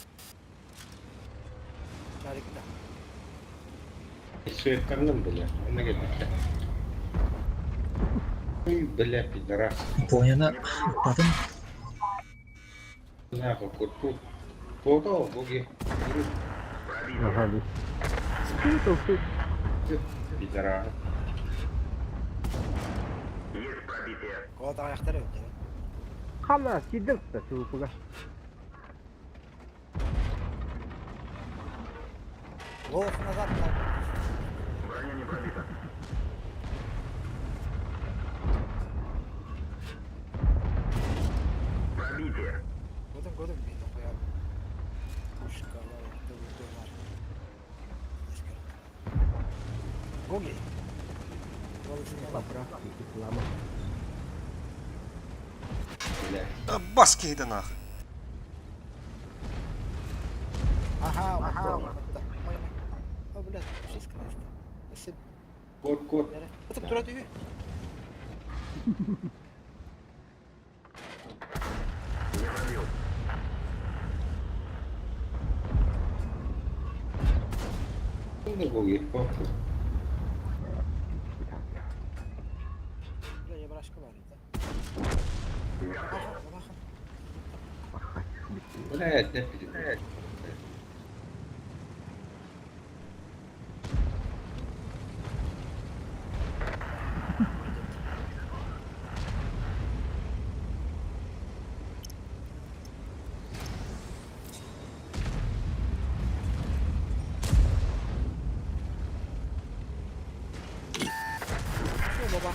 S2: Шарикта.
S8: Свет канным, бля. Он говорит, бля. Ой, бля, пидорас.
S7: Японияны укпатын.
S8: Нахуй, курту. Куда, Гоги?
S11: Ага, дии.
S8: Пидорас.
S9: Есть пробитие.
S2: Кот аяқтар өтті.
S11: Хана, сидел-то, чувакуга.
S2: Лох назад. там.
S9: Броня не пробита. Пробитие.
S2: Годым годым мен қоям. Пушкалар, дөгүлдөр. Гоги.
S11: Лама.
S8: Бля.
S1: Да баски это нахуй.
S2: Аха, аха. О, блядь, шесть конечно. Если
S8: Кот, кот.
S2: Это тура түйі.
S9: Не пробил.
S8: Ну, Гоги, похуй.
S2: Бля, я брашка бар еді. Аха, аха.
S8: Бля, это пидорас.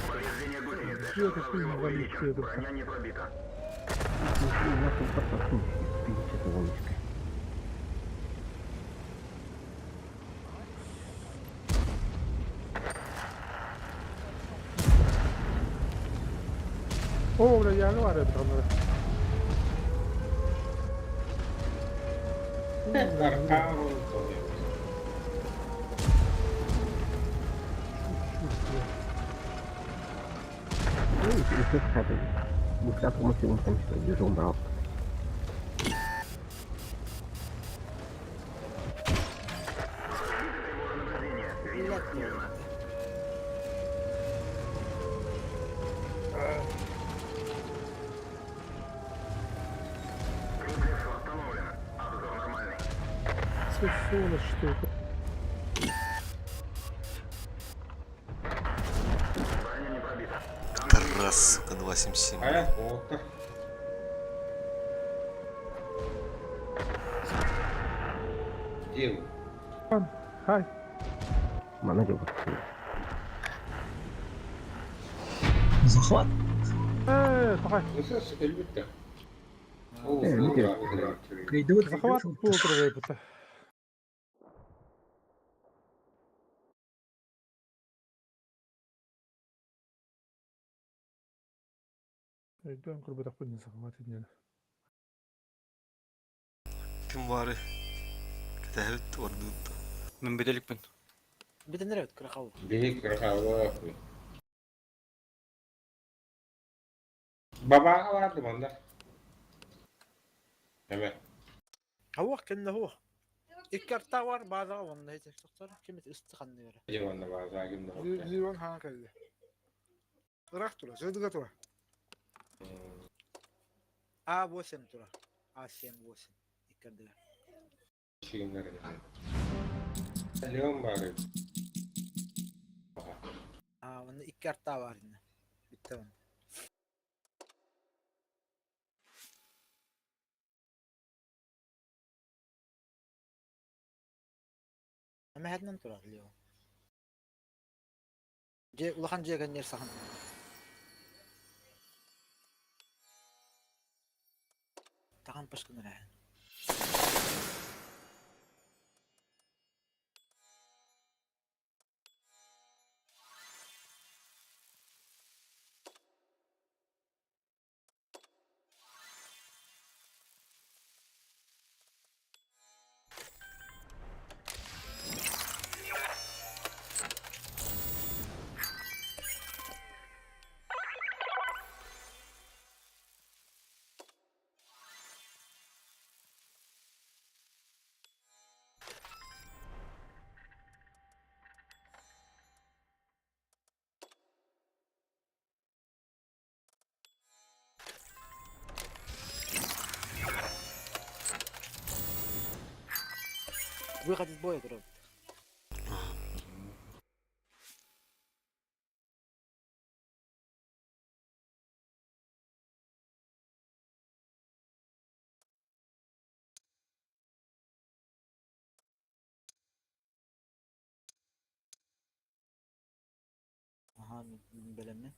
S9: Повреждение гусеницы.
S5: Чё это
S9: Шанс
S5: ты
S9: взрыва
S5: не валишь,
S9: увеличен.
S5: это?
S9: Броня не пробита.
S5: О, бля, я var это onlara.
S8: Аркару, то
S5: Чувствую.
S11: Você sabe buscar como segundo semestre de João Brau.
S2: Билет буолла.
S9: Триплекс восстановлен. Обзор нормальный.
S5: Сволочь ты.
S9: Броня не пробита.
S1: Тарас, сука, 277.
S8: Хайа, оттар. Дел.
S5: Хай.
S11: Манна дьэ
S7: Захват.
S5: Сахай.
S8: Ысыс өлбүттэр. Оо,
S11: Э,
S8: ура,
S11: өлбүттэр.
S8: ура.
S7: Кыйдыбыт,
S5: Захват
S7: кыйдыбыт.
S5: буолар быта. Өйдөөн көрбөтөхпүн захват инньэ.
S1: Ким бары? Кэтэһэбит ордуутта.
S4: Мен бөделікпін.
S2: Бүтүннэр эбит кыра хаалла.
S8: Биһи кырахаалаах. Бабааҕа барды манна. Эме.
S2: Хауах кэннэ хуох. Икки артаа бар баазаҕа уонна ити тохтор ким ити ыстыханны бэрэ.
S8: Дьэ манна баазаа ким да хотта.
S13: Леон хаҥа кэллэ. Ыраах тура, сырдыга тура.
S2: А8 тура. А7 8. Икки ардыгар.
S8: Сигиннэр. Леон бары.
S2: А уонна икки артаа бар иннэ. Бүттэ уонна. Эмэһэтинэн турар Леон. Дьиэ улахан дьиэ кэннигэр сахан. Тахан пашкын эрэ. Выход из боя турар. Аха, мин бэлэммин.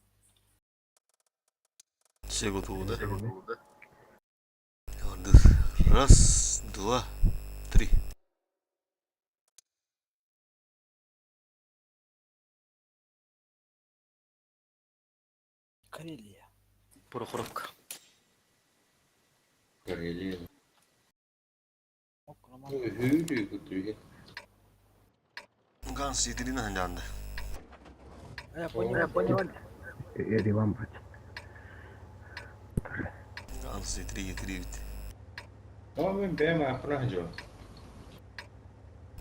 S1: Все готовы, да? Раз, два, три.
S2: Карелия.
S4: Прохоровка.
S8: Карелия.
S2: Ок, Роман.
S8: Үһүү күтүһэ.
S1: Ганс Етерина ханжанды.
S2: Я понял, понял.
S11: Ереван бать.
S1: Ганс Етери Етери бит.
S8: Оо мен бэм ахна жо.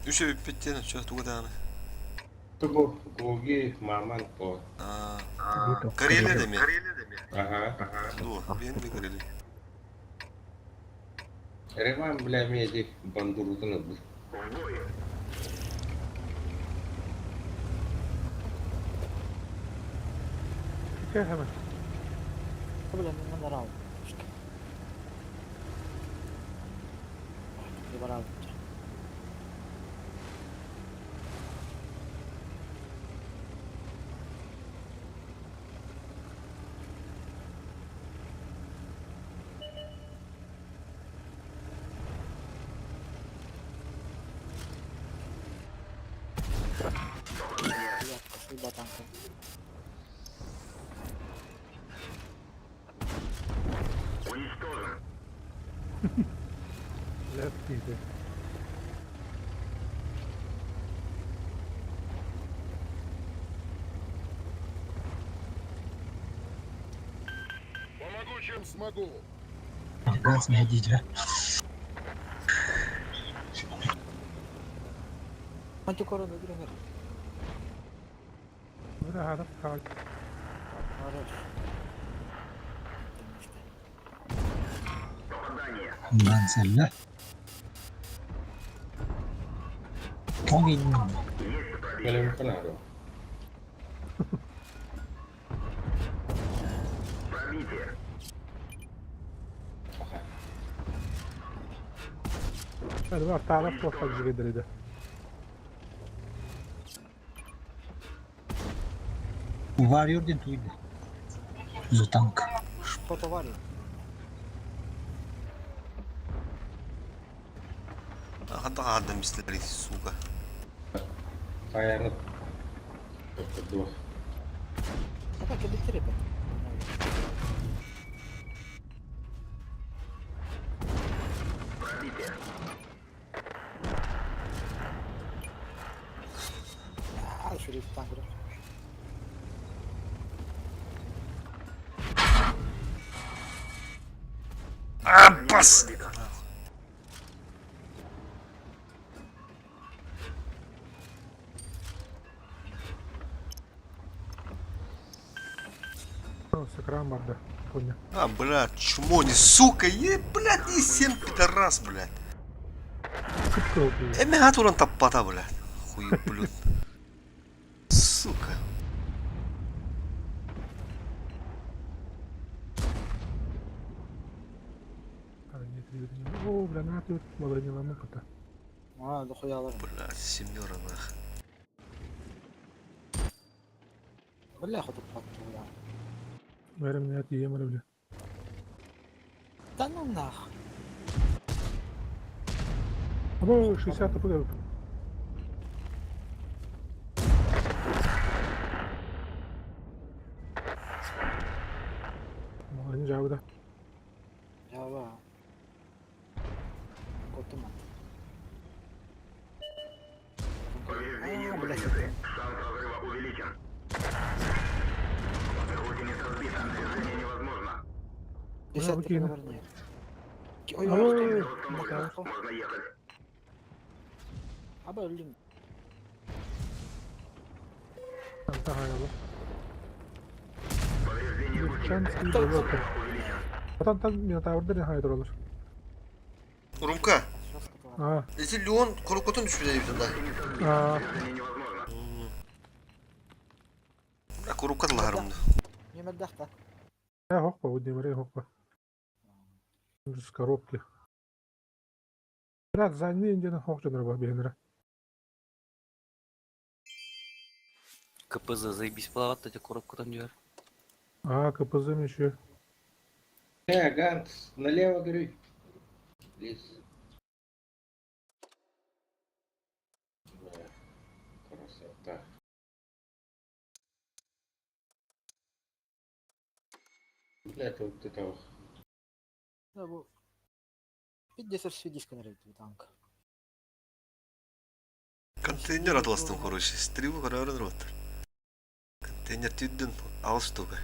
S1: Үше биппеттен чё туга дааны.
S8: Тубу гоги маман по.
S1: Карелия деме.
S8: Ага.
S1: Ду, бен би Карелия.
S8: Реман бля меди бандурутун ылбыт.
S5: Кэ hemen.
S2: Бля, мен нарал. Барал. Танка.
S9: Уничтожен.
S5: Лев диде.
S9: чем смогу.
S7: Ганс мэһэдиирэ.
S2: Антикорона өлөрөр.
S5: Бля, хара хаал.
S2: Хорош.
S7: Ганс эллэ. Тоҥ иннин.
S8: Кэлэн канаро.
S5: Hadi var taraf korkak jigedildi.
S7: Warrior диэн туйда. The tank.
S2: Потоварил.
S1: Хадда мислери, сука.
S8: Хайаны тоттурдуох.
S2: Пока кэлбиттэр эбит. Аа, шүрек танкер.
S1: А, бас!
S5: Сакрам барда. Понял.
S1: А, блядь, чмо не, сука, е, блядь, не семь пидорас, блядь.
S5: Сытка убил.
S1: Эми хатуран таппата, блядь. Хуй, блюд. Сука.
S5: А, нет, ребята, не- О, бля, на ты молодец, ламу кота.
S2: Аа, дохуялар.
S1: Блядь, семера, нах.
S2: Бля, хоту патту, бля.
S5: Мэрим, нет, ем, бля.
S2: Да ну нах.
S5: Або 60 буде. Молодец, жабда.
S2: Жаба. Котум.
S9: Повреждение
S2: Аа, бля,
S9: гусеницы. Шанс разрыва увеличен. Гусеница сбита. Движение невозможно.
S2: Десятый
S5: окей.
S2: поверни. Ой,
S5: Ой,
S2: ой,
S9: Установлена. Можно ехать.
S2: Аба өлдүм.
S9: Повреждение гусеницы.
S5: Шанс
S9: Шанс разрыва увеличен.
S5: Потом там Минотаврда не хайдыр olur.
S1: Румка,
S5: А,
S1: эти Леон корокотун düşmüş evden да.
S9: Гусеница сбита.
S5: а,
S9: Движение невозможно.
S1: Бля, корокот ларымды.
S2: Немердахта.
S5: я хокпа, вот не вари хокпа. С коробки. Брат, за ней индиан хокча нарба бенера.
S4: КПЗ заебись плавать, эти коробку там дер.
S5: А, КПЗ еще.
S8: Э, Ганс, налево, говорю. Лис. Бля, красота. Бля, это вот это вот.
S2: Да, бу. Пиддесер свидиска нарейт танк.
S1: Контейнер атластым, короче. Стрибу карарын рот. Контейнер түйдін ал штука.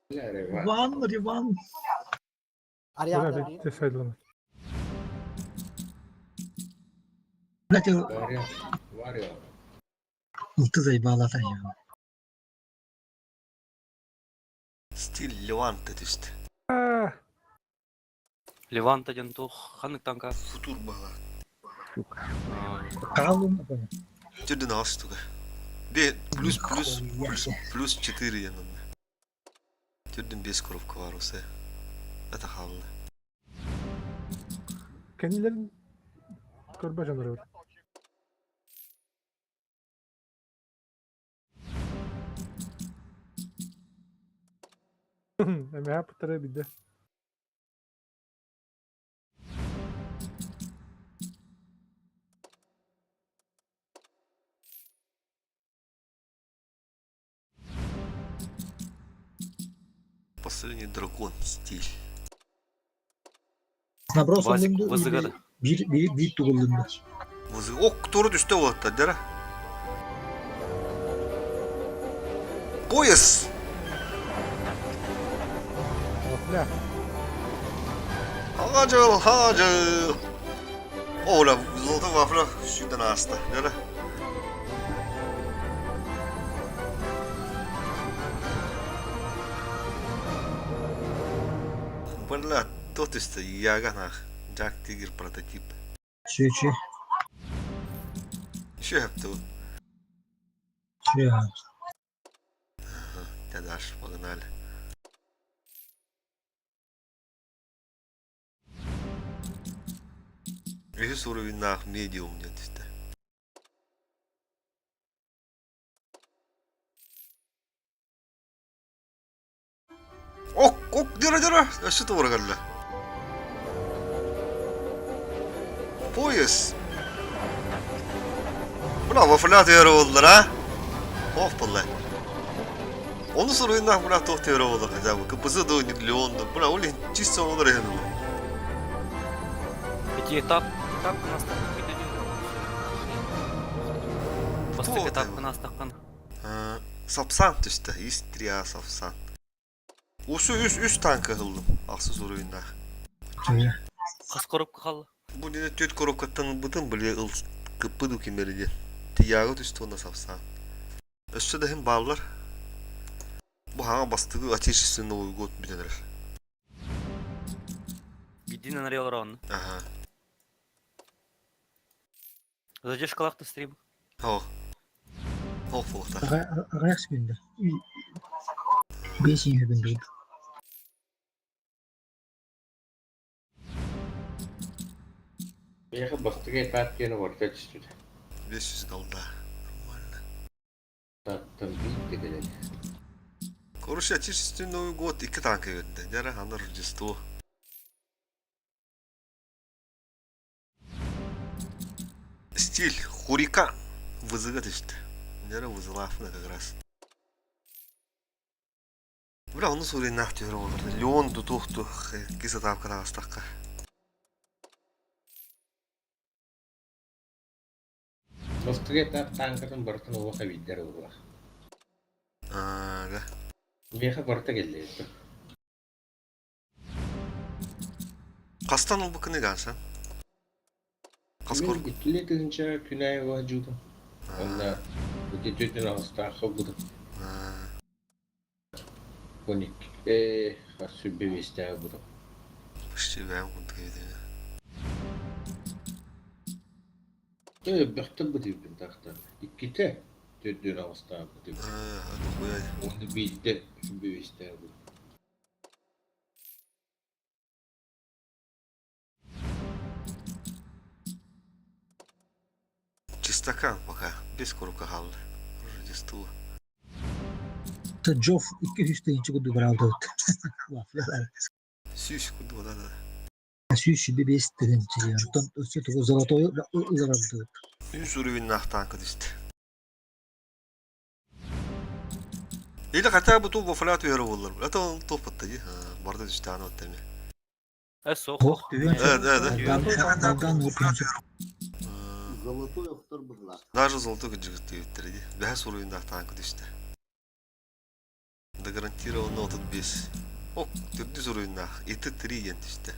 S8: Бля, Реван.
S7: Ван, Риван.
S2: Ариана.
S5: Бля, ты сайдлан.
S7: Блядь,
S8: Варил. Варил.
S7: ылты заебала я.
S1: Стиль Леванта түсті.
S5: А,
S4: Левант один тух, ханык танка.
S1: Футур бала.
S7: Калум.
S1: Түйдін ал штука. Бе, плюс, плюс, плюс, плюс 4 янында. Түйдін 5 коробка бар осы. Это халны.
S5: Kendilerin körbe canları. Эми пытары бидде.
S1: Последний дракон стиль.
S7: Наброс
S4: Васик,
S7: алынды.
S4: вызыгады.
S7: Bir, bir, bir тугулунду.
S1: Ок, туру түсті болады да, дәрі. Пояс!
S5: Вафля.
S1: Хаҥа дьыл, хаҥа дьыл! Оля, золотой вафля сүүрдэн ааста. Дьэ Бля, тот истэ яга нах. Джак Тигр прототип.
S7: Чү-чү.
S1: Еще хапты.
S7: Чү.
S1: Дальше погнали. Үһүс уровеннаах медиум диэн түстэ. Ок, ок, дыра дыра, өссө туора кэллэ. Пояс. Бля, вафля тыара буоллар, а? Ох, буолла. Onu soruyorlar бля туох тыара буолар хотя бы. КПЗ до миллион, бля, ол чисто олор иһин ол.
S4: Эти этап, этап у нас там Бастакы этапкын астаққан.
S1: Сапсан түстэ, Истрия Сапсан. Усу үс үс танка ыллым, ахсыс уровеннаах.
S4: Хас коробка қалды?
S1: Бу дине түөрт коробкаттан ылбытым, били ыл кыппыт укимери диэн. Тиягы түстэ уонна Сапсан. Өссө да иһин бааллар. Бу хаҥа бастыгы отечественный Новый год бүтэн эрэр.
S4: Единый нарел ровно.
S1: Ага.
S4: Задержкалаах стрим.
S1: О. Ол буолуохтаах.
S7: Аҕыйах секунда. Биэс иһэбин биир.
S8: Миэхэ бастакы этап диэн уорда түспүтэ.
S1: 500 голда. Нормально.
S8: Таттан биир да кэлэн.
S1: Короче, Отечественный Новый год икки танка берді. Дьэ, аны Рождество. Стиль Хурикан вызыга түстэ. Дьэ, вызылаахпына как раз. Бля, ону суурайнаах түһэр оҕолор. Леон тутуохту иккис этапка таҕыстахха.
S8: Бастакы этап тааҥкатын барытын олох эбийдэр ыллылар.
S1: Аа, да.
S8: Миэхэ барыта кэллэ
S1: Хастан ылбыккыный Гансан? Хас
S8: Мин иккилии тыһыынча күн аайы уһадьыыбын. Уонна ити түөтүн аҕыстаах ылбытым. 12 хас сүүрбэ биэстээх ылбытым.
S1: Почти бэйэм курдук эбит
S8: Элбэхтэ ылбытыыбын тахтан. Иккитэ төрдүөн аҕыстаах ылбытым. Уонна биирдэ сүүрбэ биэстээх ылбытым.
S1: Чистакан пока, без курука хаалла. Рождество.
S7: Джоф икки үс тыһыынча курдук бараалтыбыт.
S1: Сүүс курдук да да.
S7: Сүүс сүүрбэ биэс тыһыынча диэн. Оттон өссө тугу золотойу ыларбытыбыт.
S1: Үс уровеннаах танка түстэ. Или хотя бы ту вафля түһэрэ буоллар. Это он топпатта дии. Барда түстэҕинэ отта эмиэ.
S4: Суох.
S7: Ох, түһүөн Алдан түһүөн сөп.
S10: Золотой охтор быһылаах.
S1: Даже золотой кыдьыгыттыыбыттар дии. Бэһэ уровеннаах танка түстэ. Да гарантированно 35. Ок, төрдүс уровеннаах. ИТ-3 диэн түстэ.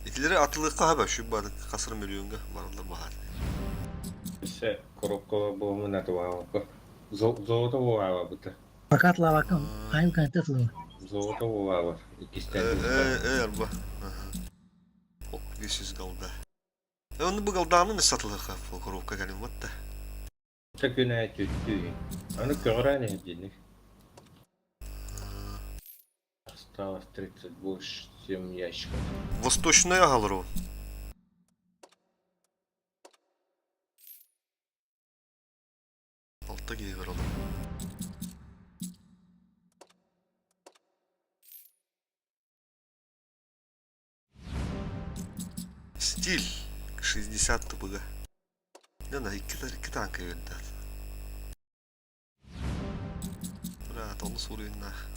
S1: Итилэри атылыахха хаба шүббаны хасыр миллионга бараллар баһаар.
S8: Өссө коробкалар буолумун атылаабакка. Золото буолаабыта.
S7: Пока атлаабакка, хайыл канта атылыма.
S8: Золото буолаабар. Иккистээн
S1: Э, арба. Ок, 500 голда. Оны бу голдаамын сатылыахха коробка кэлин вот да.
S8: Күнэ түттүү. Аны көҕүрээн иһирдиник. Осталось 38 ящиков.
S1: Восточная аһалар Алта киһи бар олор. Стиль 60 тупыга. Да, икки, икки танка берді. Брат, оны суруйуннаах.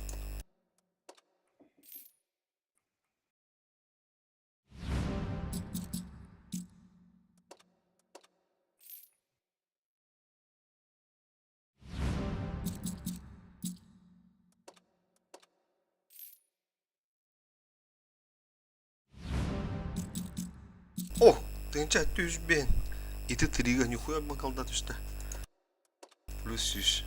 S1: О, тыһыынча 705. Ити тырига нихуя бакалда түстэ. Плюс 100.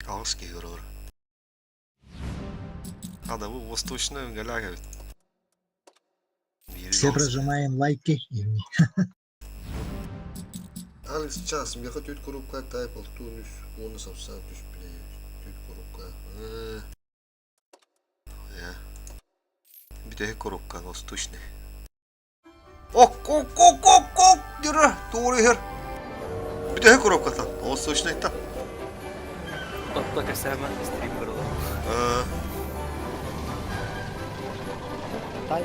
S1: Аҕыс киһи көрөр. Хада бу восточная голяга эбит.
S7: Все прожимаем лайки.
S1: Алекс час, миэхэ түөрт коробка тайп алтын үс уонна сапсан түспүтэ түөрт коробка. Бүтэһик коробка восточный. Ок, ок, ок, ок, ок, дыры, тугу иһэр. Бүтэһик коробкаттан, восточныйтан.
S4: Тотто кэсээмэ стрим көрөлөр.
S2: Тай.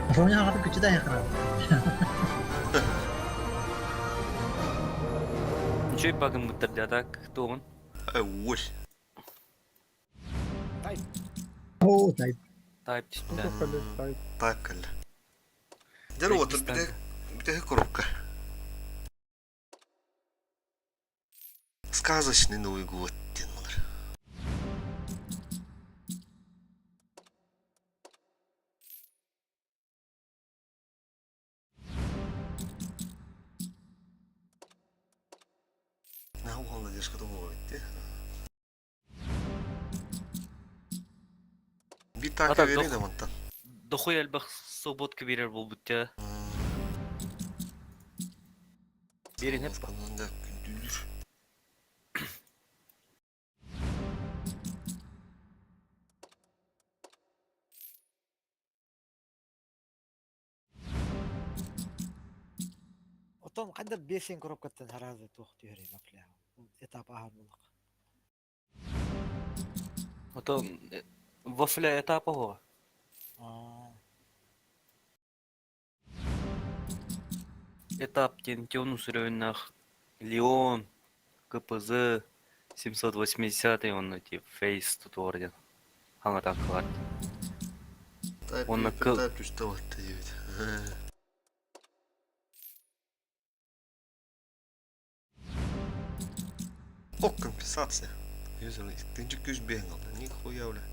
S7: Афоня аҕатын күчү да айахара.
S4: Ничего багыммыттар дии, а так туоҕун.
S1: Ой.
S2: Тай.
S7: О, тай.
S4: Тайп түстэ.
S1: Тайп кэллэ. Дьэ, уотар бүтэһик коробка. Сказочный Новый год диэн буолар. Наһаа улахан надежда буолар эбит Биир таанка биэрии да мантан.
S4: Дохуй элбэх свободка биэрэр буолбут дьэ. Биэрин эп.
S1: Да күндүлүүр.
S2: Оттон хайдах биэс коробкаттан сразу туох түһэрий бапля. Этап ааһар буоллах.
S4: Ото вафля этапа оҕо. Этап диэн Тионус үрөөннөөх Леон, КПЗ 780 уонна тип Фейс тутуор диэн хаҥа танкалар. Уонна кыл
S1: Тайп түстэ батта диэбит. О, компенсация. Тынчык күс бэйэн алда. Нихуя, бля.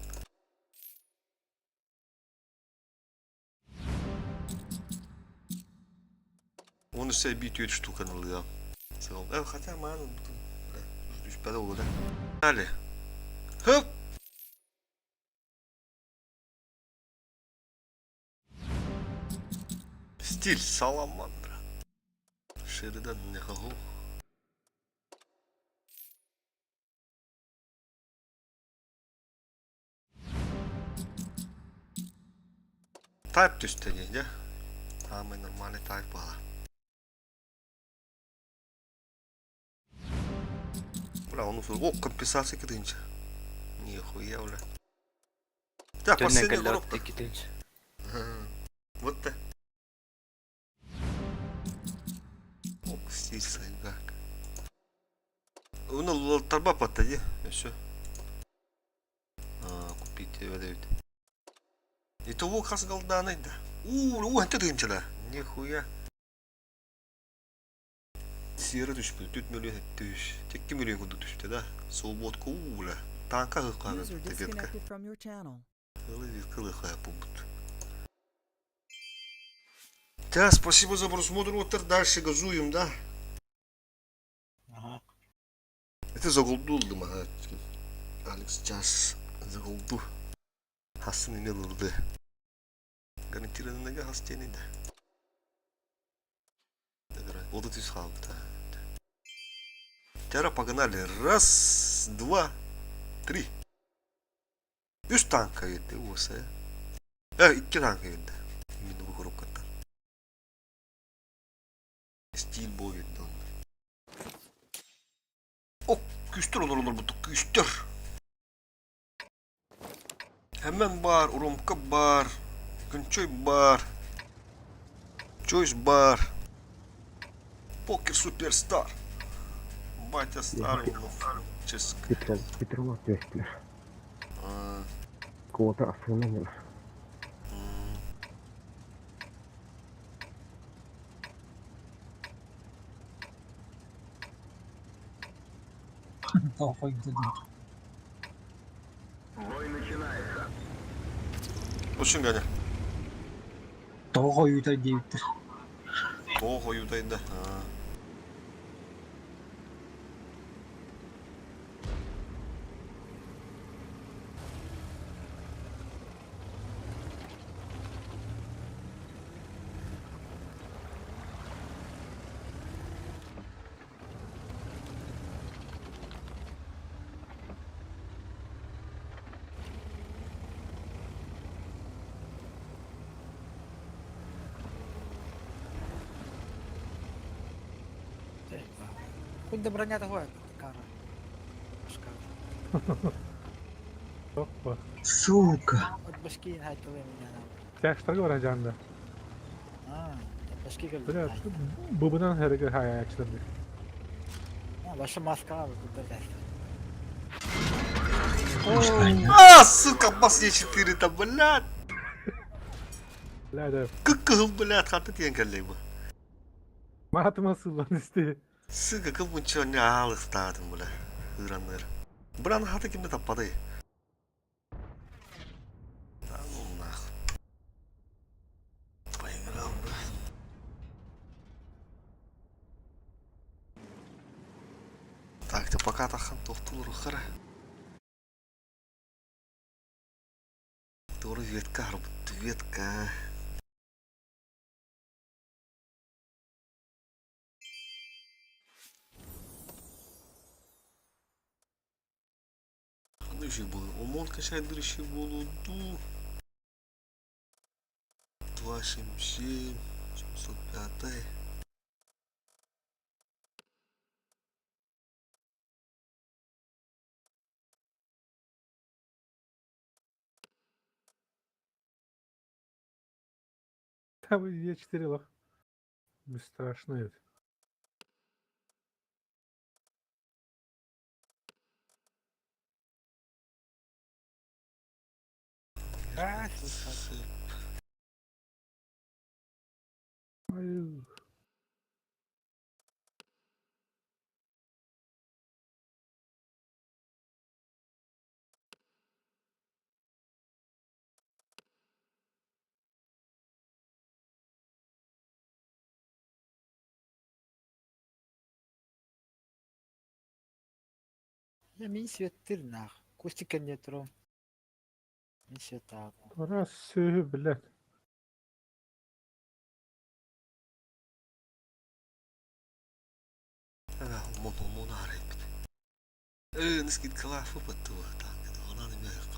S1: Он өссө эбии түөрт штуканы ылыам. Хотя мааны түспэт ол да. Далее. Хоп! Стиль саламандра. Шеридан Нехагу. Тайп түстэ дии, дьэ. Саамай нормальный тайп буолар. Бля, он О, компенсация кытынча. Нихуя, бля. Так, последняя коробка. Вот так. Ок, стиль сайгак. Уну тарба паттади, все. Купить выдают. Итого хас голданы да. У, у, это тынчала. Нихуя. Сиэра түспүт, түт мөлү түс. Текки мөлү курдук түстэ да. Свободка уула. Танка хыккаан
S3: User
S1: ветка.
S3: disconnected from your channel.
S1: Кылы кылы булбут. Да, спасибо за просмотр. Вот дальше газуем, да?
S7: Ага.
S1: Это за голду ага. Алекс час за голду. Хасын имел ылды. Гарантированно хас тени да. Вот это хаалбыта. Тяра погнали. Раз, два, три. Үс танка кэллэ уоса. Икки танка кэллэ. Именно бу коробкаттан. Стиль бой О, күүстэр олор олорбут күүстэр. Hemen бар, Урумка бар, Күнчөй бар, Чойс бар, Покер Суперстар. Батя старый, ческ.
S11: Петрова түстүлэр. Квота асылынан
S7: Тоҕо
S9: Бой начинается.
S1: Очень Ганя.
S7: Тоҕо хойуутай диэбиттэр.
S1: Тоҕо хойуутай да.
S2: Хоть до броня того кара. Шкаф.
S5: Опа.
S7: Сука.
S2: От башки хайталы меня нам.
S5: Тяжтарга баран жанды.
S2: А, от башки
S5: Бля,
S2: кэлбит.
S5: бубунан хэрэг хаяачтар.
S2: А, ваша маска тут да.
S1: А, сука, бас Е4 там, блядь.
S5: Бля, да.
S1: Кыккыл, блядь, хаты тиен кэллей бу.
S5: Маатыма сыллан исти.
S1: Сука, кыл мунча не алыстаатым, бля. Ыранныр. Бран хаты кимде таппады. Да ну нахуй. Поиграл, бля. Так, ты пока тахан тохтулur хара. Тур ветка, ветка. Ну еще было. Омон качает еще было. Ду. 2, 7, 7, 705.
S5: Там Е4 лох. Бесстрашный.
S2: А, сука.
S5: Ай,
S2: Я мин светтир нах. Кустика не тром. Мин света.
S5: Раз, сыы, блядь.
S1: Омон, омон арайбит. Нискит калафы батту. Так, она не мягко.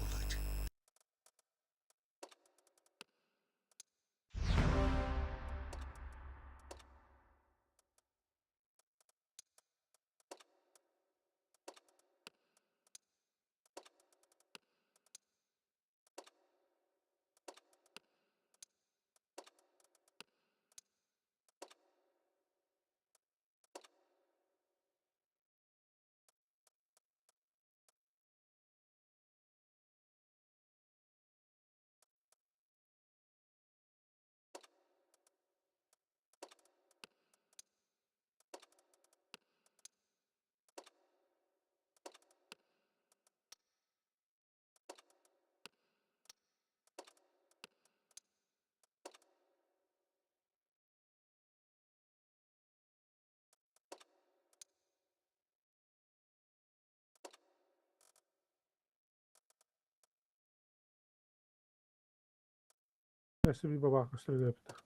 S5: Өссө bir бабах көстөр көптө.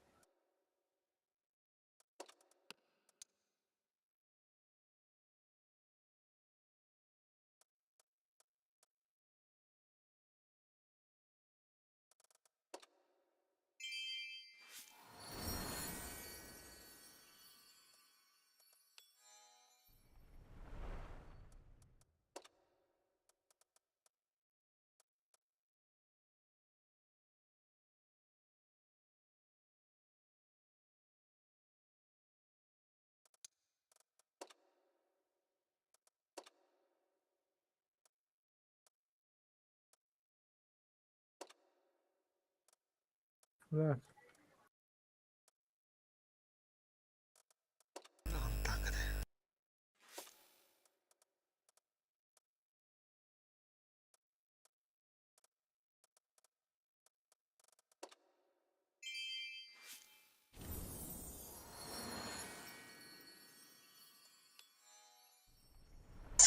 S5: Блядь.
S1: Так,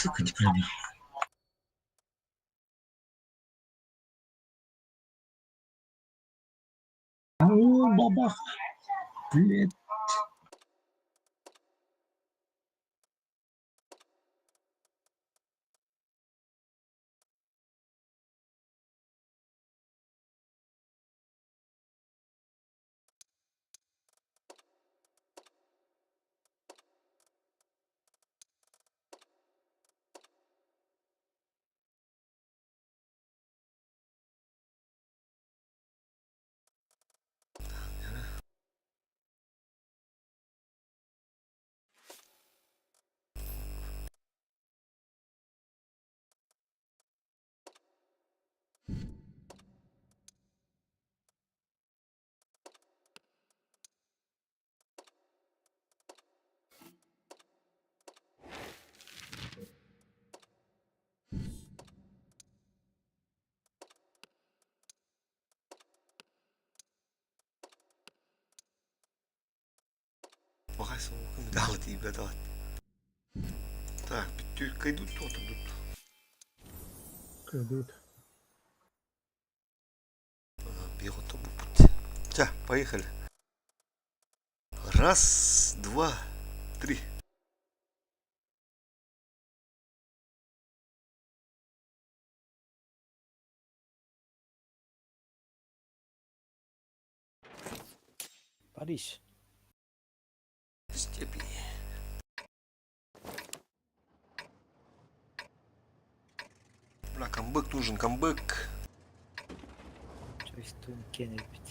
S7: Сука, не пробил. О, бабах. Блядь.
S1: Баҕай суолга медалы тиийбэт аат. Так, бүттүү кыйдут отурдут.
S5: Кыдыт.
S1: Бегут буппут. Ча, поехали. Раз, два, три.
S2: Париж.
S1: Степи. Бля, камбэк нужен, камбэк.
S2: Чувствуем кенебит.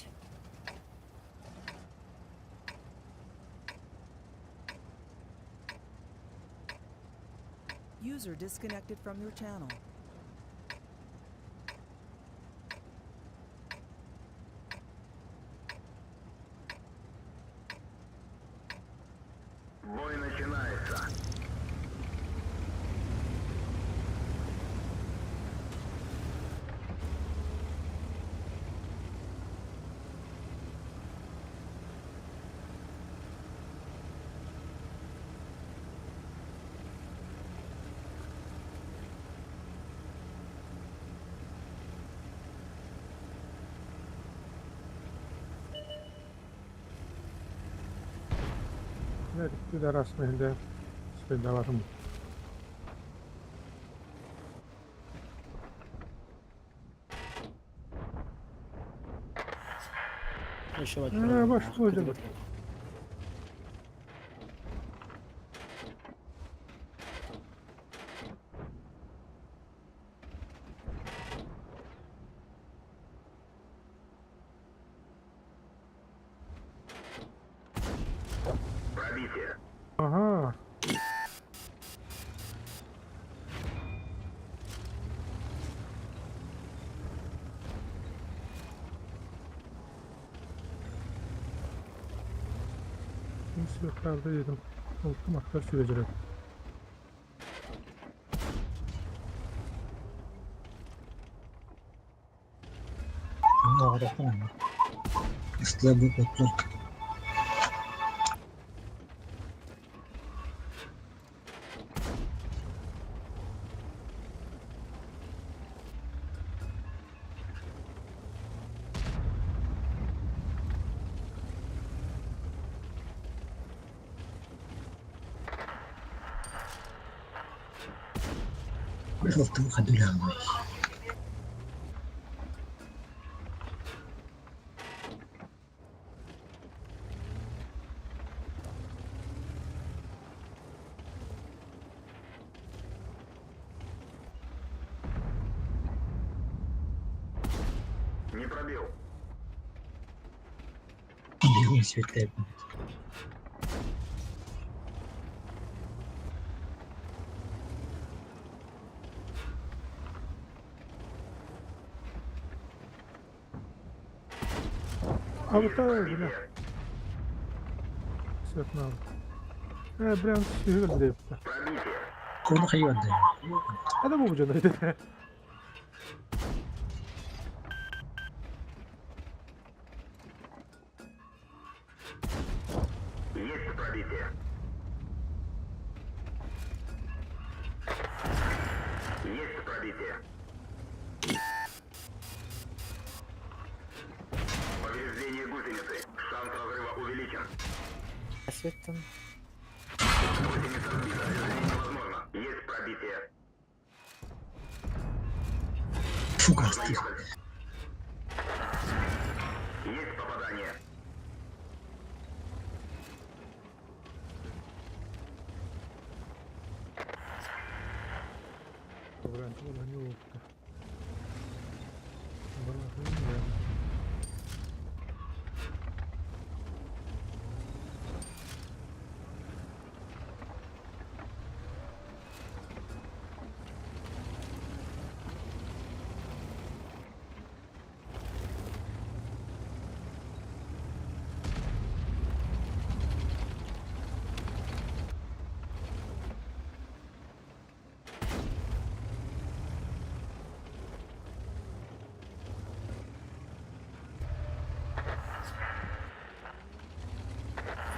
S3: User disconnected from your channel.
S9: Бой начинается.
S5: Ne пидорас мende. Спидаларым.
S2: Еще
S5: Э, ваш вроде.
S9: Пробитие.
S5: Ага. Мин сүрэхтээҕи дедим. Олтум аттар сүрэ
S7: Ну, оҕотохпун Ыстыла бу оттор. Алтын хадулаамай.
S9: Не пробил.
S7: Бегун светлэй.
S5: А вот так, бля. Светнал. Э, прям сүрэ деп.
S7: Кону хайванды.
S5: Адам бу жана деди.
S9: Есть пробитие. Есть пробитие. Повреждение гусеницы. Шанс разрыва увеличен.
S2: Светтен.
S9: Гусеница сбита. Движение невозможно. Есть пробитие.
S7: Фуга,
S9: Можно ехать. Есть попадание.
S5: Добре, это не ловко. Добре,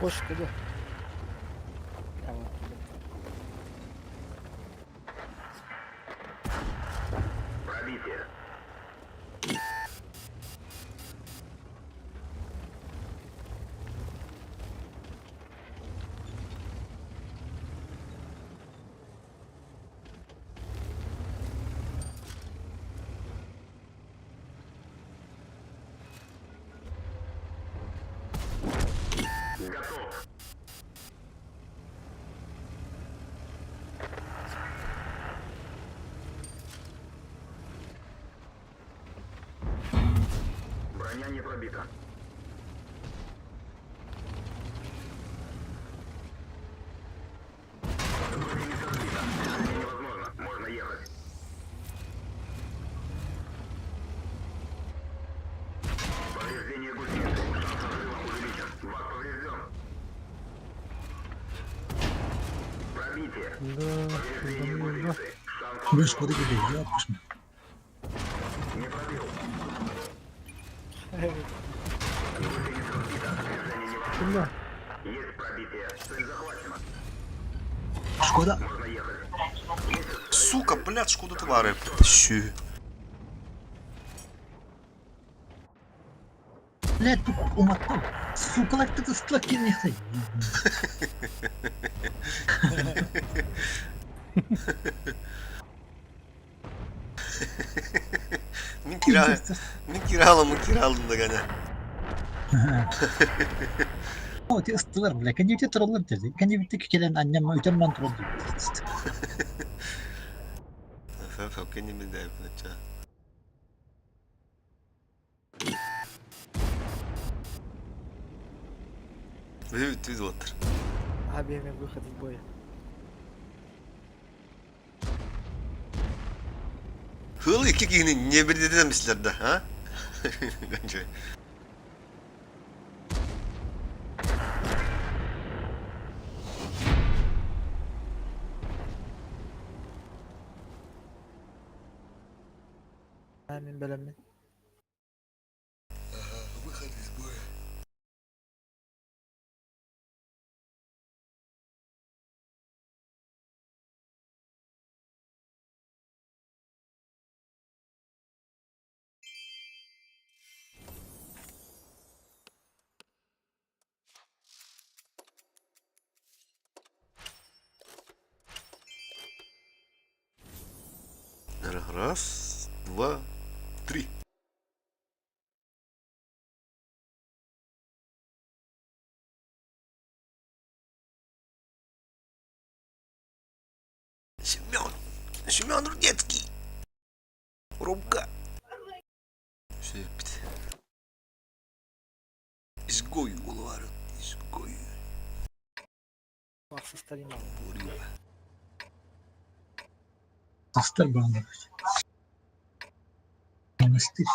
S2: Хош, куда? Давай.
S9: Пробитие. Готов. Броня не пробита. Гусеница сбита. Движение невозможно. Можно ехать. Повреждение гусеницы. Шанс разрыва увеличен. Бак поврежден. Пробитие.
S5: Да,
S9: Повреждение
S5: да.
S9: гусеницы. Шанс
S7: Бля, Шкода тебе, я пошли.
S9: не пробил. Гусеница сбита. Движение невозможно.
S5: Да.
S9: Есть пробитие. Цель захвачена.
S7: Шкода.
S9: Можно ехать.
S1: Сука, блядь, шкода твари. Щу.
S7: Блядь, тут умотал. Сука, лак ты стлаки не хай.
S1: Мин кира... Мин киралым, мин киралым да гана.
S7: О, ти ыстылар, бля, кенебите тураллар деді. Кенебите келен аннем өтемман тураллар.
S1: Фәф, кенеме дә әпнәчә. Вивит визлатыр.
S2: АБМ выход из боя.
S1: Хыл iki kişinin ne bir demişler de ha? Bence.
S2: Amin бөлөммүн.
S1: Выход из боя. Раз, два, три. Семен! Семен Рудецкий! Рубка! Все, пит. Изгою улварят, изгою.
S2: Баксы Сталин.
S1: Бурю.
S7: Ыстар бағана. Монастырь.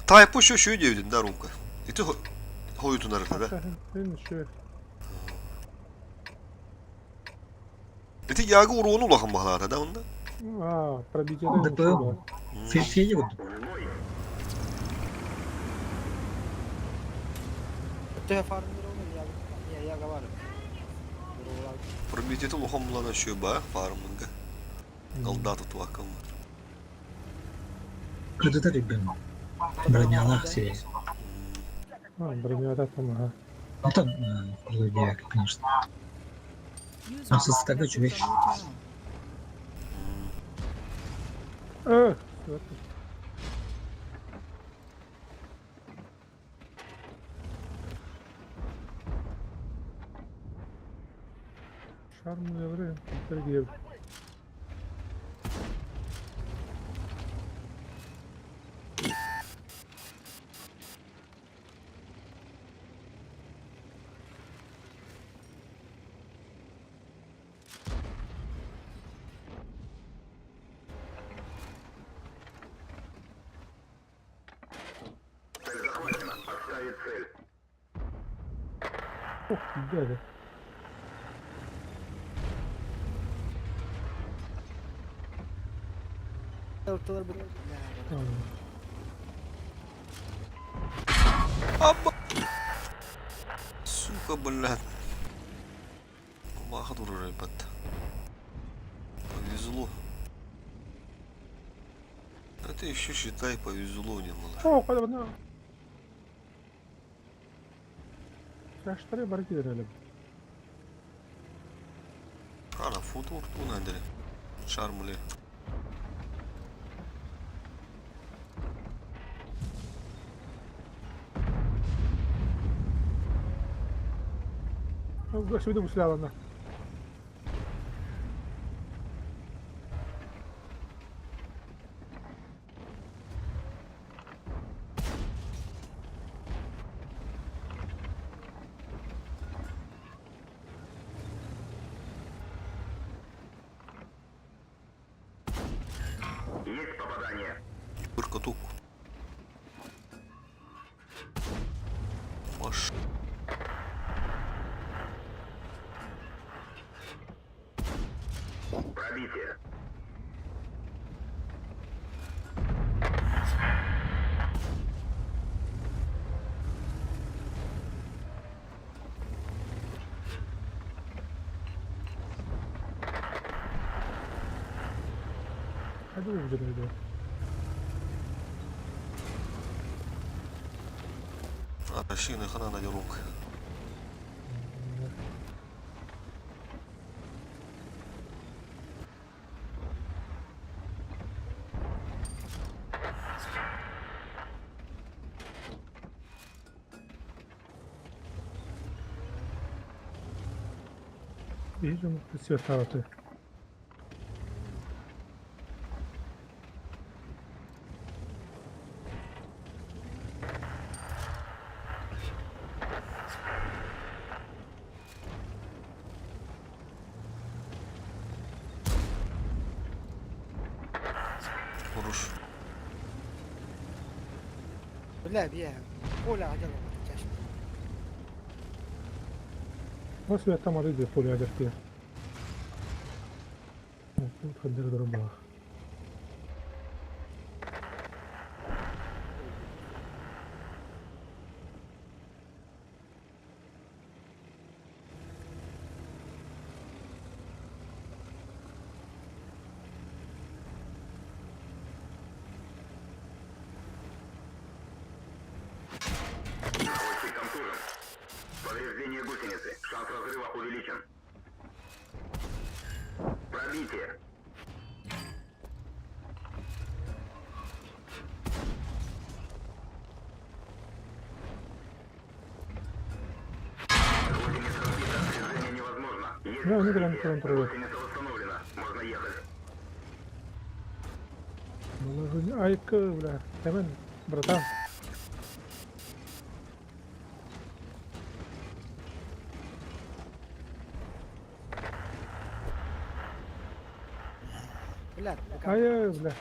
S1: Тайпу şu şu diyor да Румка. И ты хою нарыта, да?
S5: Мен şu.
S1: Ити яғы уруону улахан баһалаата да онда.
S5: А, пробитие.
S7: ДП. Фея вот.
S2: Төһө фармныр я я я говорю.
S1: Пробитиеті улахан булана үшө ба фармынга. Голда тутуакам.
S7: Кыдыта түргэн. Бронялаах сирэй.
S5: А, бронята там, ага.
S7: Онтон крутой конечно.
S3: User
S7: А сыстарга
S3: disconnected
S7: үчүгэй.
S3: from your channel.
S5: Э, Шарм евре, Сергеев.
S9: Цель захвачена. Отставить цель.
S5: Ох, дядя.
S1: Аба! Сука, блядь. Маха турар ребят. Повезло. Это еще считай повезло немного.
S5: О, кайда бана. Шаштары бар кидерелем.
S1: Ана фото урту надо. Шармле.
S5: Şimdi bu silahlarına.
S9: Есть попадание.
S1: Катук. Маш.
S9: Пробитие.
S5: Hadi bu güzel.
S1: Арашины хана на рук.
S5: Видим, все стало.
S1: Хорош.
S2: Бля, бия. Коля одел чаще.
S5: Nasıl tam araydı поле adresi. Тут дроба.
S9: Наводчик контужен. Повреждение гусеницы. Шанс разрыва увеличен. Пробитие. Гусеница сбита. Движение невозможно. Есть
S5: Да, ну, прям
S9: пробитие.
S5: контроль.
S9: Гусеница восстановлена. Можно ехать.
S5: Айка, бля. Hemen, братан.
S2: Бля,
S5: Ай, бля.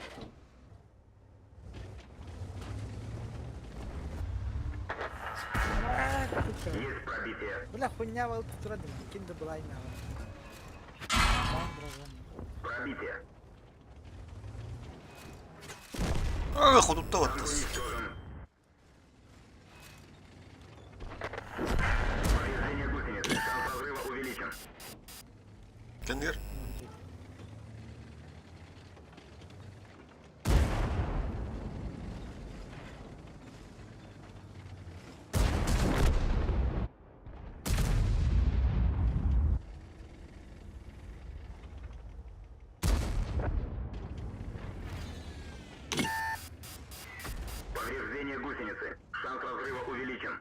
S9: Есть пробитие.
S2: Бля, хуйня вал тура кинда была имя.
S9: Пробитие.
S1: А, ходутта
S9: Танк
S1: вот.
S9: уничтожен. Движение гусеницы. Шанс разрыва увеличен.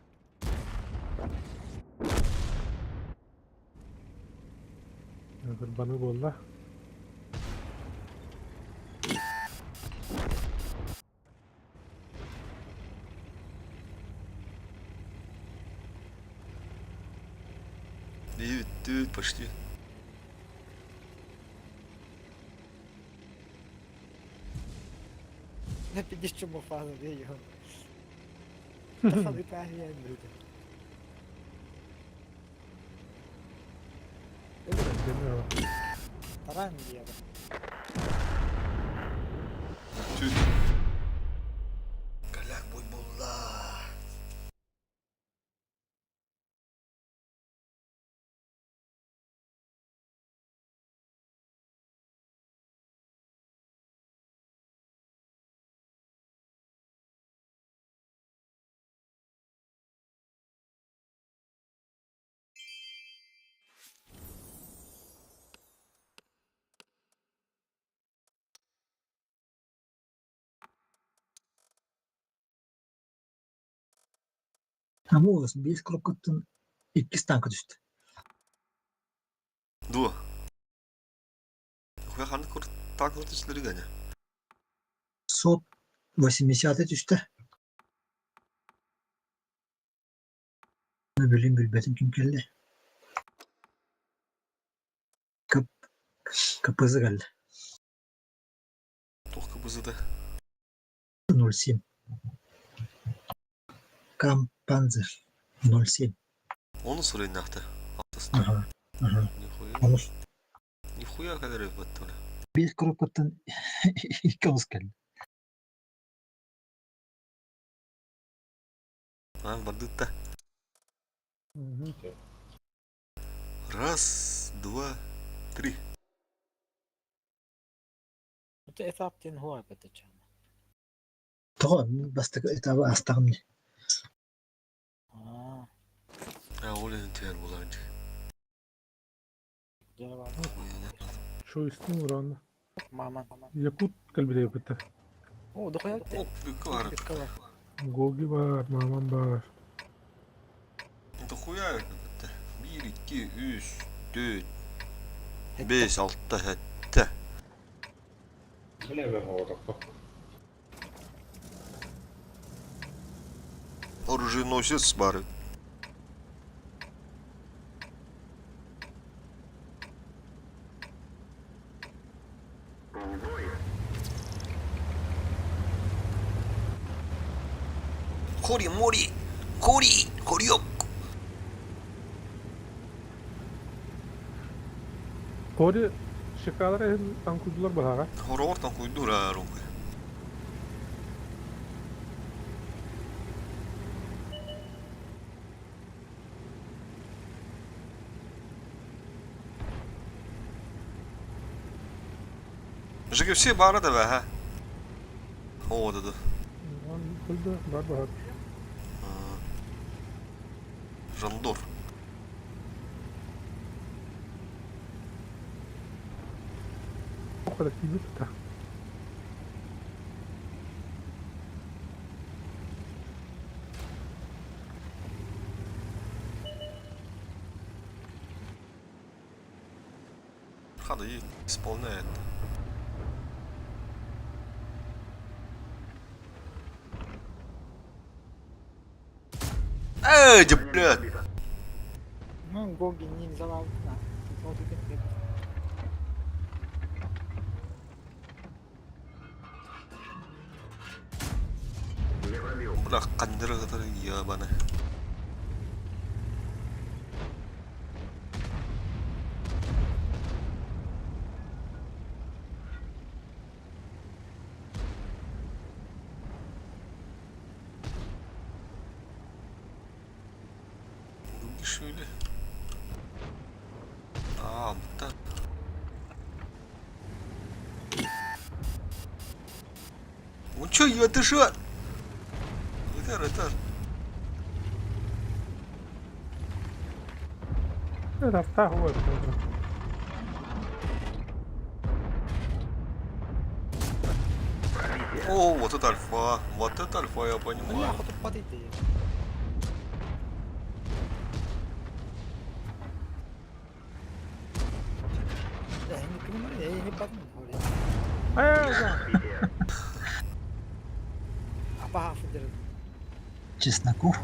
S5: Кырбаны буолла.
S1: Девять, почти.
S2: Не підіщому фазу, бей його. Та фалита люди. Таран є.
S1: Tüh. Каляк бой буолла.
S7: Ama olsun bir коробкаттан иккис танка түстэ.
S1: Дуо. Хуя ханнык кур танк түслері гәне.
S7: Сот 80 түстэ. Билим билбэтим ким кэллэ. Кап КПЗ кэллэ.
S1: Туох КПЗ-да.
S7: 07. Кампанзер 07.
S1: Оны сұрайын нақты.
S7: Ага. Ага.
S1: Нихуя.
S7: Онус
S1: Нихуя кадыр баттыла.
S7: биэс коробкаттан икки оҕус кэллэ.
S1: А, бардытта. Раз, два, три.
S2: Это этап тен хуа бэтэ.
S7: Тоҕо бастакы этабы астаҕым дии.
S2: Аа.
S1: А, ол енді түйер болар.
S5: Чойстун уран.
S2: Мама.
S5: Якут кэлбитэ быта.
S2: О, дохуя.
S1: Оп, бар.
S5: Гоги бар, мамам бар.
S1: Дохуя бітті. Bir, iki, üç, dört, beş, altı, хәтті.
S8: Бля, ben оҕотоххо.
S1: Оруженосец бар.
S9: В бой.
S1: Хори, мори, хори, хориок.
S5: Кори шикалар танкудулар баһара.
S1: Хорор танкуйдура рунка. ЖГФС бары да бә, ха? О, да, да.
S5: Он көлдө бар баһар.
S1: Жандор.
S5: Около кибит та.
S1: Хада и исполняет. Эй, да, блядь!
S2: Ну, Гоги не завал.
S9: Не пробил.
S1: Бля, кандыры который ебаный. Шүлі. А, бұта. Он чё, я ты шо? Ытар, ытар.
S5: Рафта хуа.
S9: Пробитие.
S1: О, вот это альфа. Вот это альфа, я
S2: Бля,
S1: понимаю.
S2: хотуппат ити.
S7: Чесноков.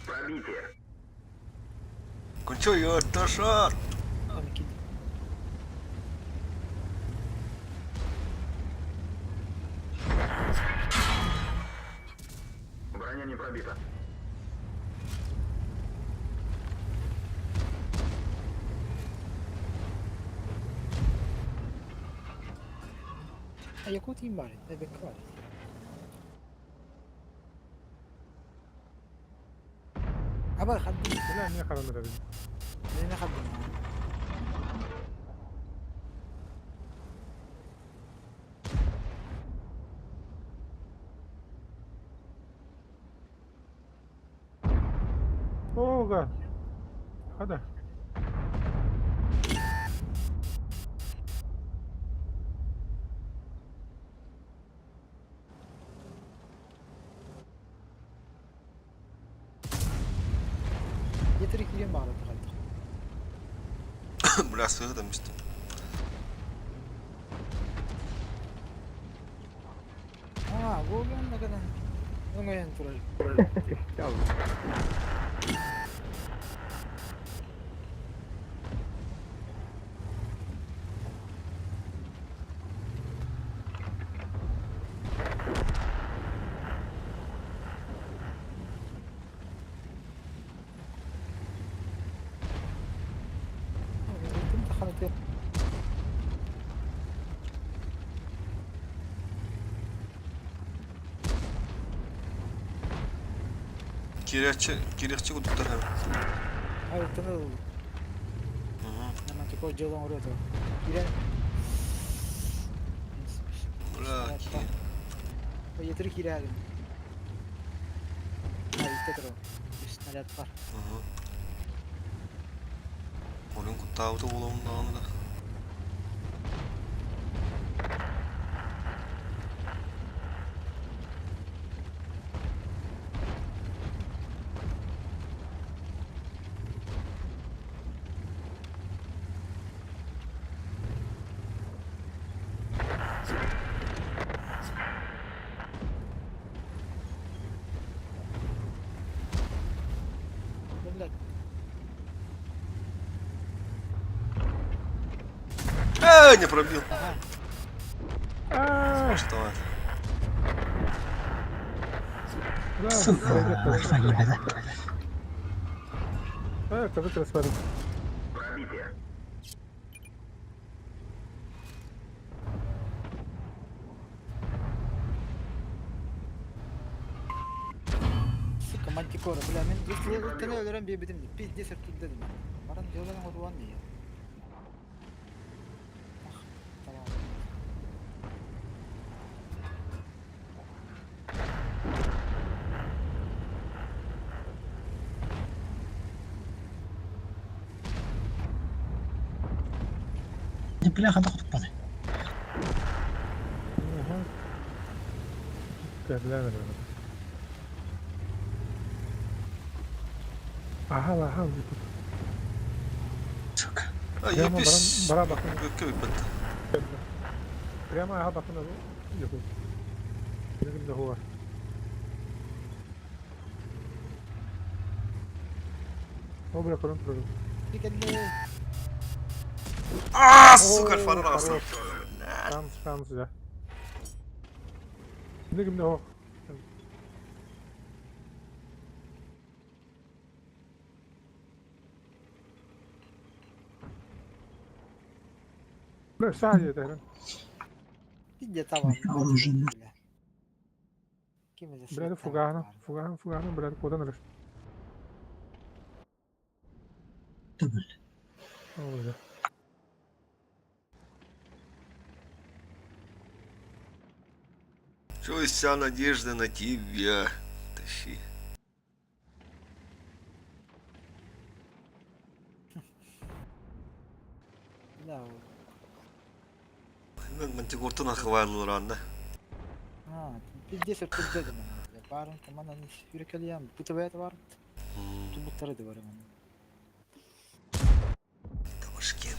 S9: Пробитие.
S1: Кончай, Арташат!
S9: Броня не пробита.
S2: Якутин бар, эбек бар. Аба хаддым.
S5: Бля, не хараныр.
S2: Не хаддым.
S5: Ога. Хада.
S2: Yeter ikiliye bağladı kaldı.
S1: Бля, сыр там место.
S2: Ha, bu ne kadar? Öngöyen turar.
S1: Кирячы, кирячы кудуктар хәм.
S2: Hayır, tanı. Hemen çok cıldan oraya da. Giren.
S1: Бля, ки.
S2: Yeter girelim. Hayır, işte dur. Üst var.
S1: Onun kuttavda olalım da.
S2: Бля,
S1: Э, не пробил.
S5: А,
S1: Что это?
S5: бля,
S7: Сука, альфа ебать.
S5: А, как это смотри.
S9: Пробитие.
S2: Сука, мантикора, бля, мен tane öldüren bir bitim. Пиздец tut dedim. Baran diyorlar ama duvan diye. Ah, tamam.
S7: Бля, хада хотуппат.
S5: Бля, Ага, ага.
S7: Сука.
S1: А,
S5: Прямо
S1: епис.
S5: бара бакын.
S1: Көккө бит.
S5: Прямо ага бакын. Yok. Benim de var. О, бля, контроль.
S2: Bir kelle.
S1: А, сука, альфа раса.
S5: Шанс, шанс, да. Нигм де Бля, сади это.
S2: Пиздец, tamam.
S7: Оружие.
S2: Kim bilir?
S5: Бля, фугана, фугана, фугана, бля, куда надо?
S7: Төгүл.
S5: Ол
S1: Чё, вся надежда на тебя. Тащи.
S2: Да.
S1: Мантикортан ахвайлар анна.
S2: А, пиздец өртөдө мен. Барын командан үрекелиян. Бутыбайт бар. Тубуттары да бар.
S1: Табашкен.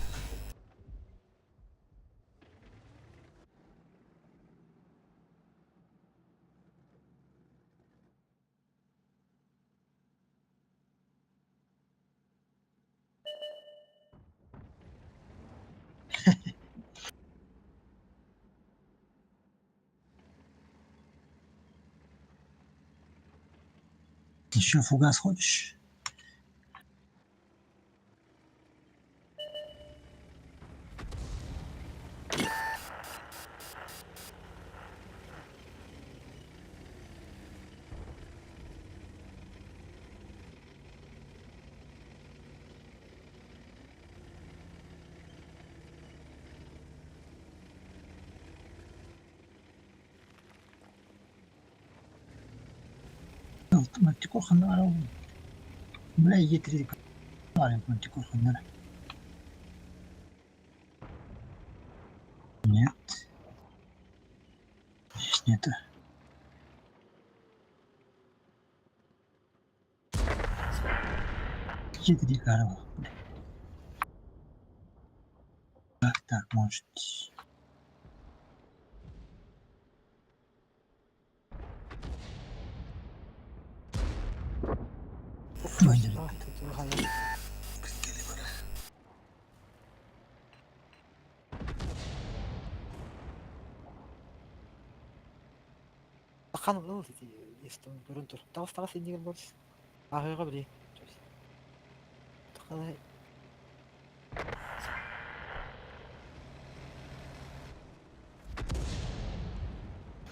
S7: Еще фугас хочешь? Мантикор ханнара. Бля, Е3 мантикор ханнара. Нет. Здесь нету. Е3 карла. Так, так, может.
S2: Хан ыл естон көрөн тур. Тагыс тагыс индигер болс. Агыга били. Тахалай.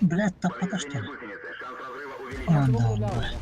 S7: Блядь, тапата что ли? А, да, да.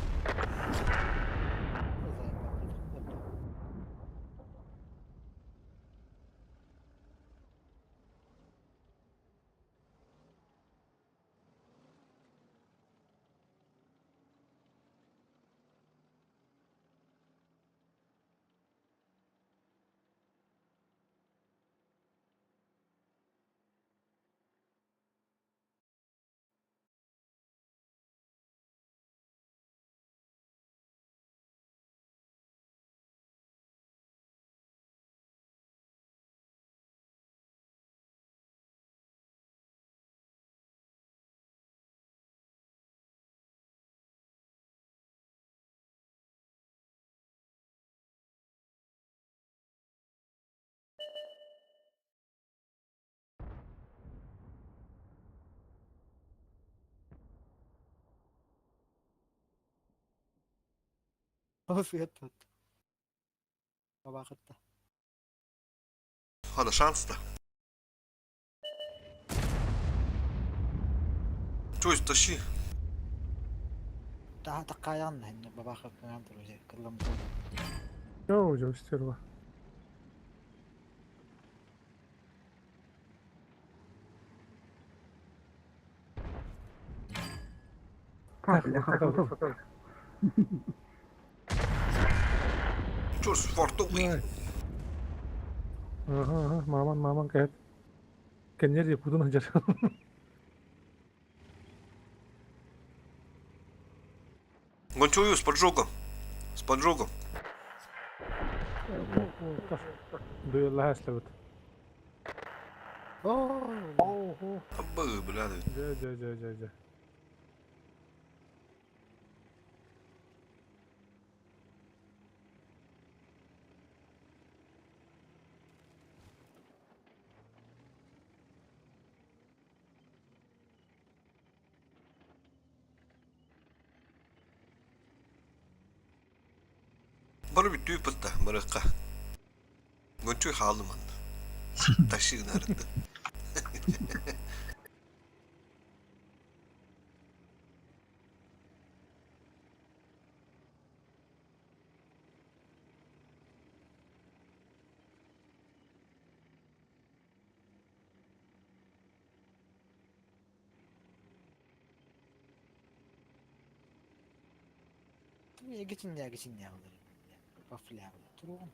S2: Ол сыгат. Бабакытта.
S1: Хана шанс-то. Чё, тащи.
S2: Та таккаян бабакыт кылган тур уже кылган.
S5: Йоу, жо, стерва.
S11: Так, бляха, готов.
S1: Чё, с фартовый?
S5: Ага, ага, маман, маман кайт. Кеннер кудун хажар.
S1: Гончую с поджогом. С поджогом.
S5: Дуэлла хаслабыт.
S2: Оо.
S1: Абы, бля.
S5: Жа, жа, жа, жа, жа.
S1: Бары bir түйіп барыққа. Гончуй халым анда. Тащи нарыды.
S2: Эгитиннээгитиннээх Вафля туругун.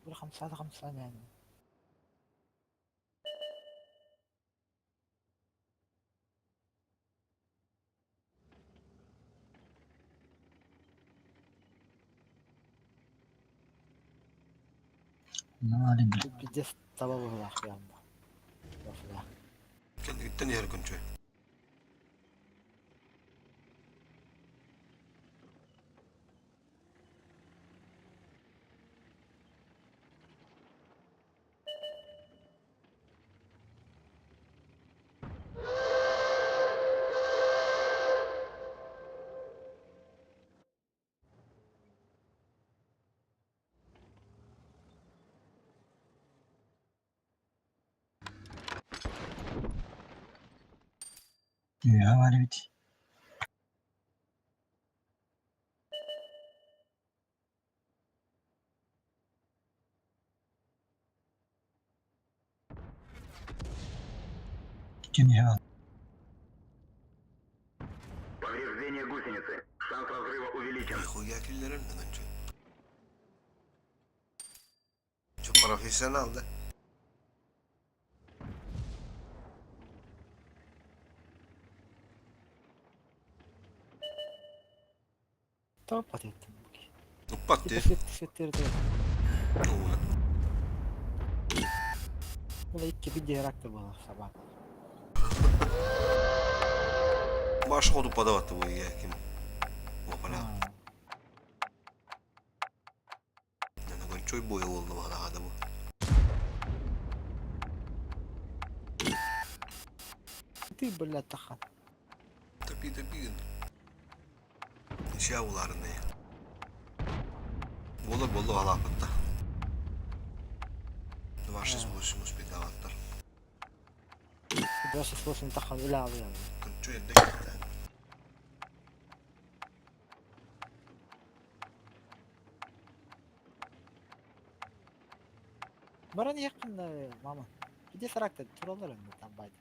S2: Бір хамсады хамсаан яаны.
S7: Ну, бля.
S2: Пиздец таба быһылаах яанда. Вафля.
S1: Кэнниттэн иһэр күнчү.
S7: Я варить. Гениал.
S9: Повреждение гусеницы. Шанс разрыва увеличен.
S1: Нихуя киллерин күнчү. Çok profesyonel да.
S2: Топ аттым.
S1: Уппат дии.
S2: Сеттерде. Бұл икки бидде ракты была собака.
S1: Маш ходу подавать его я ким. Опаля. Чой бойы болды маған ағады бұл.
S2: Ты, блядь, тахан.
S1: Топи, топи. Ишә уларны. Болы болы алапытта. 268 успедаваттар.
S2: 268 тахан үл алды.
S1: Күнчө элде кетти.
S2: Баран якында мама. Иде саракта туралар енді там байды.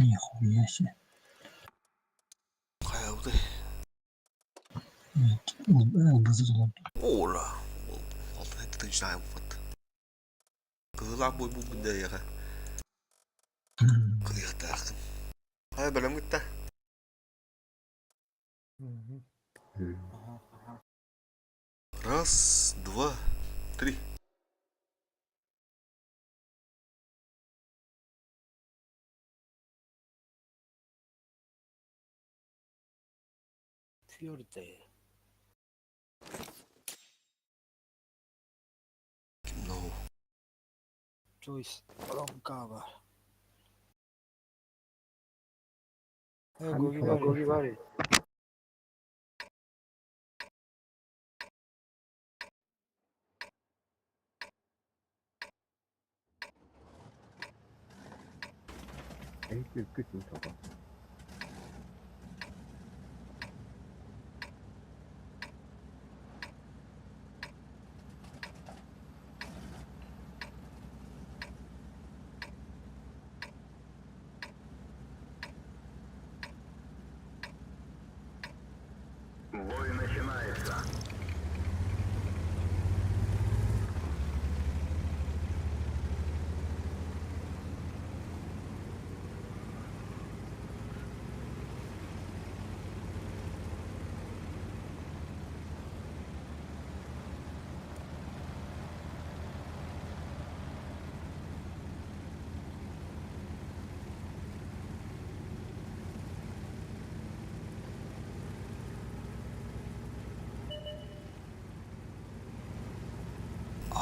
S7: Нихуя себе.
S1: Кайылды.
S7: Ылбызы толорду.
S1: Ола. Алты тынчнай бут. Кызыла бой бу бу яга. Кыйыктаакын. Хай белем гитте. Раз, два, три.
S2: Твердые.
S1: No.
S2: Джойс Ронкава. Гоги бари.
S11: Эй, күтүн тоҕо.
S9: Бой начинается.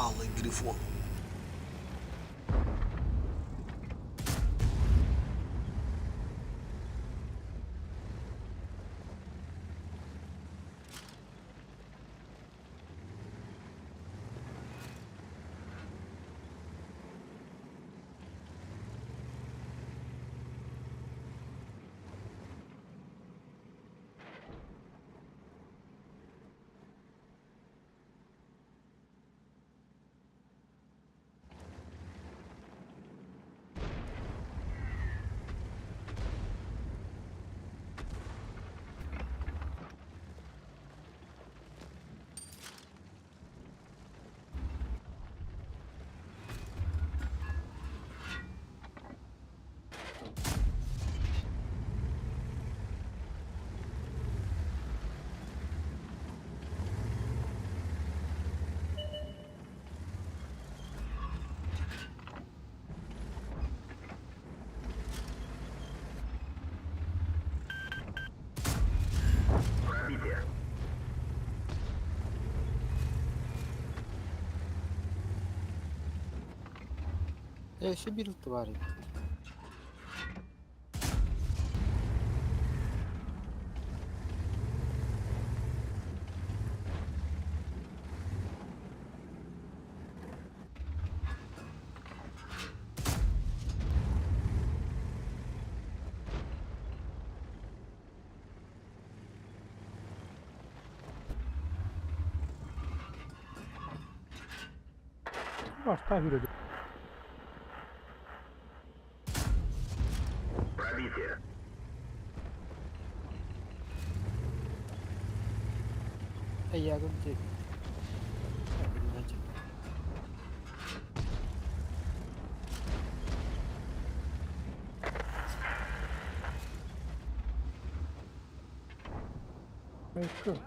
S1: Алый Грифон. Пробитие.
S2: Э, еще бир твари.
S5: Астаа хүрээд.
S9: Пробитие.
S2: Э, я говорю, ты.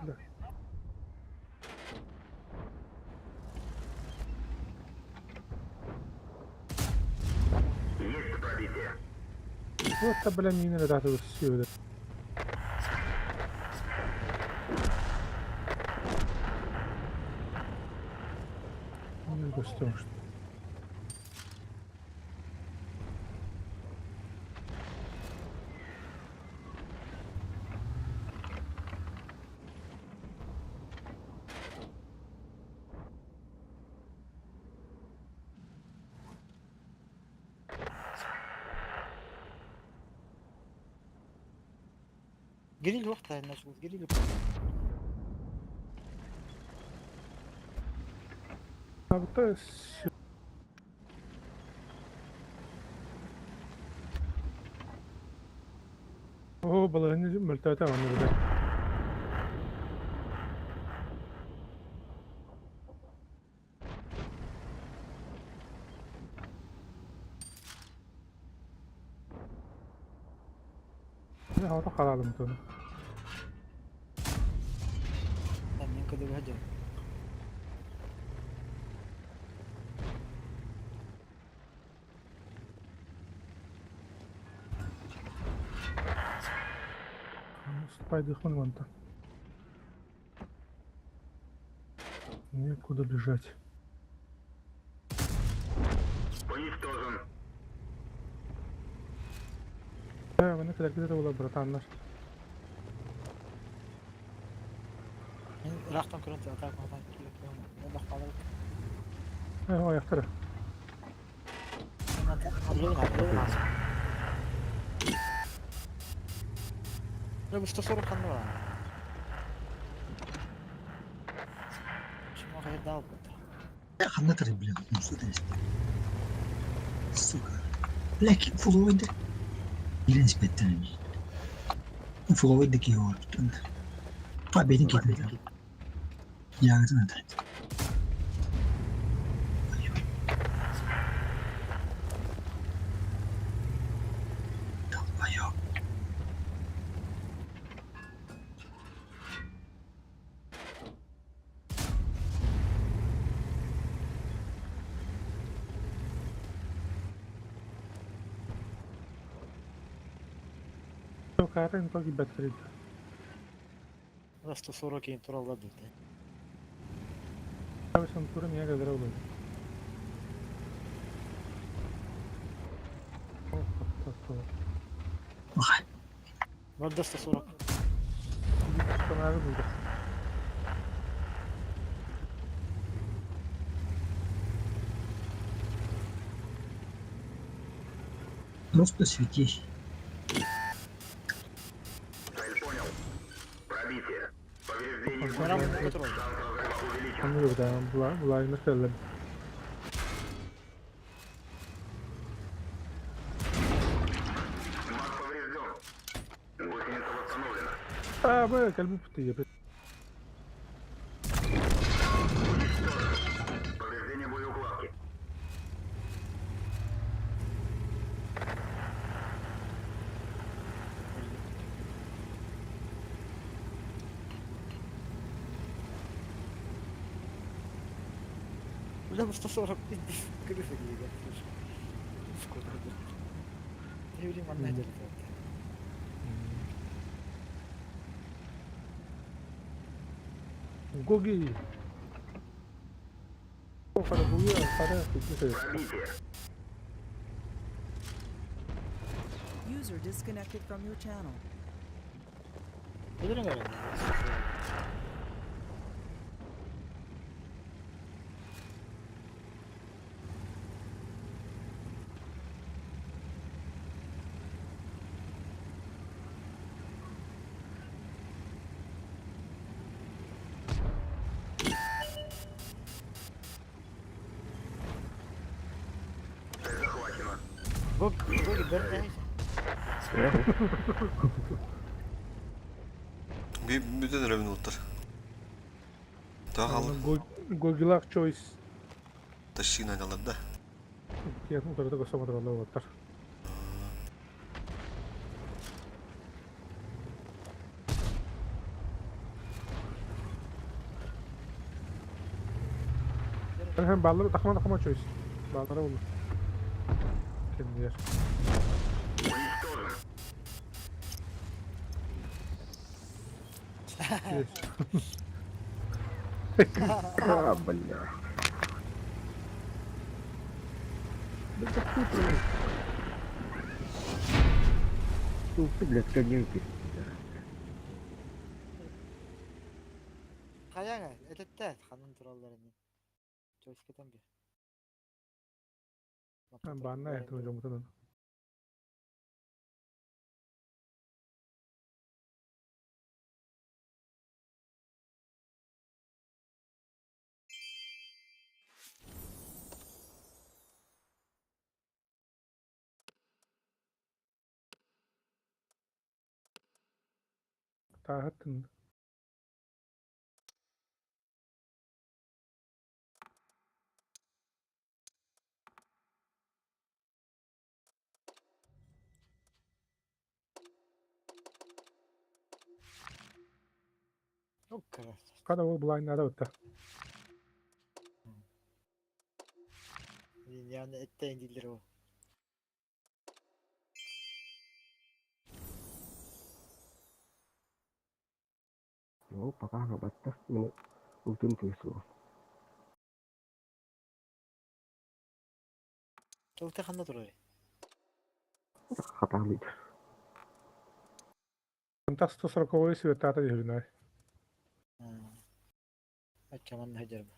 S5: Бля.
S9: Есть пробитие.
S5: Вот бля мина даты все. Ну, что.
S2: Гриль вахта начал, гриль.
S5: А вот то О, баланы мөлтөтө аны биле. Не, хата халалым тону.
S2: Там некуда выходил.
S5: Спайдыхман вон там. Некуда бежать.
S9: Уничтожен.
S5: Да, мы когда где-то было, братаннар.
S2: Рахтан көрөн атака атака килеп. Олох қалып.
S5: Э, аяқтары.
S2: Ну, 140 қандай бар. Чего дал бы?
S7: Ханна тары, блин, ну что ты Сука. Бля, фуловый Илен спеттен. Фуловый дики его. Победин китин. Ягодын это. Долбоёб.
S5: Карен тоги бәттерид.
S2: 140 кейін туралады.
S5: Сантура миэхэ кэлэрэ буолуо.
S2: Барда 140.
S5: Санаары булда.
S7: Просто светись.
S9: Цель понял. Пробитие. Повреждение
S2: Барам
S9: гусеницы.
S2: контроль.
S9: Шанс разрыва увеличен.
S5: Anlıyorum da Vladimir кэллэ.
S9: Маг поврежден. Гусеница восстановлена.
S5: Аа, бу кэлбит бутыйа.
S9: Повреждение боеукладки.
S2: Бля, ну 140 пиздец, крыса гига, слушай. Сколько будет? Еврей манна делает.
S5: Гоги. Хара буя, хара пиздец.
S9: Пробитие.
S3: User disconnected from your channel.
S2: Bilmiyorum herhalde.
S9: Цель захвачена.
S2: Гоги, Гоги, бер
S1: Bir bütün önemli notlar. Daha halı.
S5: Гогилах Choice
S1: Тащи надалар да.
S5: диэн утарыта көсө мотороллор буолтар. Hem баллары тахма тахма Choice. Баллары булду. Кемдер.
S9: Уничтожен.
S11: А, бля. Да какой ты? Ну ты, блядь, конинки.
S2: Kayana, etette hanın turallarını. Joystick'ten bir.
S5: Банна это жомутанан. Таһатын.
S2: Çok kral.
S5: Kada ол булайнада бытта.
S2: Yani etten değildir o.
S11: Ну, пока батта. Ну, утын күйсу.
S2: Çok da kanda duruyor.
S11: Хаталыйд.
S5: Онтах 140 светтата дehүнай.
S2: Açaman hacer bu.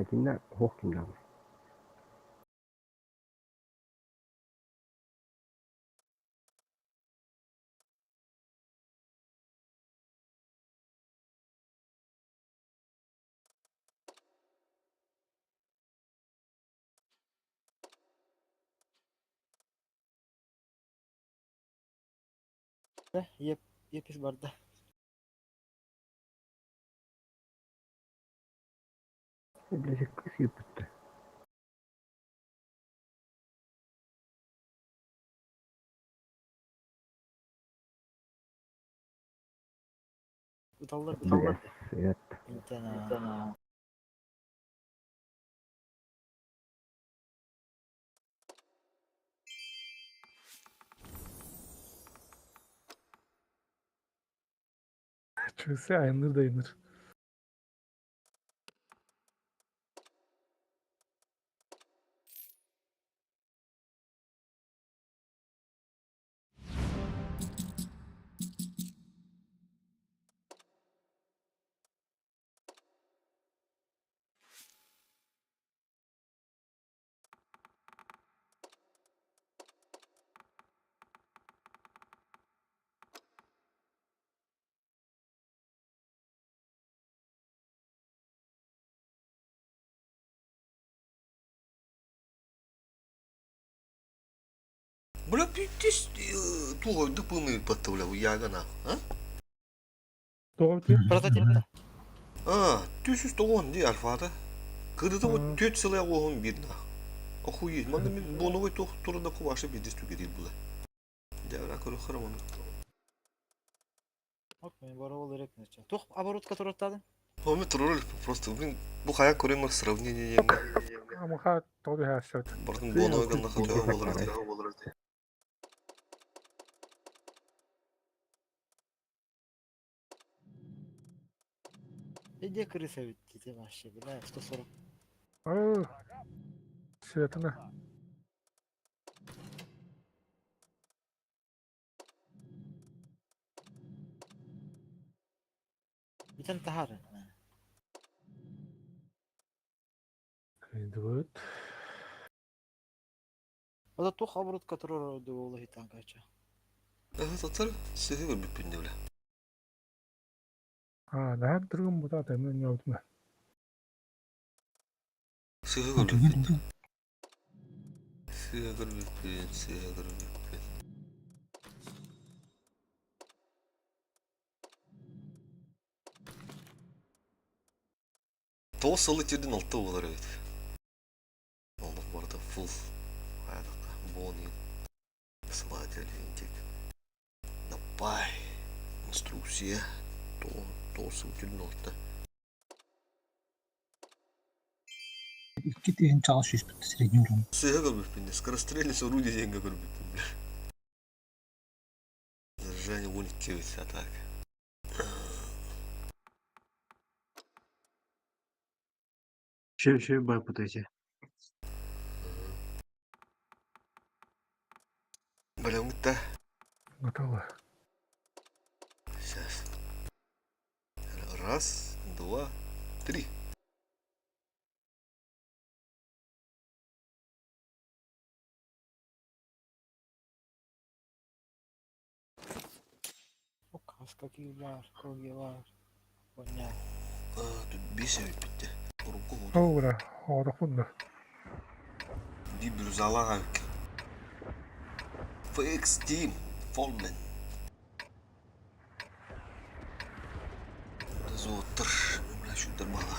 S11: Кинна хоккинга.
S2: Yep, yepis barda.
S11: Блядь, кыс бытта.
S2: Utallar
S11: Бля, свет.
S2: İntena.
S5: Чүсэ айныр да айныр.
S1: Бля, пиздец, туох дыпыны подставлял, яга нахуй, а?
S5: Тоҕо ти?
S2: Прототипта.
S1: А, 390 дии альфата. Кырыта вот түөрт сыл оҕуһун биир нах. Охуеть, манна мин боновой туох турда кубаша пиздец түгэрир була. Дьэ, көрө хараманы.
S2: Вот мен барабол эрек нече. Тух оборотка туруттадың?
S1: Помню, турурul просто, блин, бу хайа көрөмөр сравнение диэҥҥэ.
S5: Амаха тоҕо хаасчат.
S1: Бартын боновой гынна хотуга болар ити.
S2: Иди крыса ведь ты вообще, бля, 140.
S5: Светана.
S2: Бүтэн тахар.
S5: Кыйдыбыт.
S2: Ода тух оборотка турар дуолу хитан кача.
S1: Татар сыһы көрбүппүн дэ бля.
S5: А, наһаа дыргым бутаа тэмэн ньоотуна.
S1: Сыһы көрбүппүн. Сыһы көрбүппүн, сыһы көрбүппүн. Тоҕус сылы тиэрдин алта буолар эбит. Олох барыта фул. Хайдахха буон Посылатель интик. Напай. Инструкция. Тоҕус сыл тиэрдин алта.
S7: Икки тыһыынчаҕа сүүспүт средний уровень.
S1: Сыһа көрбүппүн скорострельность орудие диэҥҥэ көрбүппүн бля. Заряжание 12 эбит а так.
S11: Еще барбыт эти.
S1: Бля, да.
S5: Готово.
S1: Сейчас. Раз, два, три.
S2: О, каска бар, коги бар. Понятно.
S1: А, тут бесит битте. Урукку
S5: Оура, оорохпун да.
S1: Ди бирюзалаах FX Team Foreman. Зоотыр, бля, шүтер бала.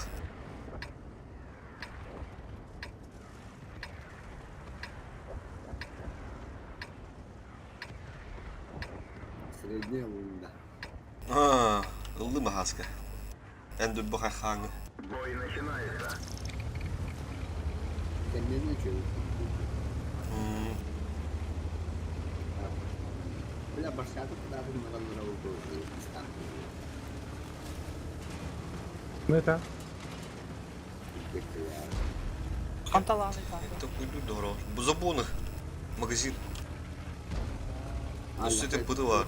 S10: Средняя лунда.
S1: А, ыллы махаска. Эн дүрбі хайхаңы.
S9: Бой начинается.
S10: Кэннин үчүгэй. Бля, башкаты кудатын нараллара болду.
S5: Это
S2: Ханталаны там.
S1: Это куйду дорого. Забоны. Магазин. Өссө пыты бар.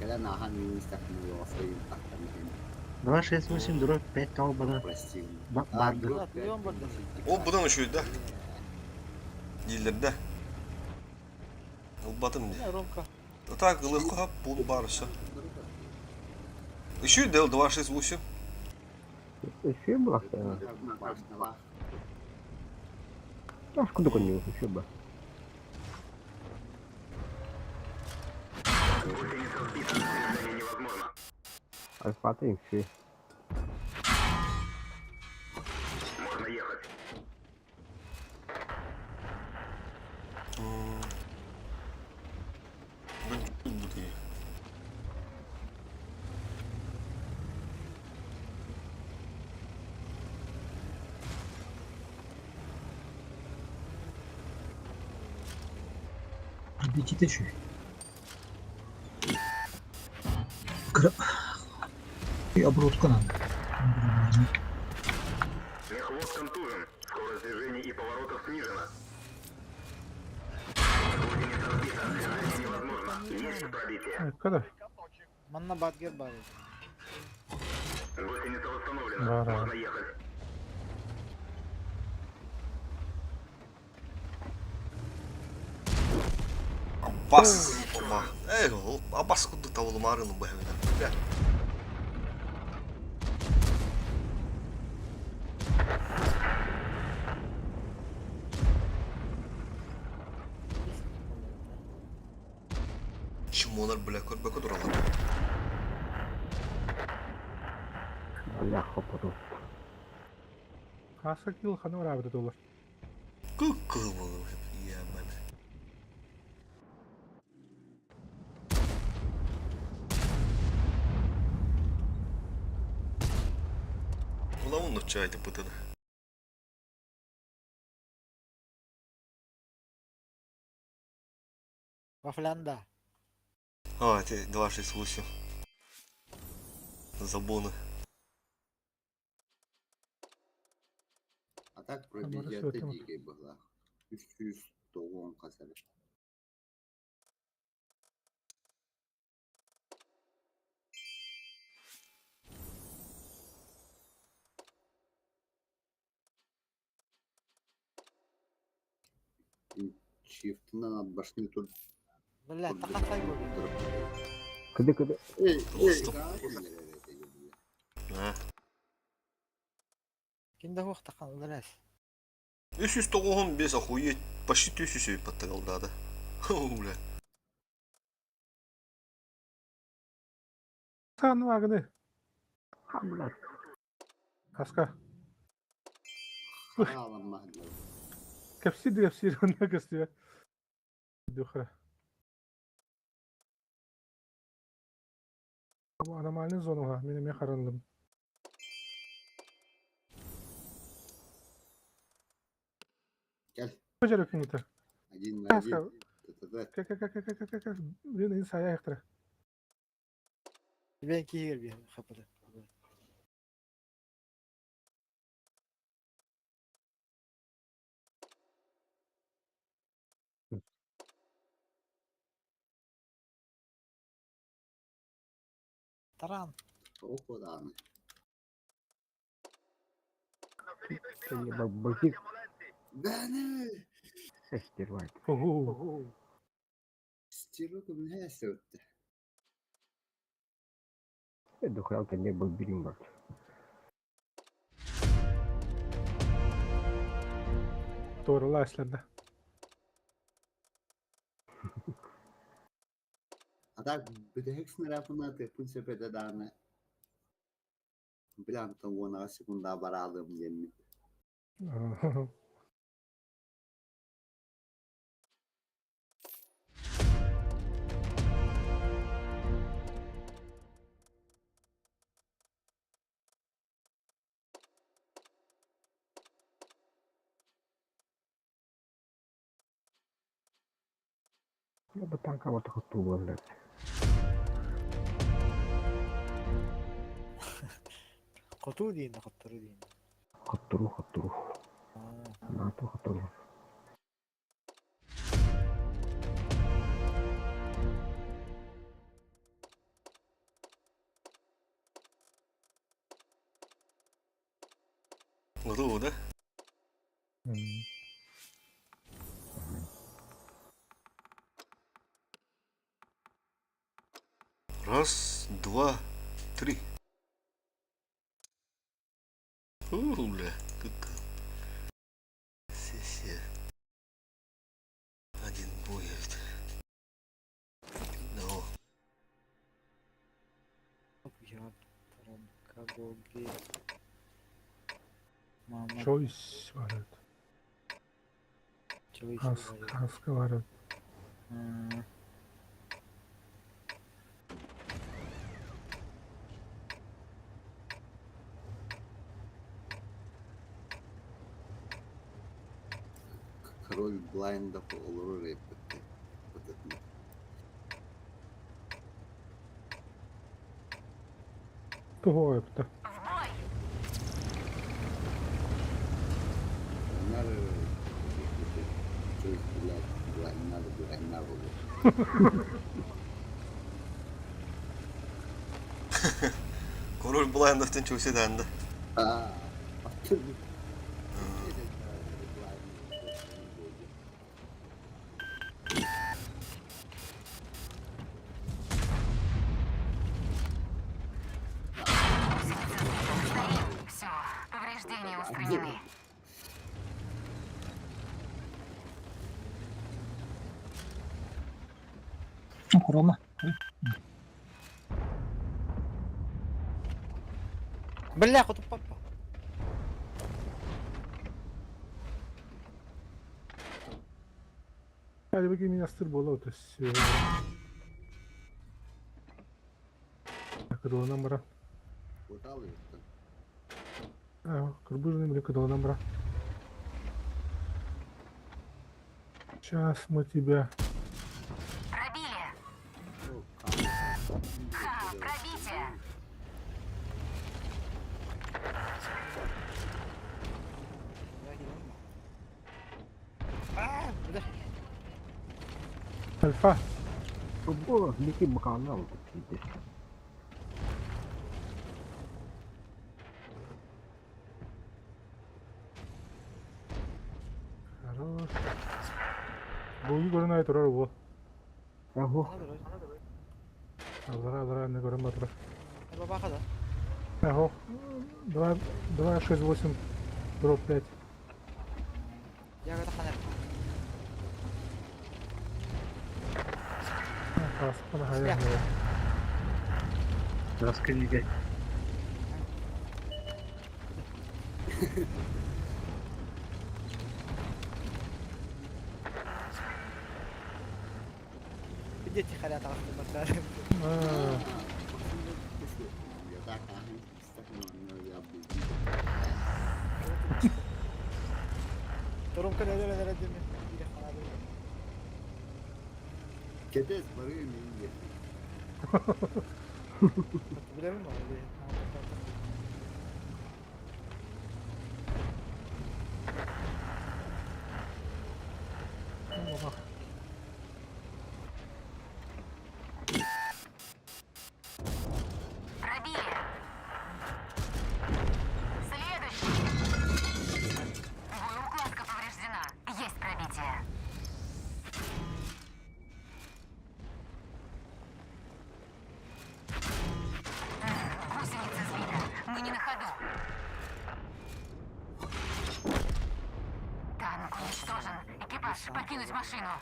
S10: Кэлэн ахан министр тахтан
S11: 2, 6, 8, дробь 5 толбана.
S10: Прости.
S11: Барды.
S1: О, бұдан үшөй да. Дийлер да. Ылбатым де.
S2: Ромка.
S1: А так, ылыққа пун барысы. Еще дел 2, 6, 8.
S11: Еще была? А, куда конь еще бы.
S9: Гусеница сбита. Движение невозможно.
S11: Альфа еще.
S9: Можно ехать.
S7: Пробейте еще. Кра... И оборотка надо.
S9: Мехвод контужен. Скорость движений и поворотов снижена. Гусеница сбита. Движение невозможно. Есть пробитие.
S5: когда?
S2: Манна бадгер бар.
S9: Гусеница восстановлена.
S5: Да, да.
S9: Можно ехать.
S1: Аббас. Оба. Эй, Аббас куду тавылы марыны бэхвина. Бля.
S11: Бля, хопоту.
S5: Хаска кил ханы барабыта долар.
S1: Кукку болу. Ебан. Улавын нучча айтып бытын.
S2: Вафлянда.
S1: А, это 268. Забоны.
S10: А так
S5: Амары
S10: пробиятı
S5: сөтім.
S10: дикей была. 390 касары. Чифтынан от башни тут
S2: Бля, тахатай болды.
S11: Кыды кыды.
S10: Эй, эй,
S1: Просто. А.
S2: Кинде хух тахан уларас.
S1: 395, охуеть. Почти 1000 подтагал, да. О, бля.
S5: Сан вагны.
S11: Ха, блядь.
S5: Хаска.
S10: Хаалан махдал.
S5: Кепсид кепсид онна кестибе. Духра. Бу аномальный зонага мен эме харанлым.
S10: Gel.
S5: Бажар күңүтө.
S10: Один на
S5: Хаска.
S10: один. Т-т-т.
S5: Ка ка ка ка ка ка ка. Блин, ин сая яктыра.
S2: Бен кигер би хапыды. Таран.
S10: Оходаны.
S11: Бакик.
S10: Бәне!
S11: Стервайт.
S5: Ого.
S10: Стироком не сөтті.
S11: Духралка не был бирим бар.
S5: Doğru aslında.
S10: А так, бітігік снаряпына тепін сепеті даны. Білям 10 секунда баралым демін.
S11: Я бы танка вот хотула, блядь.
S2: Хоту дейін, хоттыру дейін.
S11: Хоттуру, хоттуру. НАТО хоттуру.
S1: Готово, да? Раз, два, три. О, бля, как... Сессия. Один бой. Ну,
S2: Кагоги. Мама.
S5: Choice var. Evet.
S2: Choice
S5: Kask,
S2: var.
S5: kaskı var. Evet.
S2: Hmm.
S10: Король блайндов олорор эппетте. Бытытны.
S5: Того yaptı.
S10: Onlar Choice блядь, блайндар, блайндар olur.
S1: Король блайндовтан чего седанды.
S10: А, attım.
S14: Все, повреждения устранены.
S7: Рома.
S2: Бля, хоту папа.
S5: Hadi bakayım yastır bola otuz. Кыдылынан бара.
S10: Уталыйыттан.
S5: Кырбыжный били кыдылынан бара. Сейчас мы тебя...
S14: Пробили. Ха, пробитие.
S2: А, бля.
S5: Альфа.
S11: Футбола, лети баканал, ты пиздишь.
S5: Хорош. Буги көрөн ай турар бу.
S11: Ого.
S5: Алара алара не көрөн батырар.
S2: Бабаха да.
S5: Ого. 2 2 6 8 дроп 5.
S2: Я это ханер.
S5: Паспана хаян.
S7: Раскрыли.
S2: Идите харя тағасты. Турумка нелер нелер деме.
S10: Кетес барыы миңге.
S2: Билемин ма?
S14: Пробили. Следующий. Боеукладка повреждена. Есть пробитие. Гусеница сбита. Мы не на ходу. Танк уничтожен. Экипаж, покинуть машину.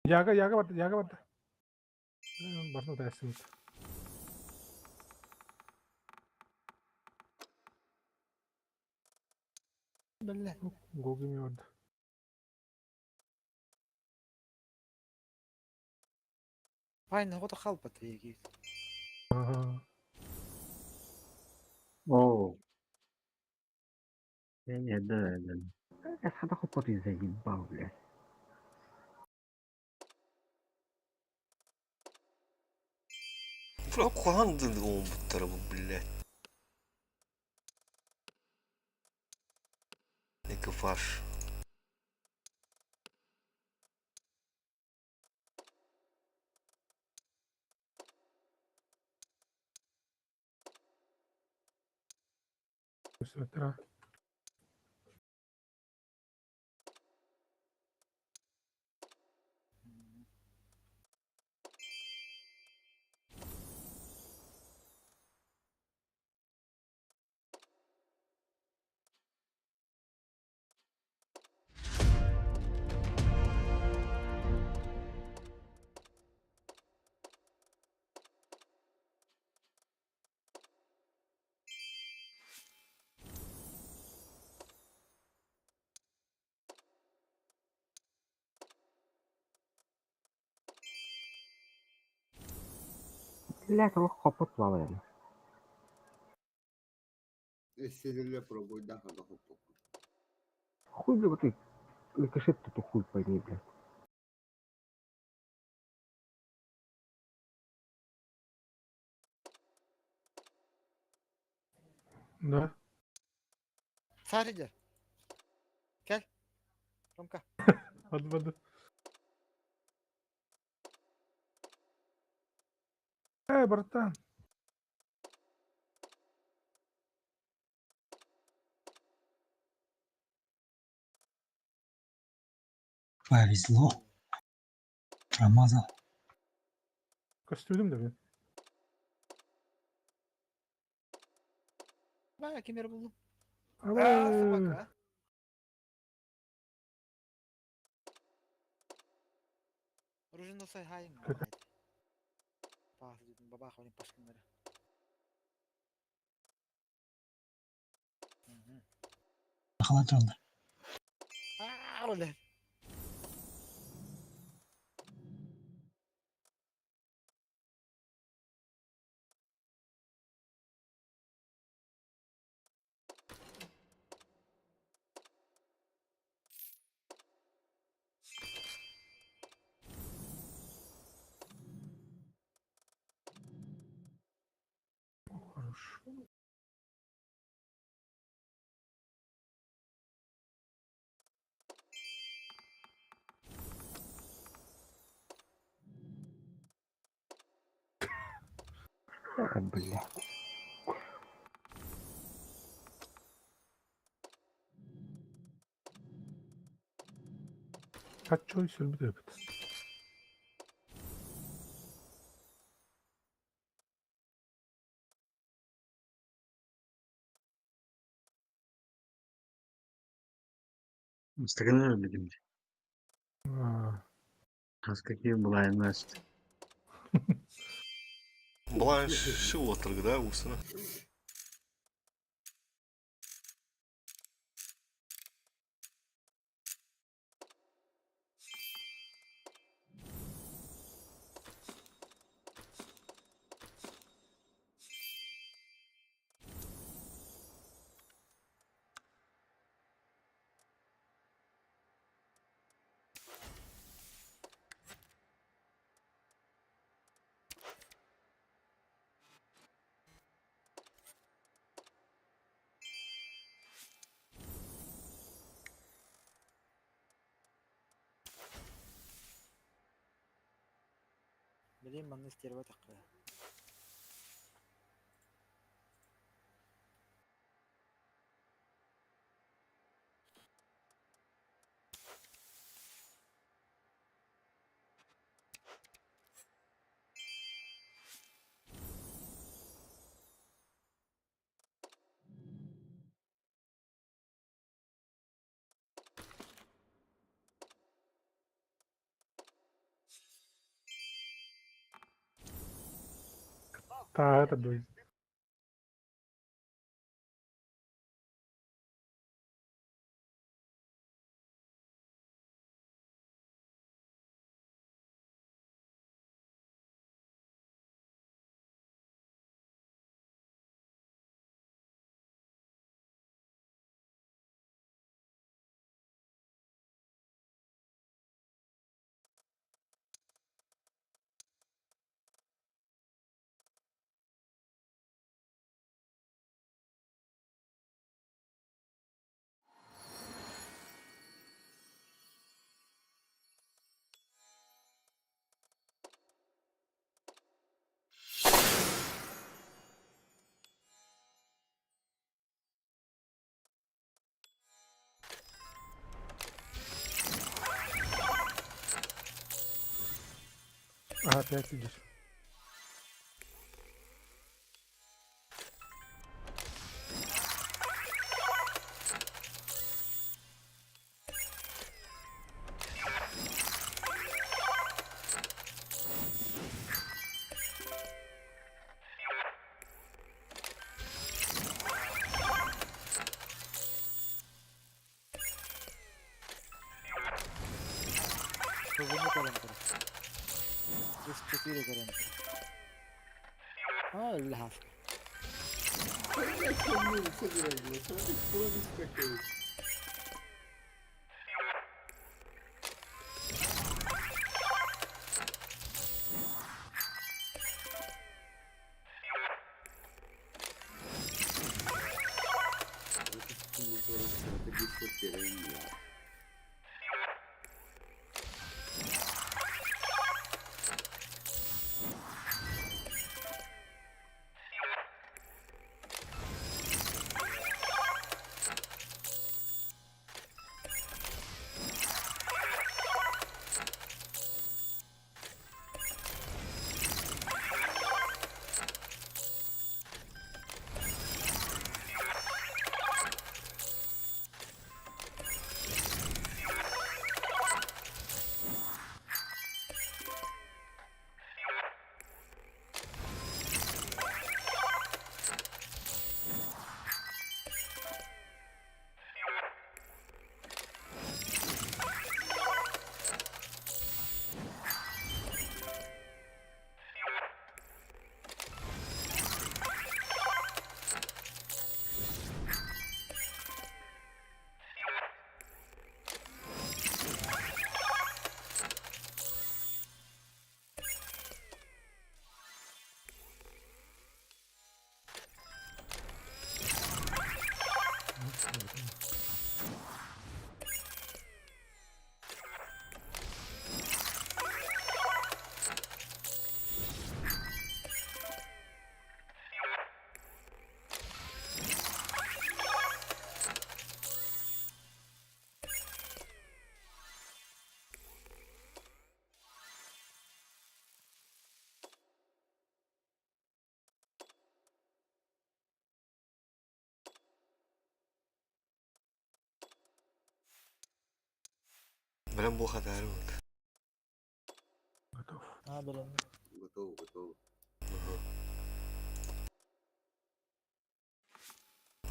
S5: Яга яга бат яга бат. Барна тайсын.
S2: Бля.
S5: Гогими барда.
S2: Вайна хото халпат еги.
S5: Ага.
S7: О. Я не, да, да.
S11: Я садаху ты заебал, блядь.
S1: Бля, куанды оңбуттар бу, блядь. Экипаж.
S5: Все,
S11: Блядь, он хопа плавает.
S10: Эсселерле пробойда хада хоппок.
S11: Хуй, бля, вот ты рикошет тут хуй пойми, блядь.
S5: Да.
S2: Саридер. Кел. Ромка.
S5: Hadi hadi. Эй, братан.
S7: Повезло. Промазал.
S5: Костюм да, блин.
S2: Бая кемер булдum. А, собака. Оруженосай хайын. Паас дедим бабах ойын пашкыннары.
S7: Халат oldu.
S2: Аа, бля.
S5: Хорошо.
S11: А, блядь.
S5: Kaç choice bir de.
S7: Instagram'da öyle dedim.
S5: А,
S7: Хаскаки булайын
S1: Былай шыл отырғы да, усына.
S2: Билим манны стерва такка.
S5: Та, это дуй. А, опять сидишь.
S2: Көбүнү көрөн турар. 34 көрөн турар. А, өллө хас.
S1: Бэлэм буол хатаары вот.
S5: Готов.
S2: А, блин.
S10: Готово, готово.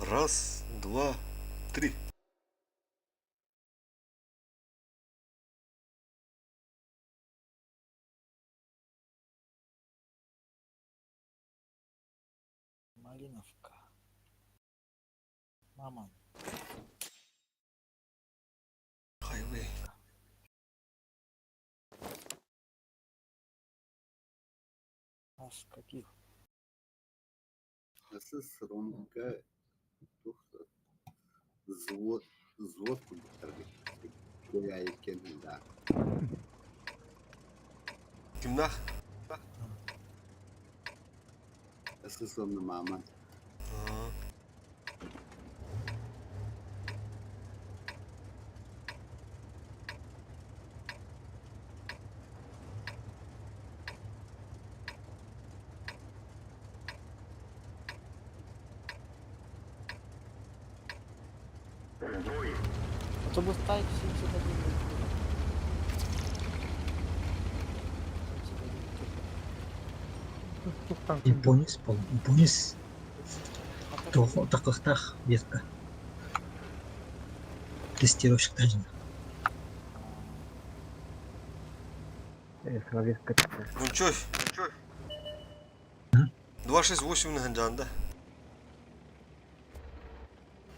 S1: Раз, два, три.
S2: Малиновка. Маман.
S1: Хайвей.
S2: Ас каких?
S10: Асыс Ромка тух взвод взвод курдуктарга. Көйәйкен да.
S1: Кимнах?
S10: Асыс онны маман.
S1: А.
S2: Автобус Тайп 71. 71.
S5: Тух танк.
S7: Японец пол. Японец. Тох тақықтақ ветка. Тестировщик даже.
S11: Сама ветка.
S1: Гунчой. 268 на ханжанда.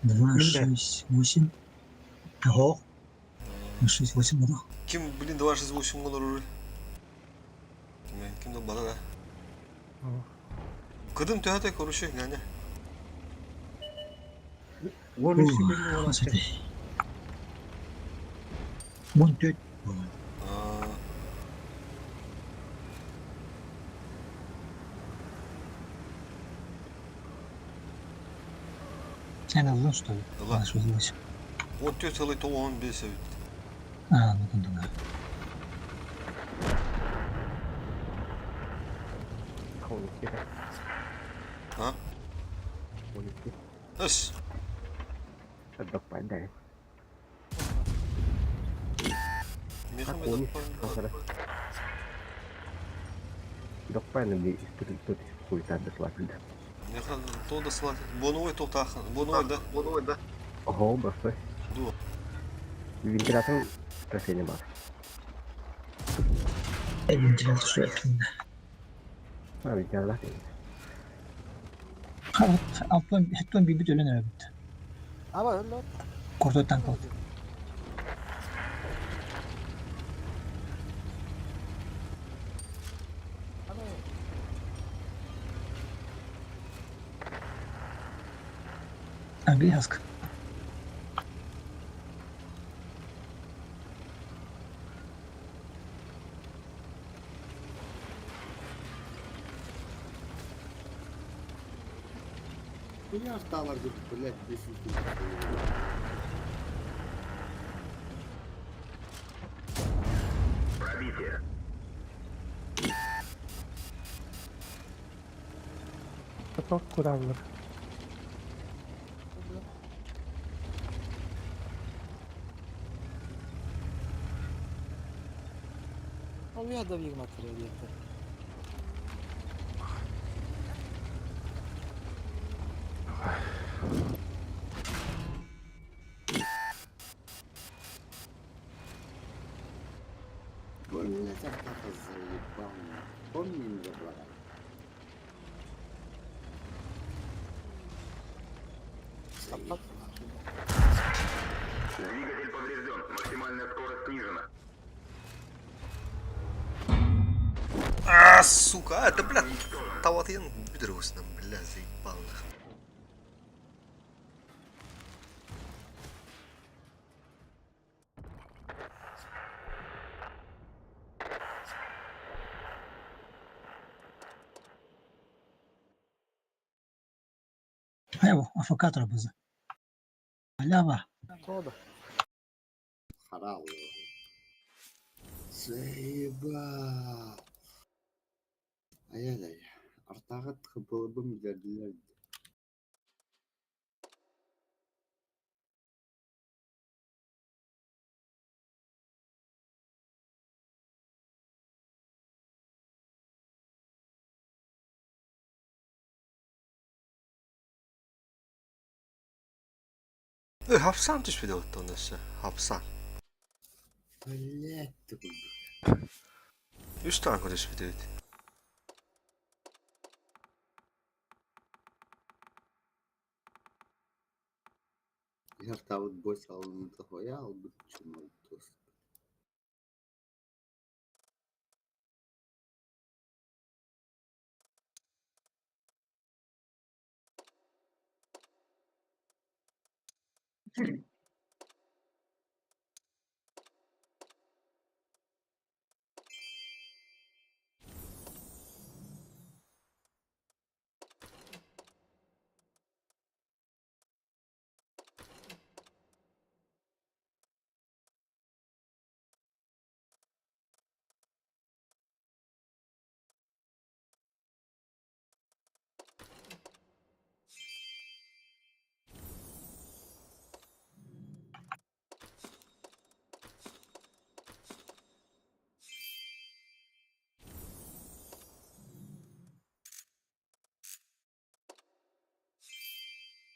S7: 2,
S5: Мин
S7: 6, 8. Ого. 6, 8 да.
S1: Ким, блин, 268 олорор? Ким, ким да бала да. Кыдым төһөтө короче, няня.
S5: Вон үс кило болар.
S7: Вон төрт.
S1: А,
S7: Sen aldın что ли?
S1: Ла.
S7: А, 8.
S1: 14 сылы 15 эбит.
S7: А, ну там да.
S1: А? Эс.
S11: Допадай.
S1: Мехамед
S11: Доппайны тут хуйта дослать.
S1: Механ то да слат. Боновой то тахан. Боновой да. Боновой да.
S11: Ого, бастой.
S1: Дуо.
S11: Вентилятор трофейный бар.
S7: Вентилятор что это?
S11: А, вентилятор.
S7: Алтан, хеттон бибит өлөн өрөбүт.
S2: Аба öyle.
S7: Кортой танк алды. Английск.
S10: Хуя арталар деп, блядь, 10 тысяч.
S9: Пробитие.
S5: Ток кураллар.
S2: Ол я да бигматыр диэхтэр.
S10: Блядь, артаха заебал. Помни не забрал.
S2: Аппат.
S9: Двигатель поврежден. Максимальная скорость снижена.
S1: А, сука, а, это, бля, таватыян бүдөрөсүнөн, бля, заебал нахуй.
S7: Айво, афокатор бызы. Алява.
S2: Тода.
S10: Харал. Заебал. Ай-яй-яй. Артағыт қыпылыбым дерділер.
S1: Хапсан түспүтэ оттон өссө. Хапсан.
S10: Блять, ты курдук.
S1: Үс танка түспүт эбит.
S10: Артабыт бой салынымта хоя албыт чумал тост.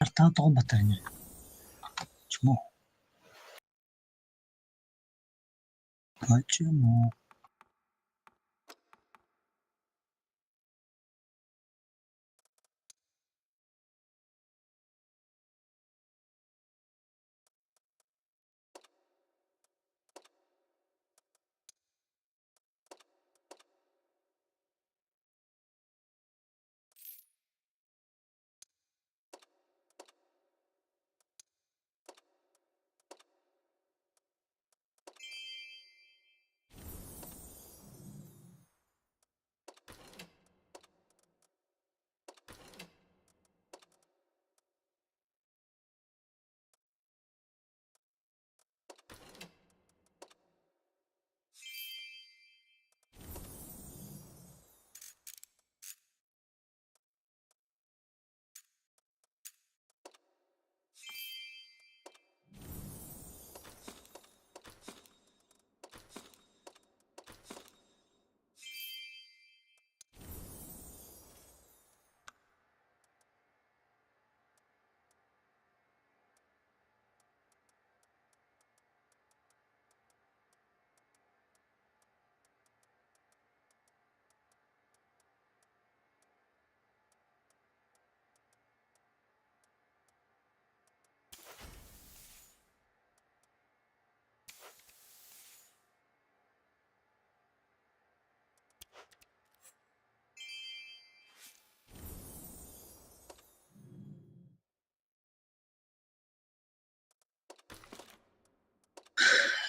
S7: Артаан тоҕо батарыҥый? Чмо? Почему?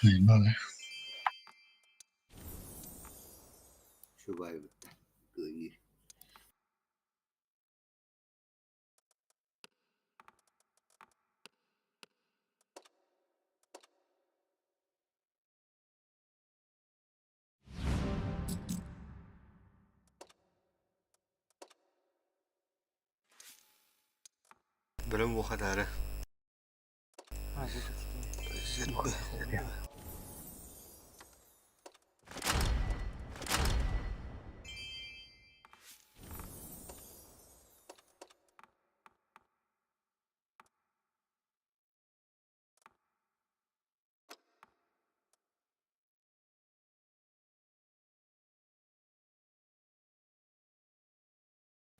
S7: Наебали.
S10: Чубайбыттар. Кыайыы.
S1: Бөлөм буохатаары.
S2: А, выход.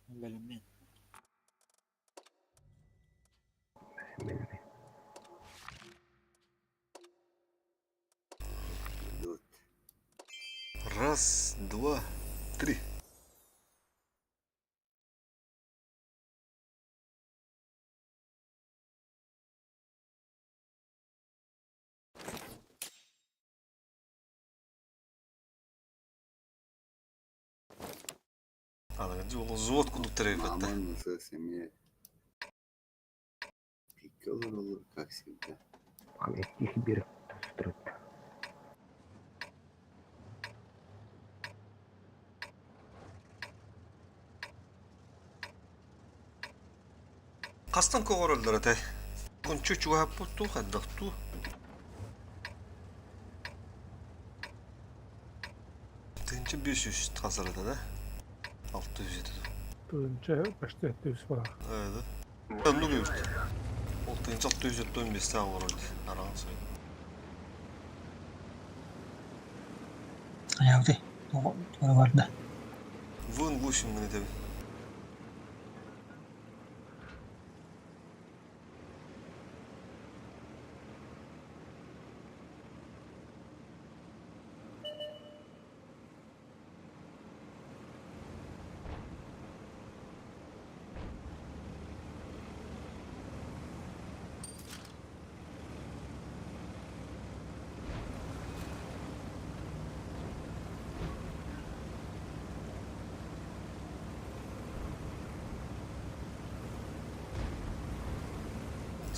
S2: Блин, мен.
S10: Вот.
S1: Раз, два, три. Аныгы ол взвод курдук төрөйбөттө.
S10: Маман ССМ. Пикалар olur, как всегда.
S11: Тихий берег строит.
S1: Хастан көҕөрөллөр этэй? Ончу чугаһаппыт хайдах дуу? 1500 тахсар этэ да? 600 этэ дуу?
S5: Тыынча почти төс бар.
S1: Ээ, оннук эбит. 1675 олорор араҥас ой.
S7: Айаабытай. Тоҕо барда.
S1: Вон 8 гына этэбин.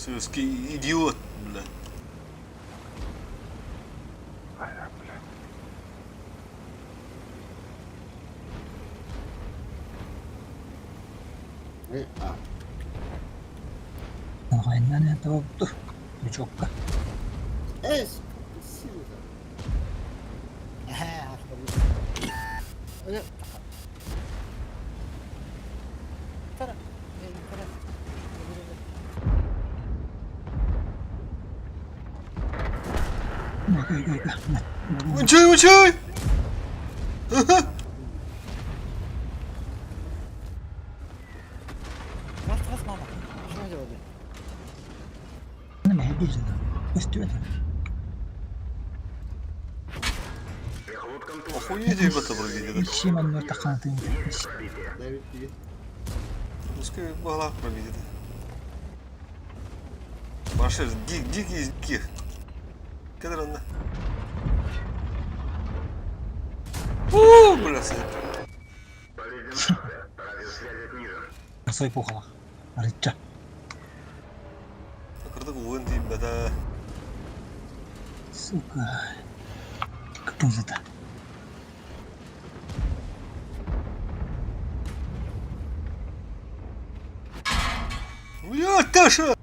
S1: Советский идиот, бля.
S5: Айа, блядь.
S10: Э, а.
S7: Хайнан это бутту. Лючокка.
S10: Э, сила.
S2: Э, Тара. Э, тара.
S1: Учуй, учуй!
S2: Раз, раз, мама. Что мы делали?
S7: Нема хедижин. Көстүбэт.
S1: Охуеть, ребята, пробили.
S7: Ичим аннар таханатын.
S10: Давид тебе.
S1: Пускай могла пробить. Машир, дик, дикий из диких. Кадрана. У, бля,
S7: Сой пухала. Арычча.
S1: Кырдык уын дейм бәді.
S7: Сука. Кыпызыта.
S1: Бля, Таша!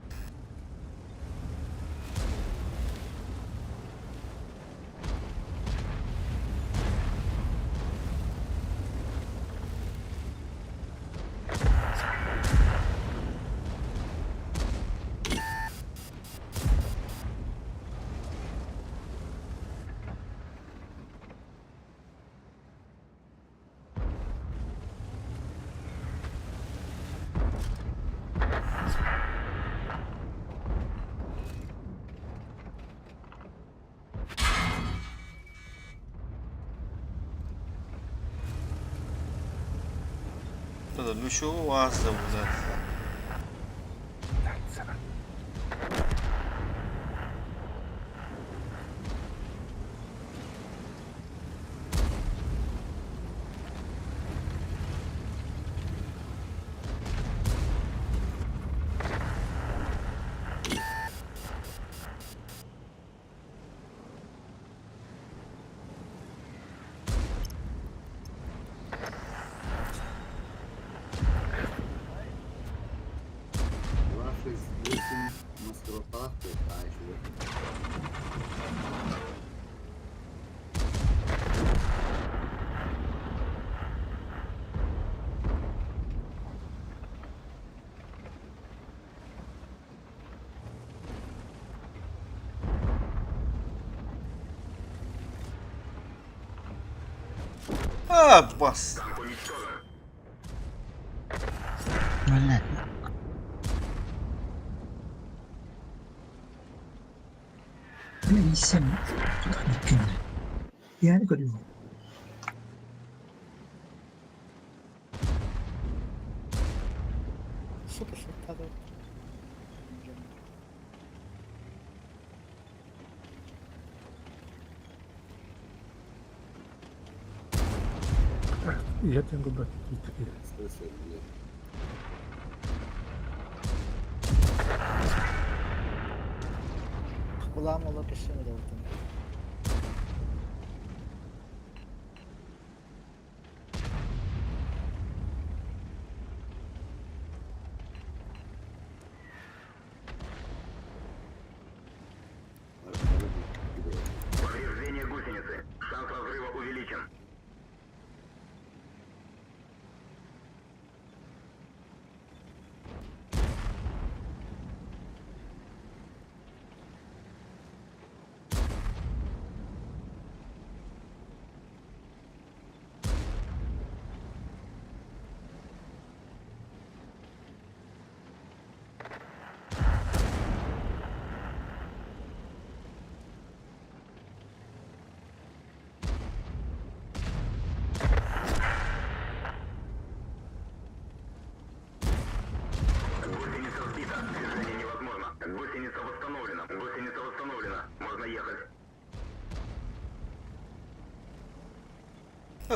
S1: Это Лючо Ваза, блядь.
S10: Два, шесть, восемь, маскировка, а еще
S1: А, бас.
S7: Блядь. Блин, семь. Куда не кинули? Я не говорю.
S2: Сука, что-то.
S5: Я тебе говорю, такие.
S10: Слушай, блядь.
S2: Kulağım olup işlemedi ortada.
S9: Повреждение гусеницы. Шанс разрыва увеличен.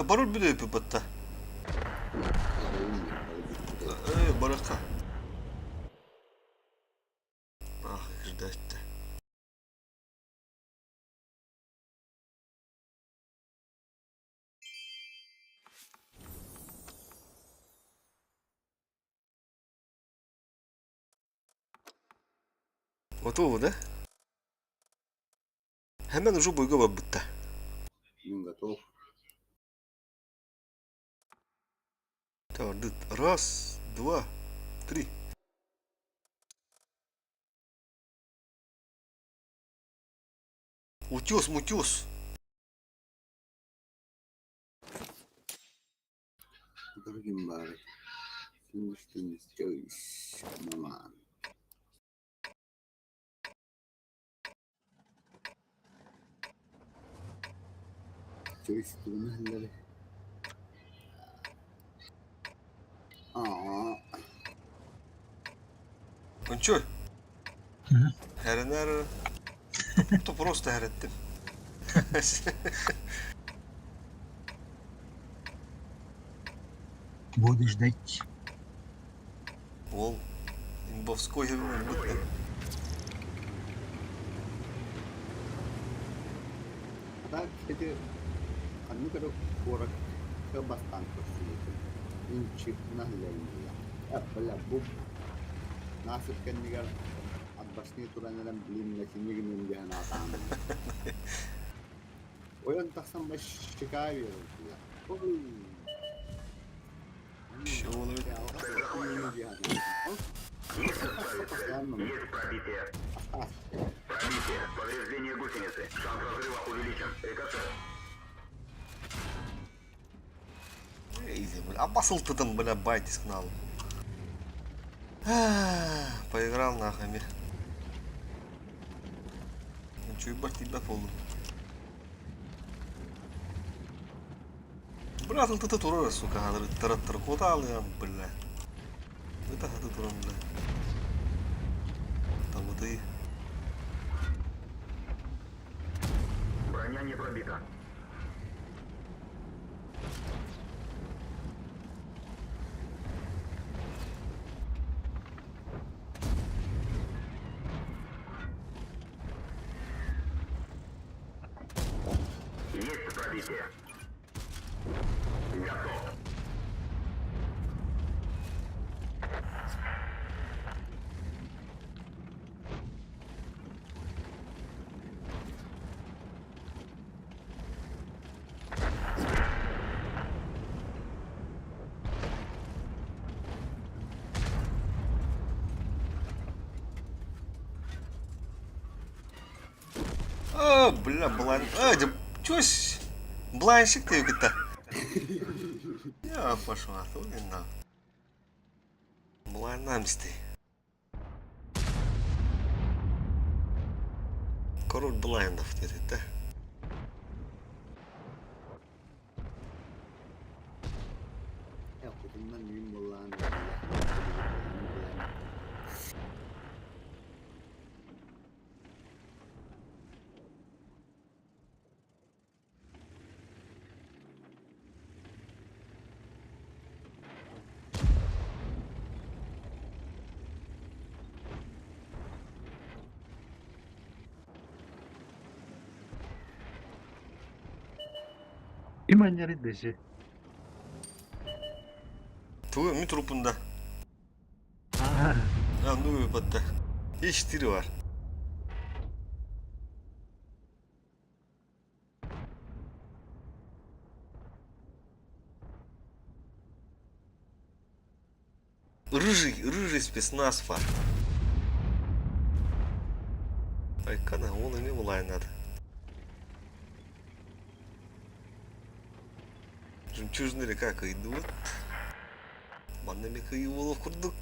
S1: Барыл бүдөйпү батта. Баракка. Ах, кирдәтте. Готово, да? Hemen ucu boyga барбытта.
S10: Мин готов.
S1: Так, раз, два, три. Утес, мутес.
S10: Дорогим бары. Күндүс чөйс. Маман. Чөйс тугунахлары. Аа.
S1: Ончой. Heriner. То просто herеттим.
S7: Буду ждать.
S1: Ол имбовской бітті.
S10: А так, кстати, ханнык эрэ куоракка бастаан көрсүбүтүм. Инчик наһылларымыйа. Бля, бу насып кэннигэр атбашныы туран эрэн блин синигинин диэн аатаан. Ойон тахсан башчыкаа биэрэр. Ой.
S9: Есть пробитие. Пробитие. Повреждение гусеницы. Шанс разрыва увеличен. Рикошет.
S1: Изи, бля. Обосыл ты там, бля, байтис к налу. Поиграл нахами. Ну чё, ебать, тебя полу. Брат, ты ты турара, сука, тараттар куда бля. Это ты туран, бля. Там вот и...
S9: Броня не пробита. Есть пробитие. Готов.
S1: А, бля, блайн. А, да, чё с... Блайнщик ты это. Я пошел, а то не на. Блайнамсты. Король блайндов, ты да?
S10: Хотуннан үүн буоллаан
S7: Ким анньары дэси?
S1: Тугу ми трупунда.
S7: Аа.
S1: А, ну батта. Е4 бар. Рыжий, рыжий спецназ фар. Айкана, он эме булайнады. Жемчужный река кыйдыбыт. Манна эме кыйы болуп курдук.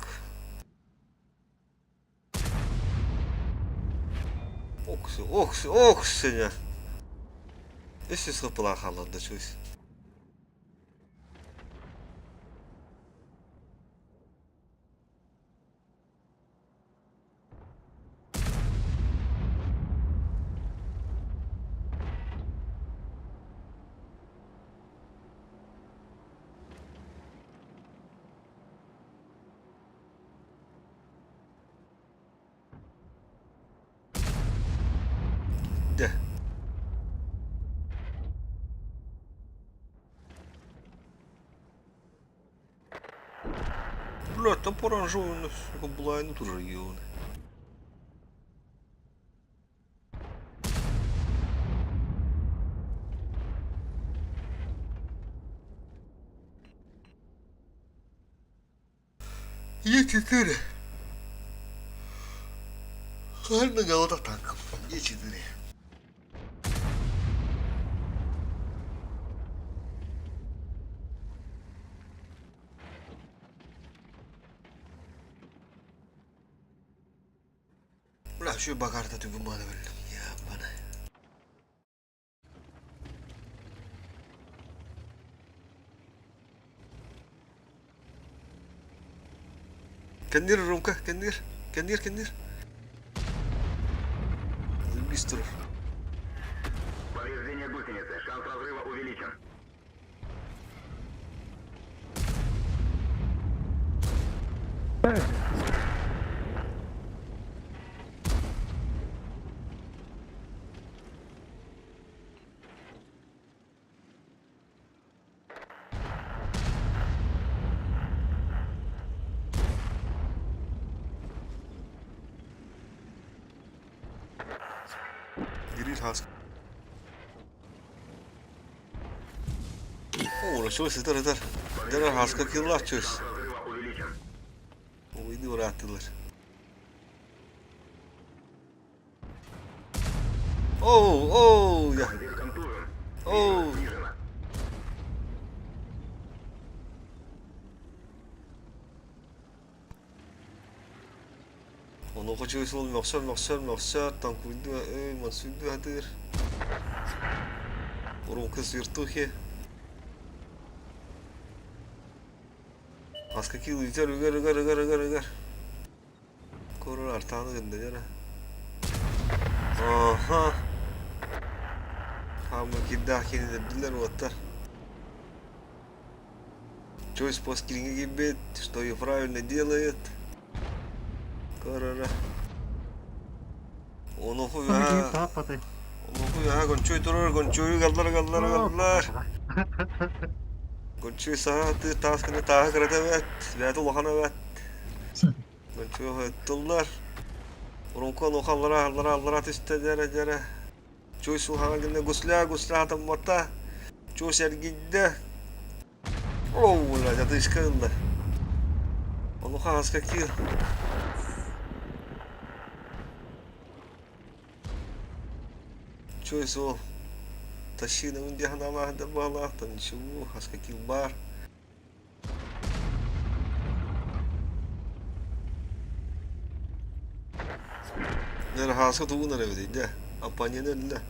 S1: Оксу, оксу, оксуня. Үс үс кыпыла халырды чуйс. Бля, там оранжевый была, ну тоже регионы. Е4. Хально голота танком. Е4. Бля, şu bakarta tübün bana böyle. Ya bana. Кандир, Ромка, кандир, кандир, кандир. Заебись турар.
S9: Повреждение гусеницы. Шанс разрыва увеличен.
S1: Гриль хас. О, что это, это? Дара хаска килла чөс.
S9: Разрыва увеличен.
S1: Oyunu bıraktılar. Oh, oh, ya.
S9: Командир контужен.
S1: Oh.
S9: Снижена.
S1: Онуоха чөс ол мөхсөр, мөхсөр, мөхсөр, танкуйду, эй, мансуйду хатыр. Урунка свертухи. Аска кил үтер, үгер, үгер, үгер, үгер, үгер. Корор артаны гында жара. Аха. Хамы кидда кини дилер оттар. Чойс пост гибет, что и правильно делает. Корора. Оноху я. Оноху я гончой турар, гончой галлар галлар галлар. Гончой сааты тасканы таа кырата бәт, бәт улахана бәт. Гончой хоттулар. Урунко нохаллара аллара аллара түсте дәрә дәрә. Чой сулхана генә гусля гусля таммата. Чой сергидде. Оу, ла, жатышкында. Оноху хаска кил. Чой сол. Тащина унди ханала да бала, там ничего, хаска кил бар. Нер хаска тугунар эбит да. Апаньяны да.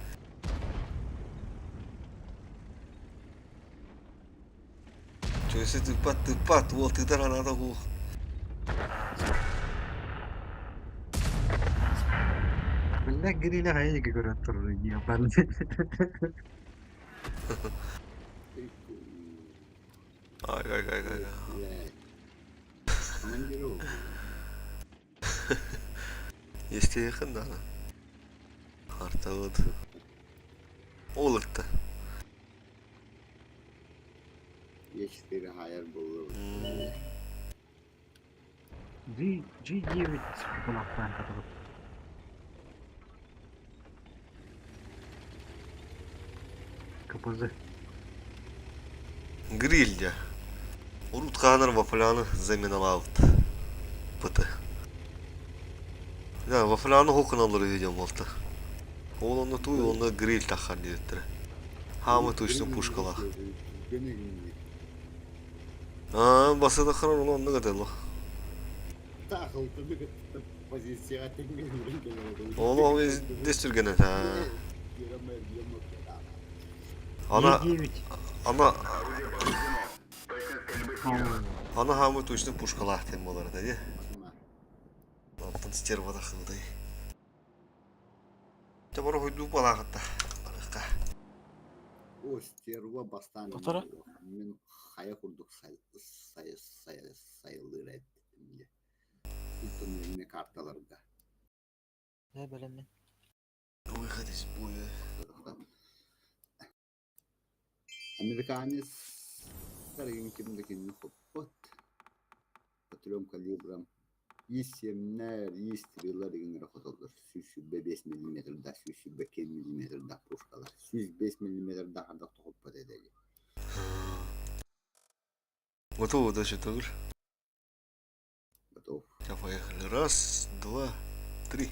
S1: Чойсы тыпат тыпат, вот ты надо гух.
S7: Бля, гриля хайга көрө турар ебаный.
S1: Ай ай ай ай.
S10: Блядь. Командиров.
S1: Естеяхын да. Артавыд. Ол ытта.
S10: Е4 хайар булыр.
S7: G G9 булактан катылып. КПЗ.
S1: Гриль дя. Урут канар вафляны заменалавт. ПТ. Да, вафляны хокын алыр видео болта. Ол оны туй, оны гриль тахар диеттір. Хамы точно пушкалах. А, басыда хран оны онны гадело.
S10: Тахыл позицияга теңген
S1: Оны ол дестүрген та. Ана
S7: G9.
S1: ана
S9: Орудие повреждено. Точность стрельбы снижена.
S1: ана хамы точно пушкалах тем болар да. Алтын стерва да хылды. Табара хойду балагатта. Барыкка.
S10: О, стерва бастан.
S2: Потора?
S10: Мен хая курдук сай сай сай сайлыр эттим. Бүтүн карталарга.
S2: Не билем
S1: Выход из боя.
S10: Американец тарыгын кимдикин хоппот. трем калибрам И-7-нэр, И-стрелар игиннere хотоллор. 125 миллиметрдаах, 122 миллиметрдаах пушкалар. 105 миллиметрдаах ардах тоҕуппат этэ дии.
S1: Готово, да, что говоришь?
S10: Готов.
S1: Сейчас поехали. Раз, два, три.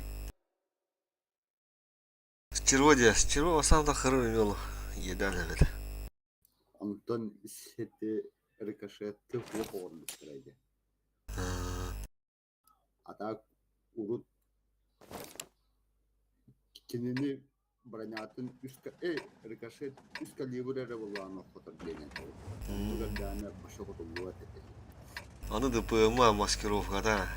S1: Стерводия, стерво сам да хыры имел. Еда, наверное.
S10: Онтон сити рикошетты суох оҕорбуттара ити. А так урут кинини бронятын үс эй рикошет үс калибр эрэ буоллаҕына хотор диэн этэ. Онтугар даҕаны баша хотуллубат этэ.
S1: Аны ДПМ маскировката.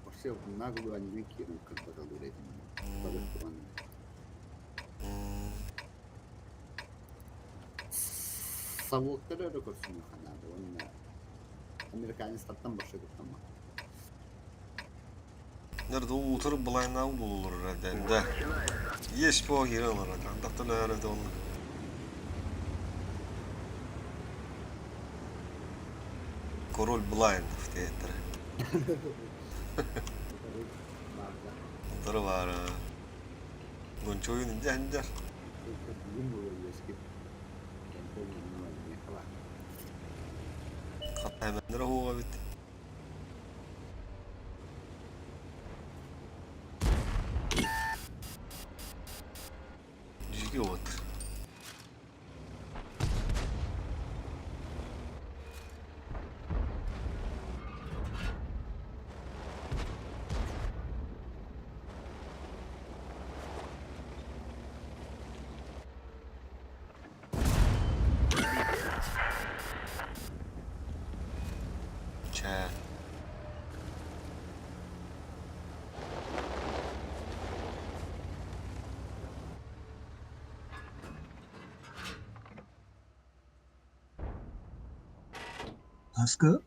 S10: Вообще наглую они киирэн кырбаталыыр этим. Бары туран. Совоктары эрэ көрсүмүөххэ наада уонна американецтартан больше куттаммат.
S1: Nerede утырып былайнау булулар да. Есть по киралар, андактан өрөдө онны. Король Блайндов театр. Утыры бар. Гончойун инде хандар. Хайманнар хуга бит. Жиги вот. Чэ.
S7: Аскы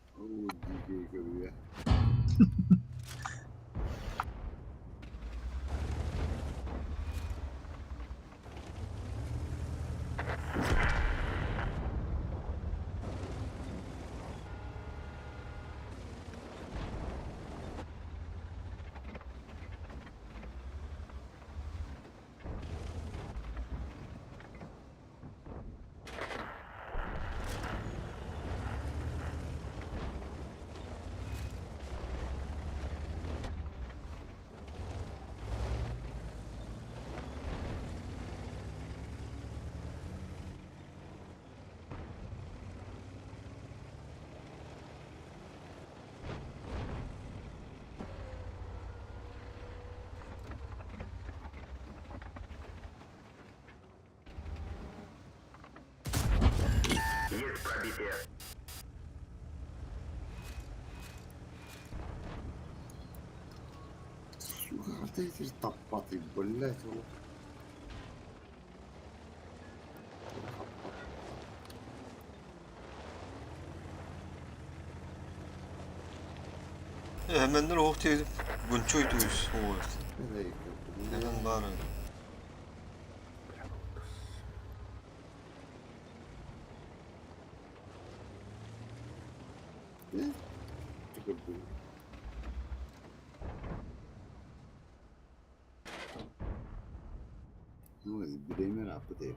S9: Есть пробитие.
S10: Сука, ты эти топаты, блядь, вот.
S1: Hemenler oh diye гончой туйс. Ой. Hemen бар.
S10: Ну, Бремер апы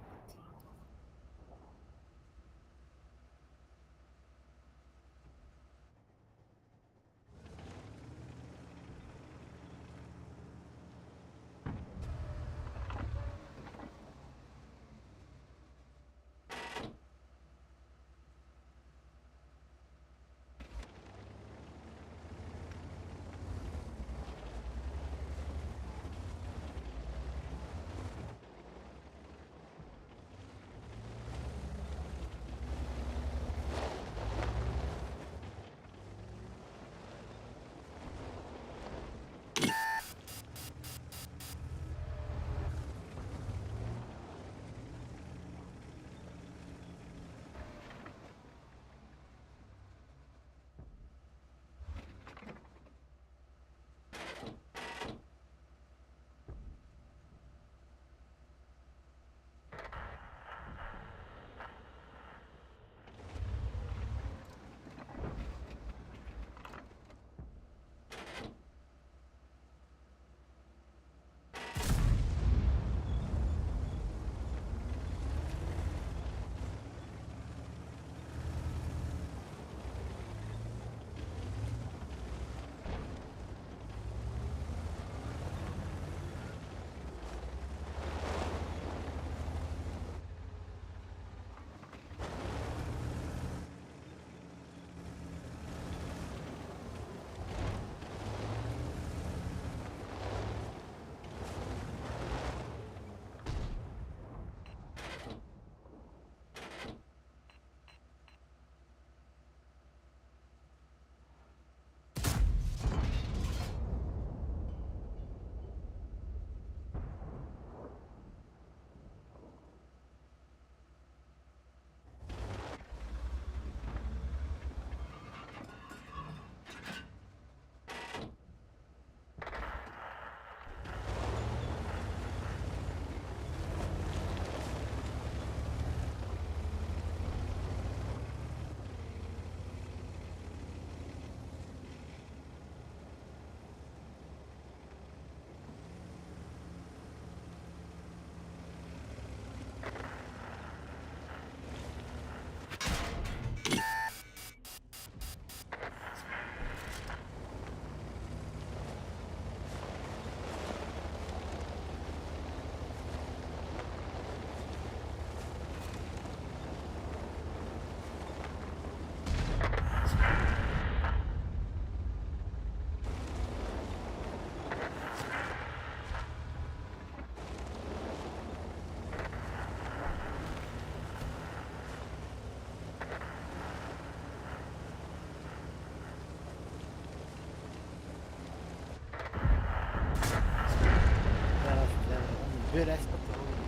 S2: Бүөрээспэт буолуо.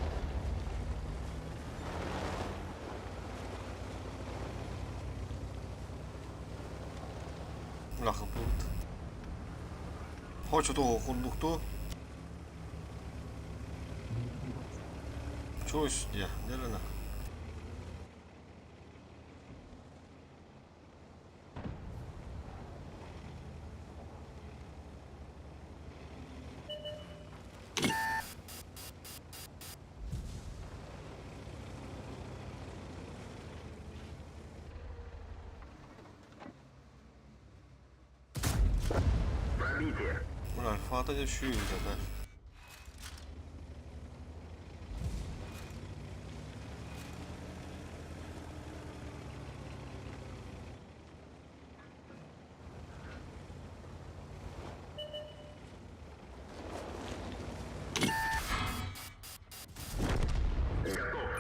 S1: Улахан буолбут. Хочет того курдук ту. Чусь, я, нелена.
S9: Пробитие.
S1: Мына альфата дьэ сүүрдэ.
S9: Готов.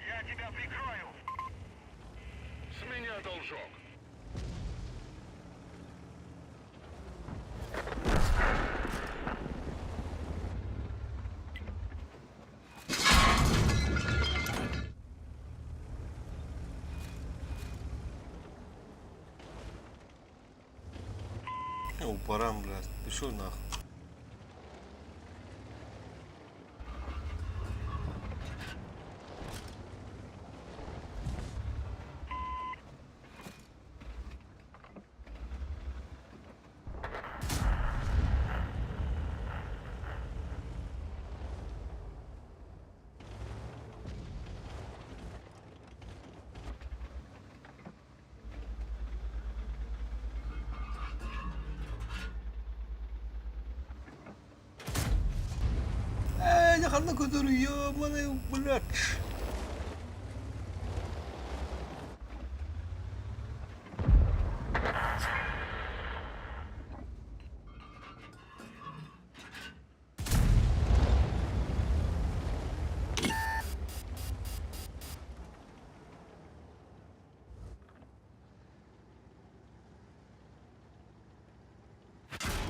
S9: Я тебя прикрою. С меня должок.
S1: Я упарам, блядь. Пішов нахуй. Э, я ханна көтөр, ё-моё, блядь.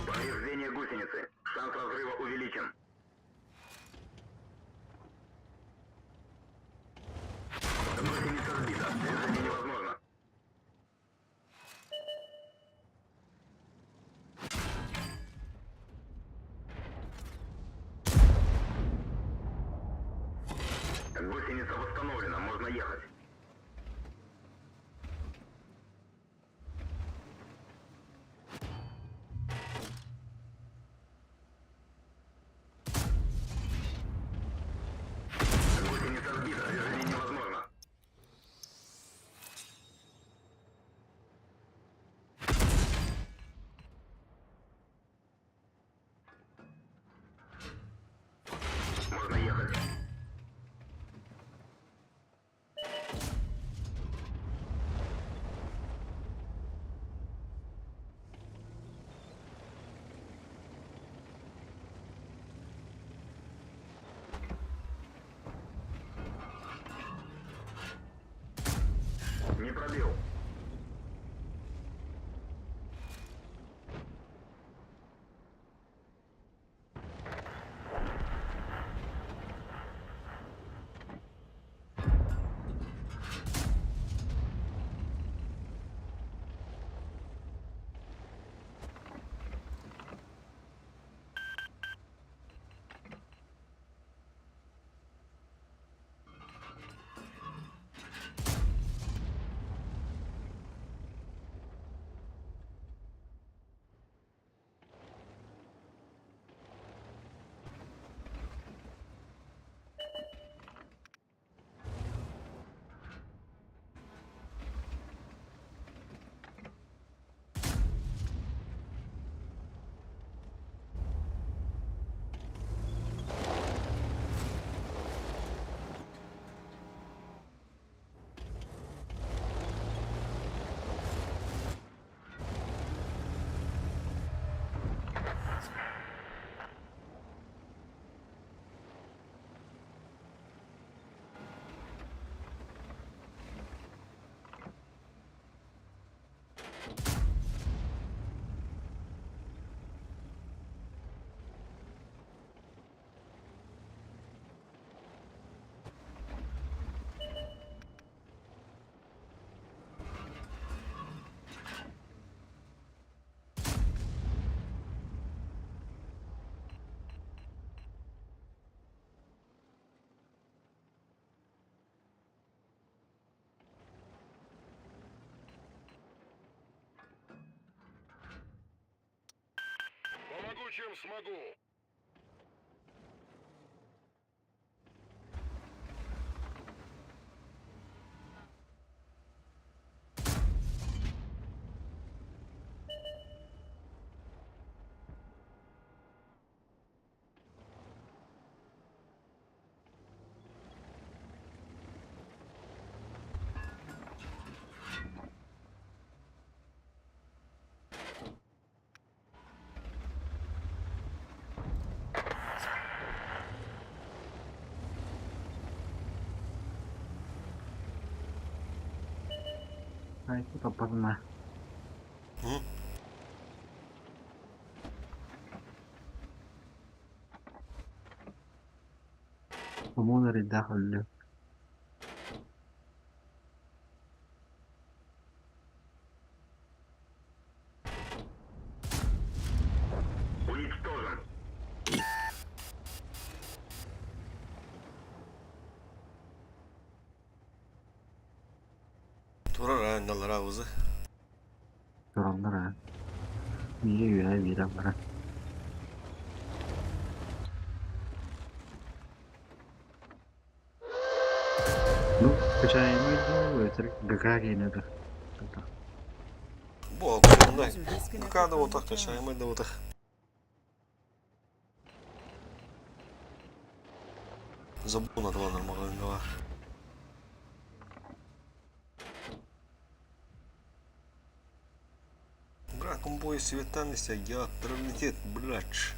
S9: Повреждение гусеницы. Шанс разрыва увеличен. Гусеница сбита. Движение невозможно. Гусеница восстановлена, можно ехать. Гусеница сбита, движение невозможно. Можно ехать. чем смогу.
S7: Ай, топпатына. Омун эрийдээх өллө.
S9: Уничтожен.
S1: Турар аанналара узы.
S7: Тураллар аа. Биирэ үөһэ биирэ аллара. Ну, качаемый дуу, этэр ГК киинэ да.
S1: Бу окундай.
S3: User disconnected
S1: ГК да
S3: from your
S1: отах,
S3: channel.
S1: качаемый да отах. Забыл на два нормального. Бра, комбой светанися, я травнитет, блядь.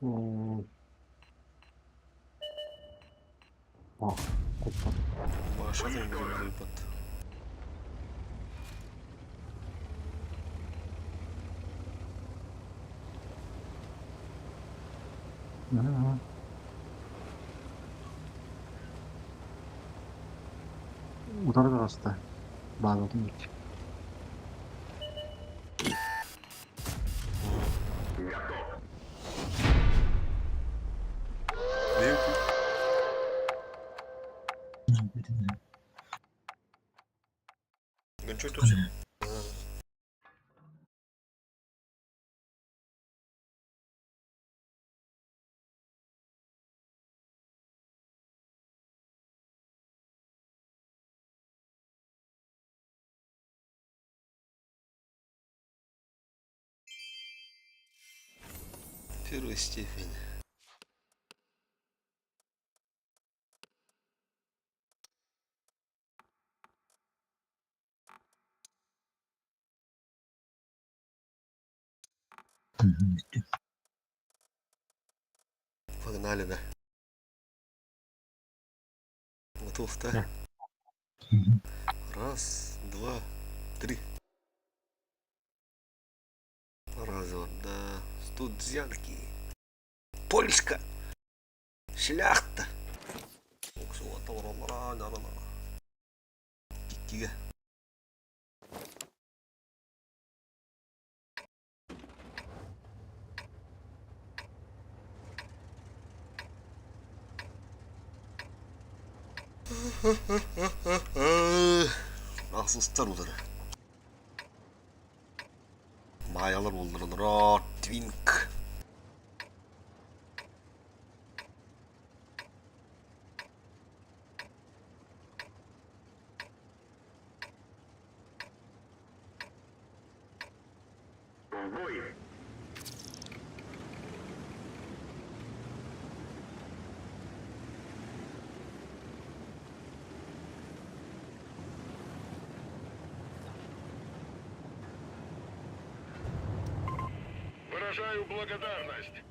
S7: О, О, куппа.
S1: Башатын выпад.
S7: Утары таҕыста. Баалатын икки.
S1: Гончой тут. Первая степень. Погнали, да. Готов, да? Раз, два, три. Разор, да. Студзянки. Польска. Шляхта. Иккигэ. Ахсыстар удары. Маялар болдырылар. Твинк.
S9: В бой. Выражаю благодарность.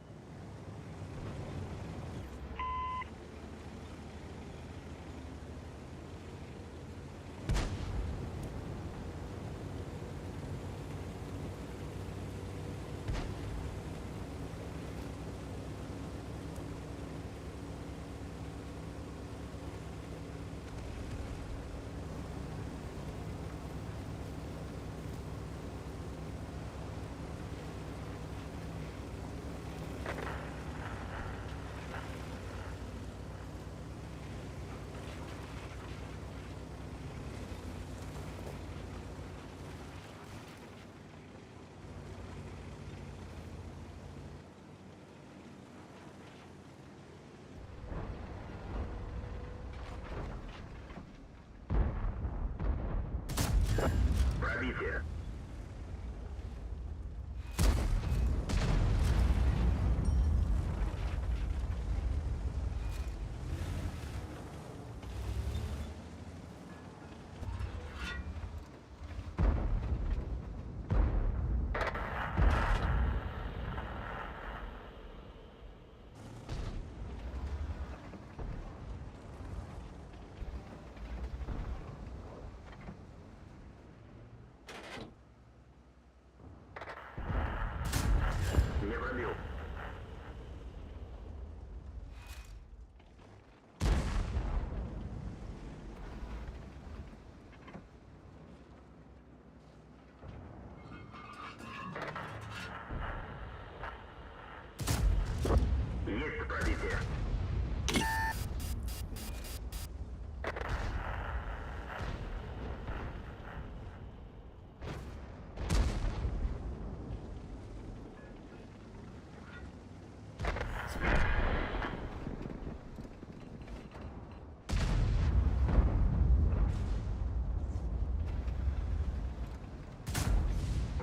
S9: Есть пробитие.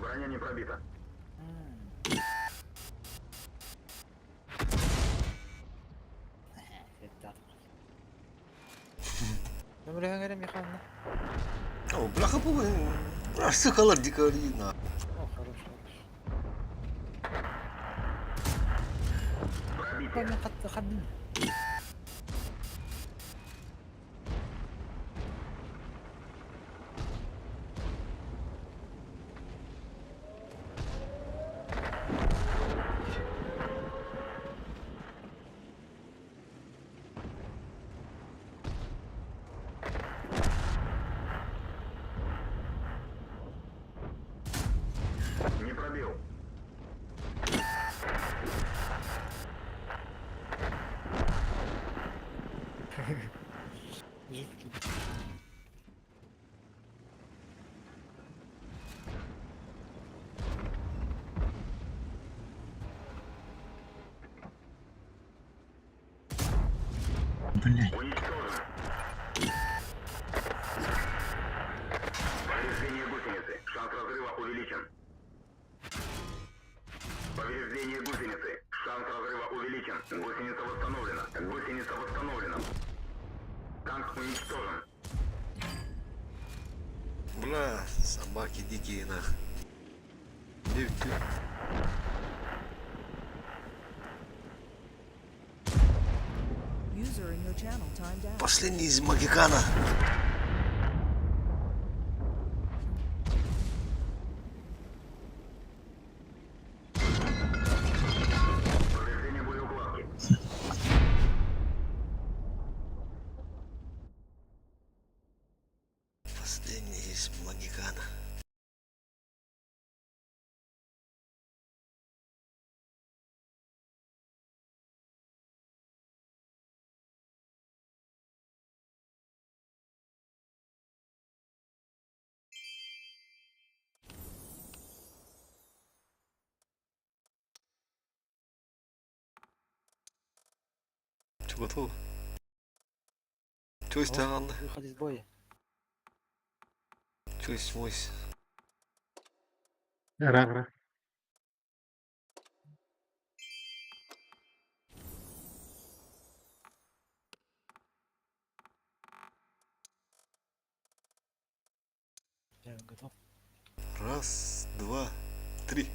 S9: Броня не пробита.
S2: Нөмірі Михайловна.
S1: О, бляха, Сахалар дикари, на.
S2: О, хорош, хорош.
S9: Пробитие.
S2: Хаддин.
S9: Не пробил.
S7: Блядь.
S9: Уничтожен. Повреждение гусеницы. Шанс разрыва увеличен. Повреждение гусеницы. Шанс разрыва увеличен. Гусеница восстановлена. Гусеница восстановлена. Танк уничтожен.
S1: Бля, собаки дикие, нах. Девять.
S3: User in your channel timed out.
S1: Последний из Магикана.
S9: Повреждение боеукладки.
S1: Последний из Магикана. Че, готово? Че есть Анна?
S2: Выход из боя.
S1: Че есть мойся?
S5: Ра-ра.
S2: Я готов.
S1: Раз, два, три.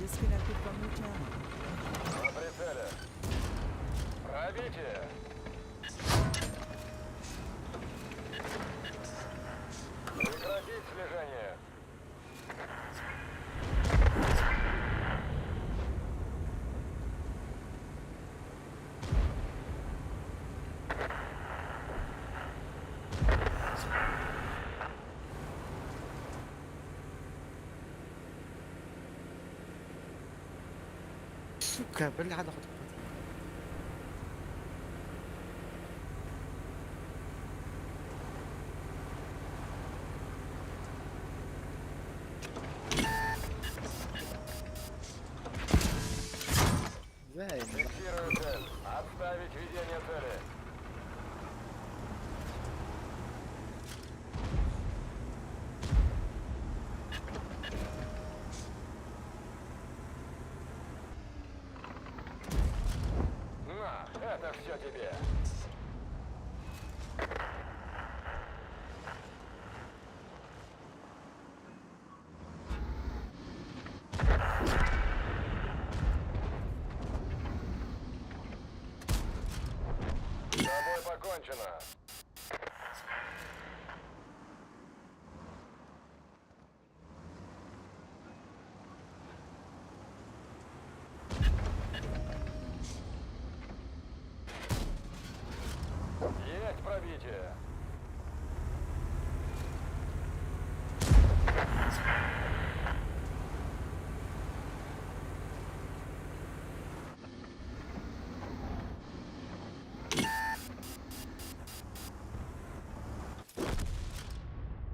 S3: disconnected from your channel.
S9: На прицеле. Пробитие. Прекратить слежение.
S2: Сука, бля, хада хотуппат.
S9: Фиксирую цель. Отставить ведение цели. На, это все тебе. С тобой покончено. Есть пробитие.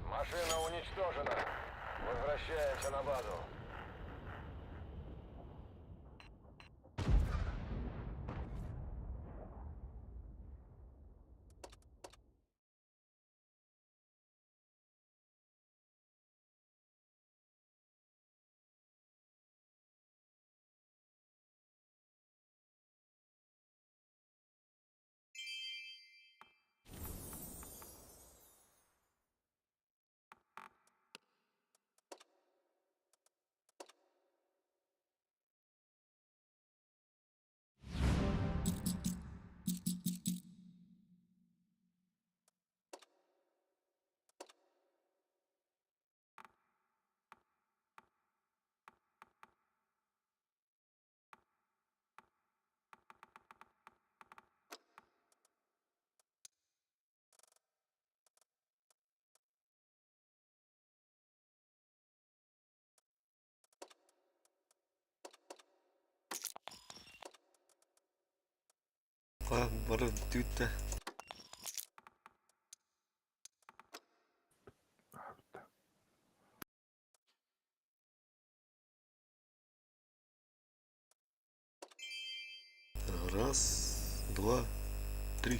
S9: Машина уничтожена. Возвращаемся на базу.
S1: Бары бүттэ. Раз, два, три.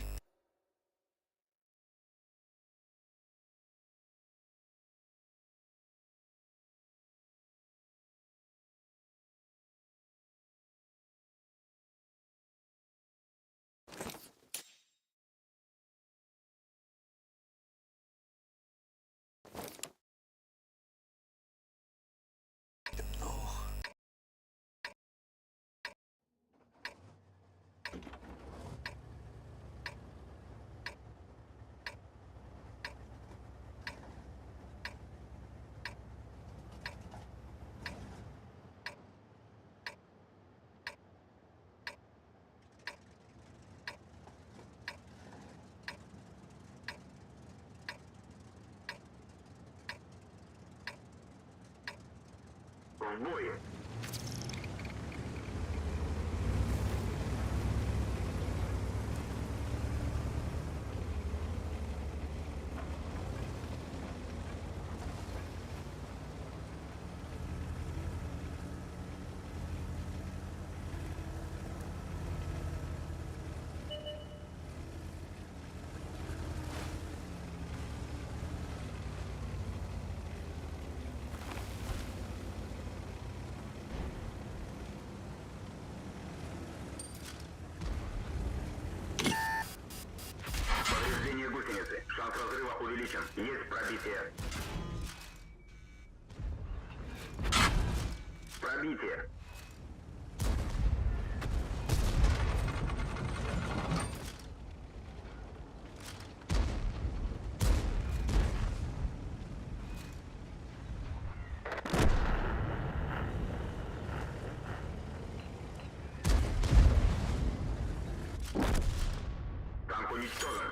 S9: В бой. Повреждение гусеницы. Шанс разрыва увеличен. Есть пробитие. Пробитие. Уничтожен.